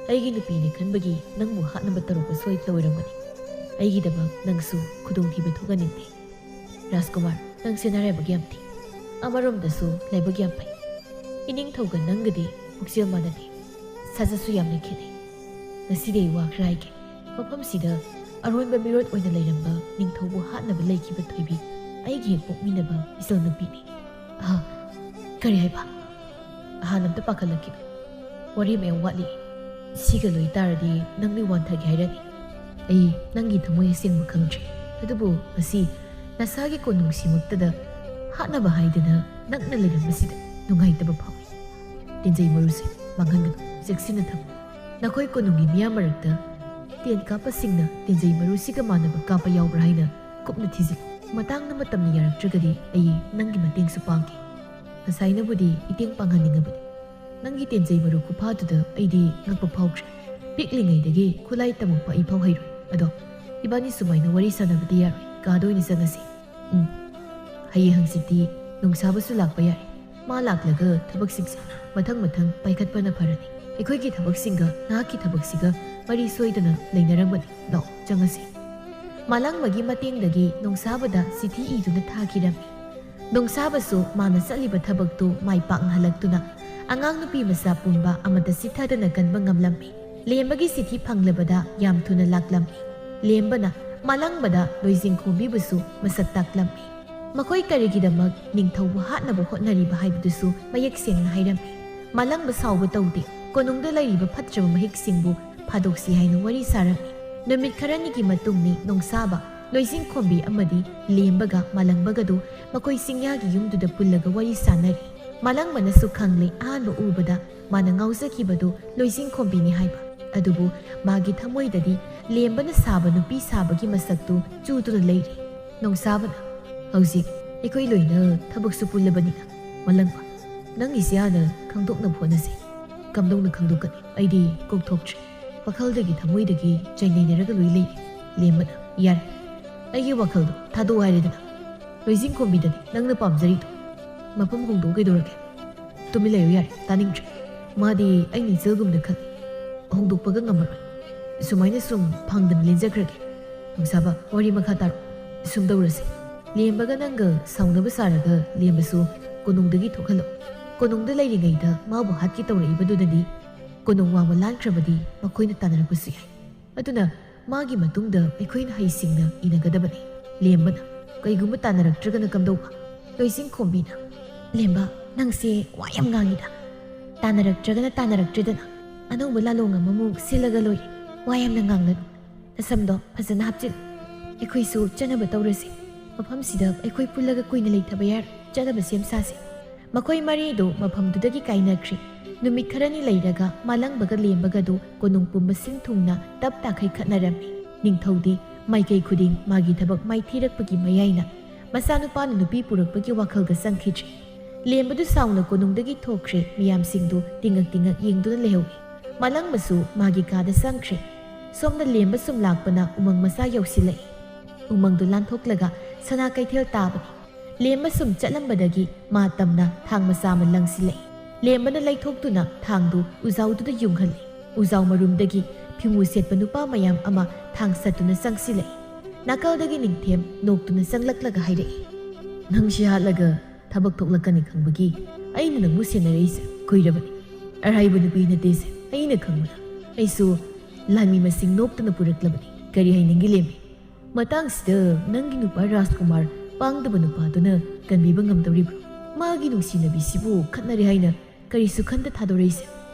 ꯑꯩꯒꯤ ꯅꯨꯄꯤꯅꯤ ꯈꯟꯕꯒꯤ ꯅꯪꯕꯨ ꯍꯥꯠꯅꯕ ꯇꯧꯔꯛꯄ ꯁꯣꯏꯗꯅ ꯑꯣꯏꯔꯝꯒꯅꯤ꯫ ꯑꯩꯒꯤꯗꯃꯛ ꯅꯪꯁꯨ ꯈꯨꯗꯣꯡꯊꯤꯕ ꯊꯣꯛꯍꯟꯅꯤꯡꯗꯦ꯫" "ꯔꯥꯖꯀꯨꯃꯥꯔ, ꯅꯪꯁꯦ ꯅꯔꯥꯏꯕꯛ ꯌꯥꯝ ꯊꯤ꯫ ꯑꯃꯔꯣꯝꯗꯁꯨ ꯂꯥꯏꯕꯛ ꯌꯥꯝ ꯐꯩ꯫ ꯏꯅꯤꯡꯊꯧꯒ ꯅꯪꯒꯗꯤ ꯄꯨꯛꯆꯦꯜ ꯃꯥꯟꯅꯗꯦ, ꯁꯥꯖꯠꯁꯨ ꯌꯥꯝꯅ ꯈꯦꯠꯅꯩ꯫ ꯉꯁꯤꯗꯤ ꯑꯩ ꯋꯥ ꯈꯔ ꯍꯥꯏꯒꯦ꯫ ꯃꯐꯝꯁꯤꯗ ꯑꯔꯣꯟꯕ ꯃꯤꯔꯣꯠ ꯑꯣꯏꯅ ꯂꯩꯔꯝꯕ ꯅꯤꯡꯊꯧꯕꯨ ꯍꯥꯠꯅꯕ ꯂꯩꯈꯤꯕ ꯊꯣꯏꯕꯤ ꯑꯩꯒꯤ ꯍꯦꯛ ꯄꯣꯛꯃꯤꯟꯅꯕ ꯏꯆꯜꯅꯨꯄꯤꯅꯤ꯫" "ꯑꯍ, ꯀꯔꯤ ꯍꯥꯏꯕ? ꯑꯍꯥꯟ ꯑꯝꯇ ꯄꯥꯈꯠꯂꯛꯈꯤꯅꯨ꯫ ꯋꯥꯔꯤ ꯃꯌꯥꯝ ꯋꯥꯠꯂꯤ꯫ ꯁꯤꯒ ꯂꯣꯏ ꯇꯥꯔꯗꯤ ꯅꯪꯗꯤ ꯋꯥꯟꯊꯒꯦ ꯍꯥꯏꯔꯅꯤ꯫ ꯑꯩ ꯅꯪꯒꯤ ꯊꯃꯣꯏ ꯑꯁꯦꯡꯕ ꯈꯪꯗ꯭ꯔꯤ꯫ ꯑꯗꯨꯕꯨ ꯉꯁꯤ ꯅꯁꯥꯒꯤ ꯀꯣꯅꯨꯡꯁꯤꯃꯛꯇꯗ ꯍꯥꯠꯅꯕ ꯍꯥꯏꯗꯅ ꯅꯛꯅ ꯂꯩꯔꯝꯕꯁꯤꯗ ꯅꯨꯡꯉꯥꯏꯇꯕ ꯐꯥꯎꯏ꯫ ꯇꯦꯟꯖꯩ ꯃꯔꯨꯁꯦ ꯃꯥꯡꯍꯟꯒꯅꯨ, ꯆꯦꯛꯁꯤꯟꯅ ꯊꯝꯃꯨ꯫ ꯅꯈꯣꯏ ꯀꯣꯅꯨꯡꯒꯤ ꯃꯤꯌꯥꯝ ꯃꯔꯛꯇ ꯇꯦꯟ ꯀꯥꯞꯄꯁꯤꯡꯅ ꯇꯦꯟꯖꯩ ꯃꯔꯨꯁꯤꯒ ꯃꯥꯟꯅꯕ ꯀꯥꯞꯄ ꯌꯥꯎꯕ꯭ꯔꯥ ꯍꯥꯏꯅ ꯀꯨꯞꯅ ꯊꯤꯖꯤꯜꯂꯨ꯫ ꯃꯇꯥꯡꯅ ꯃꯇꯝꯅ ꯌꯥꯔꯛꯇ꯭ꯔꯒꯗꯤ ꯑꯩ ꯅꯪꯒꯤ ꯃꯇꯦꯡꯁꯨ ꯄꯥꯡꯒꯦ꯫ ꯉꯁꯥꯏꯅꯕꯨꯗꯤ ꯏꯇꯦꯡ ꯄꯥꯡꯍꯟꯅꯤꯡꯉꯕꯅꯤ꯫ ꯅꯪꯒꯤ ꯇꯦꯟꯖꯩ ꯃꯔꯨ ꯈꯨꯐꯥꯗꯨꯗ ꯑꯩꯗꯤ ꯉꯛꯄ ꯐꯥꯎꯗ꯭ꯔꯤ꯫ ꯄꯤꯛꯂꯤꯉꯩꯗꯒꯤ ꯈꯨꯠꯂꯥꯏ ꯇꯝꯃꯛꯄ ꯑꯩꯐꯥꯎ ꯍꯩꯔꯣꯏ꯫ ꯑꯗꯣ ꯏꯕꯥꯅꯤ ꯁꯨꯃꯥꯏꯅ ꯋꯥꯔꯤ ꯁꯥꯟꯅꯕꯗꯤ ꯌꯥꯔꯣꯏ꯫ ꯀꯥꯗ ꯑꯣꯏꯅ ꯆꯪꯉꯁꯤ꯫ ꯎꯝ꯫ ꯍꯌꯦꯡ ꯍꯪꯆꯤꯠꯇꯤ ꯅꯣꯡꯁꯥꯕꯁꯨ ꯂꯥꯛꯄ ꯌꯥꯏ꯫ ꯃꯥ ꯂꯥꯛꯂꯒ ꯊꯕꯛꯁꯤꯡꯁꯦ ꯃꯊꯪ ꯃꯊꯪ ꯄꯥꯏꯈꯠꯄꯅ ꯐꯔꯅꯤ꯫ ꯑꯩꯈꯣꯏꯒꯤ ꯊꯕꯛꯁꯤꯡꯒ ꯅꯍꯥꯛꯀꯤ ꯊꯕꯛꯁꯤꯒ ꯃꯔꯤ ꯁꯣꯏꯗꯅ ꯂꯩꯅꯔꯝꯒꯅꯤ꯫ ꯂꯥꯛꯑꯣ, ꯆꯪꯉꯁꯤ꯫ ꯃꯥꯂꯪꯕꯒꯤ ꯃꯇꯦꯡꯗꯒꯤ ꯅꯣꯡꯁꯥꯕꯗ ꯆꯤꯊꯤ ꯏꯗꯨꯅ ꯊꯥꯈꯤꯔꯝꯃꯤ꯫ ꯅꯣꯡꯁꯥꯕꯁꯨ ꯃꯥꯅ ꯆꯠꯂꯤꯕ ꯊꯕꯛꯇꯨ ꯃꯥꯏ ꯄꯥꯛꯅ ꯍꯜꯂꯛꯇꯨꯅ ꯑꯉꯥꯡ ꯅꯨꯄꯤ ꯃꯆꯥ ꯄꯨꯝꯕ ꯑꯃꯠꯇ ꯆꯤꯠꯊꯗꯅ ꯀꯟꯕ ꯉꯝꯂꯝꯃꯤ꯫ ꯂꯦꯝꯕꯒꯤ ꯆꯤꯊꯤ ꯐꯪꯂꯕꯗ ꯌꯥꯝ ꯊꯨꯅ ꯂꯥꯛꯂꯝꯃꯤ꯫ ꯂꯦꯝꯕꯅ ꯃꯥꯂꯪꯕꯗ ꯂꯣꯏꯖꯤꯡ ꯈꯣꯝꯕꯤꯕꯨꯁꯨ ꯃꯁꯛ ꯇꯥꯛꯂꯝꯃꯤ꯫ ꯃꯈꯣꯏ ꯀꯔꯤꯒꯤꯗꯃꯛ ꯅꯤꯡꯊꯧꯕꯨ ꯍꯥꯠꯅꯕ ꯍꯣꯠꯅꯔꯤꯕ ꯍꯥꯏꯕꯗꯨꯁꯨ ꯃꯌꯦꯛ ꯁꯦꯡꯅ ꯍꯥꯏꯔꯝꯃꯤ꯫ ꯃꯥꯂꯪꯕ ꯁꯥꯎꯕ ꯇꯧꯗꯦ꯫ ꯀꯣꯅꯨꯡꯗ ꯂꯩꯔꯤꯕ ꯐꯠꯇ꯭ꯔꯕ ꯃꯍꯤꯛꯁꯤꯡꯕꯨ ꯐꯥꯗꯣꯛꯁꯤ ꯍꯥꯏꯅ ꯋꯥꯔꯤ ꯁꯥꯔꯝꯃꯤ꯫ ꯅꯨꯃꯤꯠ ꯈꯔꯅꯤꯒꯤ ꯃꯇꯨꯡꯅꯤ ꯅꯣꯡꯁꯥꯕ, ꯂꯣꯏꯖꯤꯡ ꯈꯣꯝꯕꯤ ꯑꯃꯗꯤ ꯂꯦꯝꯕꯒ ꯃꯥꯂꯪꯕꯒꯗꯨ ꯃꯈꯣꯏ ꯆꯤꯡꯌꯥꯒꯤ ꯌꯨꯝꯗꯨꯗ ꯄꯨꯜꯂꯒ ꯋꯥꯔꯤ ꯁꯥꯟꯅꯔꯤ꯫ ꯃꯥꯂꯪꯕꯅꯁꯨ ꯈꯪꯂꯦ ꯑꯍꯥꯟꯕ ꯎꯕꯗ ꯃꯥꯅ ꯉꯥꯎꯖꯈꯤꯕꯗꯨ ꯂꯣꯏꯖꯤꯡ ꯈꯣꯝꯕꯤꯅꯤ ꯍꯥꯏꯕ꯫ ꯑꯗꯨꯕꯨ ꯃꯥꯒꯤ ꯊꯃꯣꯏꯗꯗꯤ ꯂꯦꯝꯕꯅ ꯁꯥꯕ ꯅꯨꯄꯤ ꯁꯥꯕꯒꯤ ꯃꯁꯛꯇꯨ ꯆꯨꯗꯨꯅ ꯂꯩꯔꯤ꯫ ꯅꯣꯡꯁꯥꯕꯅ, "ꯍꯧꯖꯤꯛ ꯑꯩꯈꯣꯏ ꯂꯣꯏꯅ ꯊꯕꯛꯁꯨ ꯄꯨꯜꯂꯕꯅꯤꯅ, ꯃꯥꯂꯪꯕ, ꯅꯪꯒꯤꯁꯤ ꯍꯥꯟꯅ ꯈꯪꯗꯣꯛꯅꯕ ꯍꯣꯠꯅꯁꯤ꯫ ꯀꯝꯗꯧꯅ ꯈꯪꯗꯣꯛꯀꯅꯤ? ꯑꯩꯗꯤ ꯀꯣꯛꯊꯣꯛꯇ꯭ꯔꯦ꯫ ꯋꯥꯈꯜꯗꯒꯤ ꯊꯃꯣꯏꯗꯒꯤ ꯆꯩꯅꯩꯅꯔꯒ ꯂꯣꯏ ꯂꯩꯔꯦ꯫" ꯂꯦꯝꯕꯅ, "ꯌꯥꯔꯦ, ꯑꯩꯒꯤ ꯋꯥꯈꯜꯗꯣ ꯊꯥꯗꯣꯛꯑꯣ ꯍꯥꯏꯔꯦꯗꯅ꯫ ꯂꯣꯏꯖꯤꯡ ꯈꯣꯝꯕꯤꯗꯅꯤ ꯅꯪꯅ ꯄꯥꯝꯖꯔꯤꯗꯣ꯫ ꯃꯐꯝ ꯍꯣꯡꯗꯣꯛꯑꯣ ꯀꯩꯗꯧꯔꯒꯦ? ꯇꯨꯃꯤꯟ ꯂꯩꯌꯨ ꯌꯥꯔꯦ, ꯇꯥꯅꯤꯡꯗ꯭ꯔꯦ꯫ ꯃꯥꯗꯤ ꯑꯩꯅ ꯏꯆꯜꯒꯨꯝꯅ ꯈꯜꯂꯤ꯫ ꯍꯣꯡꯗꯣꯛꯄꯒ ꯉꯝꯃꯔꯣꯏ꯫ ꯁꯨꯃꯥꯏꯅ ꯁꯨꯝ ꯐꯪꯗꯅ ꯂꯦꯟꯖꯈ꯭ꯔꯒꯦ꯫ ꯅꯣꯡꯁꯥꯕ, ꯋꯥꯔꯤ ꯃꯈꯥ ꯇꯥꯔꯣ꯫ ꯁꯨꯝ ꯇꯧꯔꯁꯤ꯫ ꯂꯦꯝꯕꯒ ꯅꯪꯒ ꯁꯥꯎꯅꯕ ꯁꯥꯔꯒ ꯂꯦꯝꯕꯁꯨ ꯀꯣꯅꯨꯡꯗꯒꯤ ꯊꯣꯛꯍꯜꯂꯣ꯫ ꯀꯣꯅꯨꯡꯗ ꯂꯩꯔꯤꯉꯩꯗ ꯃꯥꯕꯨ ꯍꯥꯠꯀꯦ ꯇꯧꯔꯛꯏꯕꯗꯨꯗꯗꯤ ꯀꯣꯅꯨꯡ ꯋꯥꯡꯃ ꯂꯥꯟꯈ꯭ꯔꯕꯗꯤ ꯃꯈꯣꯏꯅ ꯇꯥꯟꯅꯔꯛꯄꯁꯨ ꯌꯥꯏ꯫ ꯑꯗꯨꯅ ꯃꯥꯒꯤ ꯃꯇꯨꯡꯗ ꯑꯩꯈꯣꯏꯅ ꯍꯩꯁꯤꯡꯅ ꯏꯟꯅꯒꯗꯕꯅꯤ꯫" ꯂꯦꯝꯕꯅ, "ꯀꯩꯒꯨꯝꯕ ꯇꯥꯟꯅꯔꯛꯇ꯭ꯔꯒꯅ ꯀꯝꯗꯧꯕ?" ꯂꯣꯏꯖꯤꯡ ꯈꯣꯝꯕꯤꯅ, "ꯂꯦꯝꯕ, ꯅꯪꯁꯦ ꯋꯥ ꯌꯥꯝ ꯉꯥꯡꯉꯤꯗ꯫ ꯇꯥꯟꯅꯔꯛꯇ꯭ꯔꯒꯅ ꯇꯥꯟꯅꯔꯛꯇ꯭ꯔꯦꯗꯅ꯫ ꯑꯅꯧꯕ ꯂꯥꯂꯣꯡ ꯑꯃꯃꯨꯛ ꯁꯤꯜꯂꯒ ꯂꯣꯏꯔꯦ꯫ ꯋꯥ ꯌꯥꯝꯅ ꯉꯥꯡꯂꯅꯨ꯫ ꯅꯁꯝꯗꯣ ꯐꯖꯅ ꯍꯥꯞꯆꯤꯜꯂꯨ꯫ ꯑꯩꯈꯣꯏꯁꯨ ꯆꯠꯅꯕ ꯇꯧꯔꯁꯤ꯫ ꯃꯐꯝꯁꯤꯗ ꯑꯩꯈꯣꯏ ꯄꯨꯜꯂꯒ ꯀꯨꯏꯅ ꯂꯩꯊꯕ ꯌꯥꯔꯣꯏ꯫ ꯆꯠꯅꯕ ꯁꯦꯝ ꯁꯥꯁꯤ꯫" ꯃꯈꯣꯏ ꯃꯔꯤꯗꯨ ꯃꯐꯝꯗꯨꯗꯒꯤ ꯀꯥꯏꯅꯈ꯭ꯔꯦ꯫ ꯅꯨꯃꯤꯠ ꯈꯔꯅꯤ ꯂꯩꯔꯒ ꯃꯥꯂꯪꯕꯒ ꯂꯦꯝꯕꯒꯗꯨ ꯀꯣꯅꯨꯡ ꯄꯨꯝꯕ ꯁꯤꯟ ꯊꯨꯡꯅ ꯇꯞ ꯇꯥꯈꯩ ꯈꯠꯅꯔꯝꯃꯤ꯫ ꯅꯤꯡꯊꯧꯗꯤ ꯃꯥꯏꯀꯩ ꯈꯨꯗꯤꯡ ꯃꯥꯒꯤ ꯊꯕꯛ ꯃꯥꯏꯊꯤꯔꯛꯄꯒꯤ ꯃꯌꯥꯏꯅ ꯃꯆꯥꯅꯨꯄꯥꯅ ꯅꯨꯄꯤ ꯄꯨꯔꯛꯄꯒꯤ ꯋꯥꯈꯜꯒ ꯆꯪꯈꯤꯗ꯭ꯔꯦ꯫ ꯂꯦꯝꯕꯗꯨ ꯁꯥꯎꯅ ꯀꯣꯅꯨꯡꯗꯒꯤ ꯊꯣꯛꯈ꯭ꯔꯦ꯫ ꯃꯤꯌꯥꯝꯁꯤꯡꯗꯨ ꯇꯤꯡꯉꯛ ꯇꯤꯡꯉꯛ ꯌꯦꯡꯗꯨꯅ ꯂꯩꯍꯧꯏ꯫ ꯃꯥꯂꯪꯕꯁꯨ ꯃꯥꯒꯤ ꯀꯥꯗ ꯆꯪꯈ꯭ꯔꯦ꯫ ꯁꯣꯝꯗ ꯂꯦꯝꯕ ꯁꯨꯝ ꯂꯥꯛꯄꯅ ꯎꯃꯪ ꯃꯆꯥ ꯌꯧꯁꯤꯜꯂꯛꯏ꯫ ꯎꯃꯪꯗꯨ ꯂꯥꯟꯊꯣꯛꯂꯒ ꯁꯅꯥ ꯀꯩꯊꯦꯜ ꯇꯥꯕꯅꯤ꯫ ꯂꯦꯝꯕ ꯁꯨꯝ ꯆꯠꯂꯝꯕꯗꯒꯤ ꯃꯥ ꯇꯝꯅ ꯊꯥꯡ ꯃꯆꯥ ꯑꯃ ꯂꯪꯁꯤꯜꯂꯛꯏ꯫ ꯂꯦꯝꯕꯅ ꯂꯩꯊꯣꯛꯇꯨꯅ ꯊꯥꯡꯗꯨ ꯎꯖꯥꯎꯗꯨꯗ ꯌꯨꯡꯍꯜꯂꯤ꯫ ꯎꯖꯥꯎ ꯃꯔꯨꯝꯗꯒꯤ ꯐꯤꯃꯨ ꯁꯦꯠꯄ ꯅꯨꯄꯥ ꯃꯌꯥꯝ ꯑꯃ ꯊꯥꯡ ꯁꯠꯇꯨꯅ ꯆꯪꯁꯤꯜꯂꯛꯏ꯫ ꯅꯥꯀꯜꯗꯒꯤ ꯅꯤꯡꯊꯦꯝ ꯅꯣꯛꯇꯨꯅ ꯆꯪꯂꯛꯂꯒ ꯍꯥꯏꯔꯛꯏ, "ꯅꯪꯁꯤ ꯍꯥꯠꯂꯒ ꯊꯕꯛ ꯊꯣꯛꯂꯛꯀꯅꯤ ꯈꯪꯕꯒꯤ ꯑꯩꯅ ꯅꯪꯕꯨ ꯁꯦꯟꯅꯔꯛꯏꯁꯦ ꯀꯨꯏꯔꯕꯅꯤ꯫ ꯑꯔꯥꯏꯕ ꯅꯨꯄꯤ ꯅꯠꯇꯦꯁꯦ ꯑꯩꯅ ꯈꯪꯕꯅ꯫ ꯑꯩꯁꯨ ꯂꯥꯟꯃꯤ ꯃꯁꯤꯡ ꯅꯣꯛꯇꯅ ꯄꯨꯔꯛꯂꯕꯅꯤ꯫ ꯀꯔꯤ ꯍꯥꯏꯅꯤꯡꯒꯦ ꯂꯦꯝꯃꯤ? ꯃꯇꯥꯡꯁꯤꯗ ꯅꯪꯒꯤ ꯅꯨꯄꯥ ꯔꯥꯖꯀꯨꯃꯥꯔ ꯄꯥꯡꯗꯕ ꯅꯨꯄꯥꯗꯨꯅ ꯀꯟꯕꯤꯕ ꯉꯝꯗꯧꯔꯤꯕ꯭ꯔꯣ? ꯃꯥꯒꯤ ꯅꯨꯡꯁꯤꯅꯕꯤꯁꯤꯕꯨ ꯈꯠꯅꯔꯦ ꯍꯥꯏꯅ ꯀꯔꯤꯁꯨ ꯈꯟꯗ ꯊꯥꯗꯣꯔꯛꯏꯁꯦ?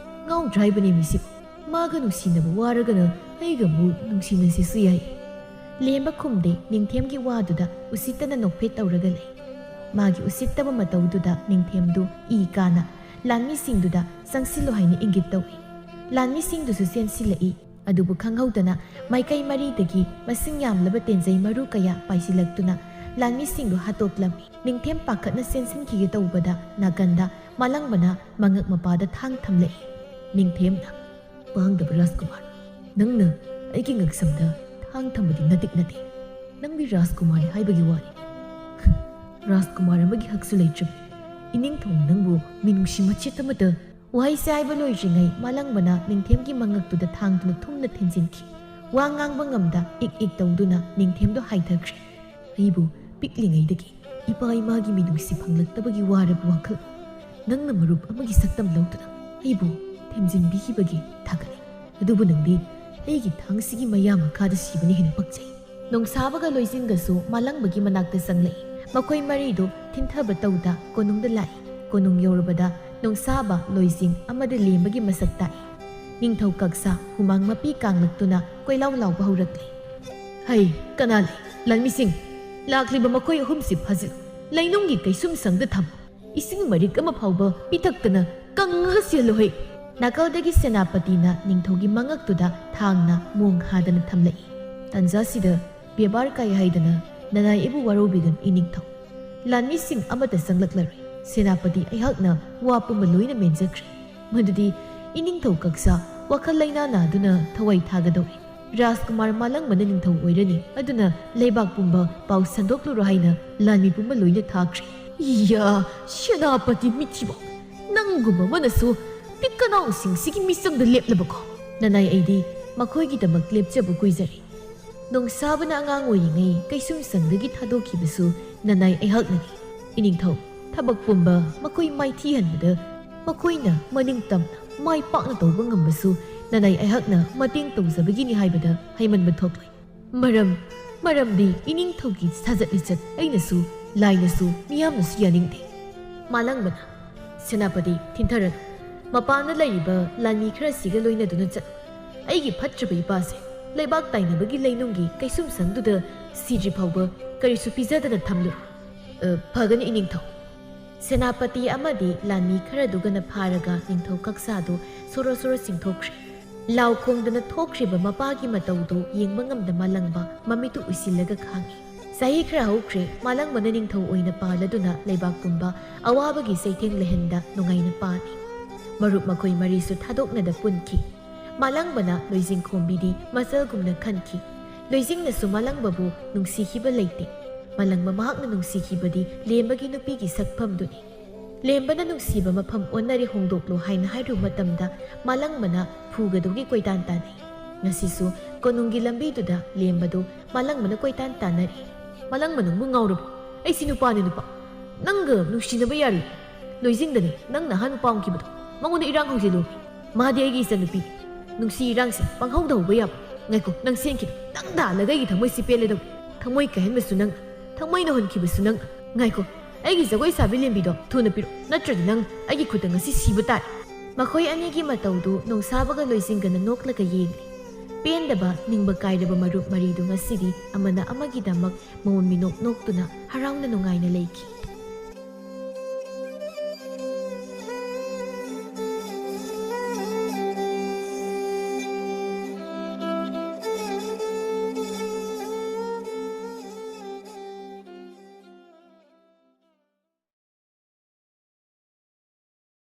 ꯉꯥꯎꯗ꯭ꯔꯥ ꯍꯥꯏꯕꯅꯦ ꯃꯤꯁꯤꯕꯨ? ꯃꯥꯒ ꯅꯨꯡꯁꯤꯅꯕ ꯋꯥꯔꯒꯅ ꯑꯩꯒ ꯑꯃꯨꯛ ꯅꯨꯡꯁꯤꯅꯁꯤꯁꯨ ꯌꯥꯏ꯫" ꯂꯦꯝꯕ ꯈꯨꯝꯗꯦ꯫ ꯅꯤꯡꯊꯦꯝꯒꯤ ꯋꯥꯗꯨꯗ ꯎꯁꯤꯠꯇꯅ ꯅꯣꯛꯐꯦꯠ ꯇꯧꯔꯒ ꯂꯩ꯫ ꯃꯥꯒꯤ ꯎꯁꯤꯠꯇꯕ ꯃꯇꯧꯗꯨꯗ ꯅꯤꯡꯊꯦꯝꯗꯨ ꯏ ꯀꯥꯅ ꯂꯥꯟꯃꯤꯁꯤꯡꯗꯨꯗ ꯆꯪꯁꯤꯜꯂꯨ ꯍꯥꯏꯅ ꯏꯪꯒꯤꯠ ꯇꯧꯏ꯫ ꯂꯥꯟꯃꯤꯁꯤꯡꯗꯨꯁꯨ ꯆꯦꯟꯁꯤꯜꯂꯛꯏ꯫ ꯑꯗꯨꯕꯨ ꯈꯪꯍꯧꯗꯅ ꯃꯥꯏꯀꯩ ꯃꯔꯤꯗꯒꯤ ꯃꯁꯤꯡ ꯌꯥꯝꯂꯕ ꯇꯦꯟꯖꯩ ꯃꯔꯨ ꯀꯌꯥ ꯄꯥꯏꯁꯤꯜꯂꯛꯇꯨꯅ ꯂꯥꯟꯃꯤꯁꯤꯡꯗꯨ ꯍꯥꯠꯇꯣꯛꯂꯝꯃꯤ꯫ ꯅꯤꯡꯊꯦꯝ ꯄꯥꯈꯠꯅ ꯆꯦꯟꯁꯤꯟꯈꯤꯒꯦ ꯇꯧꯕꯗ ꯅꯥꯀꯟꯗ ꯃꯥꯂꯪꯕꯅ ꯃꯉꯛ ꯃꯄꯥꯗ ꯊꯥꯡ ꯊꯝꯂꯛꯏ꯫ ꯅꯤꯡꯊꯦꯝꯅ, "ꯄꯥꯡꯗꯕ ꯔꯥꯖꯀꯨꯃꯥꯔ, ꯅꯪꯅ ꯑꯩꯒꯤ ꯉꯛꯁꯝꯗ ꯊꯥꯡ ꯊꯝꯕꯗꯤ ꯅꯇꯤꯛ ꯅꯠꯇꯦ꯫ ꯅꯪꯗꯤ ꯔꯥꯖꯀꯨꯃꯥꯔꯅꯤ ꯍꯥꯏꯕꯒꯤ ꯋꯥꯅꯤ꯫ ꯔꯥꯖꯀꯨꯃꯥꯔ ꯑꯃꯒꯤ ꯍꯛꯁꯨ ꯂꯩꯇ꯭ꯔꯕ ꯏꯅꯤꯡꯊꯧꯅ ꯅꯪꯕꯨ ꯃꯤꯅꯨꯡꯁꯤ ꯃꯆꯦꯠ ꯑꯃꯠꯇ"꯫ ꯋꯥꯍꯩꯁꯦ ꯍꯥꯏꯕ ꯂꯣꯏꯗ꯭ꯔꯤꯉꯩ ꯃꯥꯂꯪꯕꯅ ꯅꯤꯡꯊꯦꯝꯒꯤ ꯃꯉꯛꯇꯨꯗ ꯊꯥꯡꯗꯨꯅ ꯊꯨꯝꯅ ꯊꯤꯟꯖꯤꯟꯈꯤ꯫ ꯋꯥ ꯉꯥꯡꯕ ꯉꯝꯗ ꯏꯛ ꯏꯛ ꯇꯧꯗꯨꯅ ꯅꯤꯡꯊꯦꯝꯗꯣ ꯍꯥꯏꯊꯈ꯭ꯔꯦ꯫ "ꯑꯩꯕꯨ ꯄꯤꯛꯂꯤꯉꯩꯗꯒꯤ ꯏꯄꯥ ꯏꯃꯥꯒꯤ ꯃꯤꯅꯨꯡꯁꯤ ꯐꯪꯂꯛꯇꯕꯒꯤ ꯋꯥꯔꯕ ꯋꯥꯈꯜ, ꯅꯪꯅ ꯃꯔꯨꯞ ꯑꯃꯒꯤ ꯁꯛꯇꯝ ꯂꯧꯗꯨꯅ ꯑꯩꯕꯨ ꯊꯦꯝꯖꯤꯟꯕꯤꯈꯤꯕꯒꯤ ꯊꯥꯒꯠꯂꯤ꯫ ꯑꯗꯨꯕꯨ ꯅꯪꯗꯤ ꯑꯩꯒꯤ ꯊꯥꯡꯁꯤꯒꯤ ꯃꯌꯥ ꯃꯈꯥꯗ ꯁꯤꯕꯅ ꯍꯦꯟꯅ ꯄꯛꯆꯩ꯫" ꯅꯣꯡꯁꯥꯕꯒ ꯂꯣꯏꯖꯤꯡꯒꯁꯨ ꯃꯥꯂꯪꯕꯒꯤ ꯃꯅꯥꯛꯇ ꯆꯪꯂꯛꯏ꯫ ꯃꯈꯣꯏ ꯃꯔꯤꯗꯨ ꯊꯤꯟꯊꯕ ꯇꯧꯗ ꯀꯣꯅꯨꯡꯗ ꯂꯥꯛꯏ꯫ ꯀꯣꯅꯨꯡ ꯌꯧꯔꯕꯗ ꯅꯣꯡꯁꯥꯕ, ꯂꯣꯏꯖꯤꯡ ꯑꯃꯗꯤ ꯂꯦꯝꯕꯒꯤ ꯃꯁꯛ ꯇꯥꯛꯏ꯫ ꯅꯤꯡꯊꯧ ꯀꯛꯁꯥ ꯍꯨꯃꯥꯡ ꯃꯄꯤ ꯀꯥꯡꯂꯛꯇꯨꯅ ꯀꯣꯏꯂꯥꯎ ꯂꯥꯎꯕ ꯍꯧꯔꯛꯂꯤ꯫ "ꯍꯩ, ꯀꯅꯥ ꯂꯩ? ꯂꯥꯟꯃꯤꯁꯤꯡ, ꯂꯥꯛꯂꯤꯕ ꯃꯈꯣꯏ ꯑꯍꯨꯝꯁꯤ ꯐꯥꯖꯤꯜꯂꯨ꯫ ꯂꯩꯅꯨꯡꯒꯤ ꯀꯩꯁꯨꯝꯁꯪꯗ ꯊꯝꯃꯨ꯫ ꯏꯁꯤꯡ ꯃꯔꯤꯛ ꯑꯃ ꯐꯥꯎꯕ ꯄꯤꯊꯛꯇꯅ ꯀꯪꯉꯒ ꯁꯤꯍꯜꯂꯨ ꯍꯩ꯫ ꯅꯥꯀꯜꯗꯒꯤ ꯁꯦꯅꯥꯄꯇꯤꯅ ꯅꯤꯡꯊꯧꯒꯤ ꯃꯉꯛꯇꯨꯗ ꯊꯥꯡꯅ ꯃꯣꯡ ꯍꯥꯗꯅ ꯊꯝꯂꯛꯏ꯫ ꯇꯥꯟꯖꯥꯁꯤꯗ ꯕꯦꯕꯥꯔ ꯀꯥꯏ ꯍꯥꯏꯗꯅ ꯅꯅꯥꯏ ꯑꯩꯕꯨ ꯋꯥꯔꯧꯕꯤꯒꯅꯨ ꯏꯅꯤꯡꯊꯧ꯫ ꯂꯥꯟꯃꯤꯁꯤꯡ ꯑꯃꯠꯇ ꯆꯪꯂꯛꯂꯔꯣꯏ꯫ ꯁꯦꯅꯥꯄꯇꯤ ꯑꯩꯍꯥꯛꯅ ꯋꯥ ꯄꯨꯝꯕ ꯂꯣꯏꯅ ꯃꯦꯟꯖꯈ꯭ꯔꯦ꯫ ꯃꯗꯨꯗꯤ ꯏꯅꯤꯡꯊꯧ ꯀꯛꯁꯥ ꯋꯥꯈꯜ ꯂꯩꯅꯥ ꯅꯥꯗꯨꯅ ꯊꯋꯥꯏ ꯊꯥꯒꯗꯧꯔꯦ꯫ ꯔꯥꯖꯀꯨꯃꯥꯔ ꯃꯥꯂꯪꯕꯅ ꯅꯤꯡꯊꯧ ꯑꯣꯏꯔꯅꯤ꯫ ꯑꯗꯨꯅ ꯂꯩꯕꯥꯛ ꯄꯨꯝꯕ ꯄꯥꯎ ꯁꯟꯗꯣꯛꯂꯨꯔꯣ ꯍꯥꯏꯅ ꯂꯥꯟꯃꯤ ꯄꯨꯝꯕ ꯂꯣꯏꯅ ꯊꯥꯈ꯭ꯔꯦ꯫ ꯏꯌꯥ, ꯁꯦꯅꯥꯄꯇꯤ ꯃꯤꯊꯤꯕ! ꯅꯪꯒꯨꯝꯕ ꯑꯃꯅꯁꯨ ꯄꯤꯛꯀꯅꯥꯎꯁꯤꯡꯁꯤꯒꯤ ꯃꯤꯆꯪꯗ ꯂꯦꯞꯂꯕꯀꯣ? ꯅꯅꯥꯏ ꯑꯩꯗꯤ ꯃꯈꯣꯏꯒꯤꯗꯃꯛ ꯂꯦꯞꯆꯕ ꯀꯨꯏꯖꯔꯦ꯫ ꯅꯣꯡꯁꯥꯕꯅ ꯑꯉꯥꯡ ꯑꯣꯏꯔꯤꯉꯩ ꯀꯩꯁꯨꯝꯁꯪꯗꯒꯤ ꯊꯥꯗꯣꯛꯈꯤꯕꯁꯨ ꯅꯅꯥꯏ ꯑꯩꯍꯥꯛꯅꯅꯤ꯫ ꯏꯅꯤꯡꯊꯧ, ꯊꯕꯛ ꯄꯨꯝꯕ ꯃꯈꯣꯏ ꯃꯥꯏꯊꯤꯍꯟꯕꯗ ꯃꯈꯣꯏꯅ ꯃꯅꯤꯡ ꯇꯝꯅ ꯃꯥꯏ ꯄꯥꯛꯅ ꯇꯧꯕ ꯉꯝꯕꯁꯨ ꯅꯅꯥꯏ ꯑꯩꯍꯥꯛꯅ ꯃꯇꯦꯡ ꯇꯧꯖꯕꯒꯤꯅꯤ ꯍꯥꯏꯕꯗ ꯍꯩꯃꯟꯕ ꯊꯣꯛꯂꯣꯏ꯫ ꯃꯔꯝ, ꯃꯔꯝꯗꯤ ꯏꯅꯤꯡꯊꯧꯒꯤ ꯁꯥꯖꯠ ꯂꯤꯆꯠ ꯑꯩꯅꯁꯨ, ꯂꯥꯏꯅꯁꯨ, ꯃꯤꯌꯥꯝꯅꯁꯨ ꯌꯥꯅꯤꯡꯗꯦ꯫ ꯃꯥꯂꯪꯕꯅ, ꯁꯦꯅꯥꯄꯇꯤ, ꯊꯤꯟꯊꯔꯅꯨ꯫ ꯃꯄꯥꯟꯗ ꯂꯩꯔꯤꯕ ꯂꯥꯟꯃꯤ ꯈꯔꯁꯤꯒ ꯂꯣꯏꯅꯗꯨꯅ ꯆꯠꯂꯨ꯫ ꯑꯩꯒꯤ ꯐꯠꯇ꯭ꯔꯕ ꯏꯄꯥꯁꯦ ꯂꯩꯕꯥꯛ ꯇꯥꯏꯅꯕꯒꯤ ꯂꯩꯅꯨꯡꯒꯤ ꯀꯩꯁꯨꯝꯁꯪꯗꯨꯗ ꯁꯤꯗ꯭ꯔꯤ ꯐꯥꯎꯕ ꯀꯔꯤꯁꯨ ꯄꯤꯖꯗꯅ ꯊꯝꯂꯨ꯫ ꯑ, ꯐꯒꯅꯤ ꯏꯅꯤꯡꯊꯧ꯫ ꯁꯦꯅꯥꯄꯇꯤ ꯑꯃꯗꯤ ꯂꯥꯟꯃꯤ ꯈꯔꯗꯨꯒꯅ ꯐꯥꯔꯒ ꯅꯤꯡꯊꯧ ꯀꯛꯁꯥꯗꯨ ꯁꯣꯔꯣ ꯁꯣꯔꯣ ꯆꯤꯡꯊꯣꯛꯈ꯭ꯔꯦ꯫ ꯂꯥꯎ ꯈꯣꯡꯗꯅ ꯊꯣꯛꯈ꯭ꯔꯤꯕ ꯃꯄꯥꯒꯤ ꯃꯇꯧꯗꯨ ꯌꯦꯡꯕ ꯉꯝꯗ ꯃꯥꯂꯪꯕ ꯃꯃꯤꯠꯇꯨ ꯎꯏꯁꯤꯜꯂꯒ ꯈꯥꯡꯉꯤ꯫ ꯆꯍꯤ ꯈꯔ ꯍꯧꯈ꯭ꯔꯦ, ꯃꯥꯂꯪꯕꯅ ꯅꯤꯡꯊꯧ ꯑꯣꯏꯅ ꯄꯥꯜꯂꯗꯨꯅ ꯂꯩꯕꯥꯛ ꯄꯨꯝꯕ ꯑꯋꯥꯕꯒꯤ ꯆꯩꯊꯦꯡ ꯂꯩꯍꯟꯗ ꯅꯨꯡꯉꯥꯏꯅ ꯄꯥꯜꯂꯤ꯫ ꯃꯔꯨꯞ ꯃꯈꯣꯏ ꯃꯔꯤꯁꯨ ꯊꯥꯗꯣꯛꯅꯗ ꯄꯨꯟꯈꯤ꯫ ꯃꯥꯂꯪꯕꯅ ꯂꯣꯏꯖꯤꯡ ꯈꯣꯝꯕꯤꯗꯤ ꯃꯆꯜꯒꯨꯝꯅ ꯈꯟꯈꯤ꯫ ꯂꯣꯏꯖꯤꯡꯅꯁꯨ ꯃꯥꯂꯪꯕꯕꯨ ꯅꯨꯡꯁꯤꯈꯤꯕ ꯂꯩꯇꯦ꯫ ꯃꯥꯂꯪꯕ ꯃꯍꯥꯛꯅ ꯅꯨꯡꯁꯤꯈꯤꯕꯗꯤ ꯂꯦꯝꯕꯒꯤ ꯅꯨꯄꯤꯒꯤ ꯁꯛꯐꯝꯗꯨꯅꯤ꯫ ꯂꯦꯝꯕꯅ ꯅꯨꯡꯁꯤꯕ ꯃꯐꯝ ꯑꯣꯟꯅꯔꯦ ꯍꯣꯡꯗꯣꯛꯂꯣ ꯍꯥꯏꯅ ꯍꯥꯏꯔꯨꯕ ꯃꯇꯝꯗ ꯃꯥꯂꯪꯕꯅ ꯐꯨꯒꯗꯧꯒꯤ ꯀꯣꯏꯇꯥꯟ ꯇꯥꯟꯅꯩ꯫ ꯉꯁꯤꯁꯨ ꯀꯣꯅꯨꯡꯒꯤ ꯂꯝꯕꯤꯗꯨꯗ ꯂꯦꯝꯕꯗꯨ ꯃꯥꯂꯪꯕꯅ ꯀꯣꯏꯇꯥꯟ ꯇꯥꯟꯅꯔꯤ꯫ ꯃꯥꯂꯪꯕ ꯅꯪꯕꯨ ꯉꯥꯎꯔꯕꯣ? ꯑꯩꯁꯤ ꯅꯨꯄꯥꯅꯤ ꯅꯨꯄꯥ꯫ ꯅꯪꯒ ꯅꯨꯡꯁꯤꯅꯕ ꯌꯥꯔꯣꯏ꯫ ꯂꯣꯏꯖꯤꯡꯗꯅꯤ ꯅꯪ ꯅꯍꯥꯟ ꯄꯥꯝꯈꯤꯕꯗꯣ꯫ ꯃꯉꯣꯟꯗ ꯏꯔꯥꯡ ꯍꯧꯖꯤꯜꯂꯨ꯫ ꯃꯥꯗꯤ ꯑꯩꯒꯤ ꯏꯆꯟꯅꯨꯄꯤ꯫ ꯅꯨꯡꯁꯤ ꯏꯔꯥꯡꯁꯦ ꯄꯪꯍꯧꯗ ꯍꯧꯕ ꯌꯥꯕ꯫ ꯉꯥꯏꯈꯣ, ꯅꯪ ꯆꯦꯟꯈꯤꯅꯨ꯫ ꯅꯪ ꯗꯥꯜꯂꯒ ꯑꯩꯒꯤ ꯊꯃꯣꯏꯁꯤ ꯄꯦꯜꯂꯦꯗꯧ꯫ ꯊꯃꯣꯏ ꯀꯥꯏꯍꯟꯕꯁꯨ ꯅꯪ, ꯊꯃꯣꯏꯅ ꯍꯨꯟꯈꯤꯕꯁꯨ ꯅꯪ꯫ ꯉꯥꯏꯈꯣ, ꯑꯩꯒꯤ ꯖꯒꯣꯏ ꯁꯥꯕꯤ ꯂꯦꯝꯕꯤꯗꯣ ꯊꯨꯅ ꯄꯤꯔꯛꯎ, ꯅꯠꯇ꯭ꯔꯗꯤ ꯅꯪ ꯑꯩꯒꯤ ꯈꯨꯠꯇ ꯉꯁꯤ ꯁꯤꯕ ꯇꯥꯔꯦ꯫ ꯃꯈꯣꯏ ꯑꯅꯤꯒꯤ ꯃꯇꯧꯗꯨ ꯅꯣꯡꯁꯥꯕꯒ ꯂꯣꯏꯖꯤꯡꯒꯅ ꯅꯣꯛꯂꯒ ꯌꯦꯡꯂꯤ꯫ ꯄꯦꯟꯗꯕ, ꯅꯤꯡꯕ ꯀꯥꯏꯔꯕ ꯃꯔꯨꯞ ꯃꯔꯤꯗꯨ ꯉꯁꯤꯗꯤ ꯑꯃꯅ ꯑꯃꯒꯤꯗꯃꯛ ꯃꯑꯣꯟ ꯃꯤꯅꯣꯛ ꯅꯣꯛꯇꯨꯅ ꯍꯔꯥꯎꯅ ꯅꯨꯡꯉꯥꯏꯅ ꯂꯩꯈꯤ꯫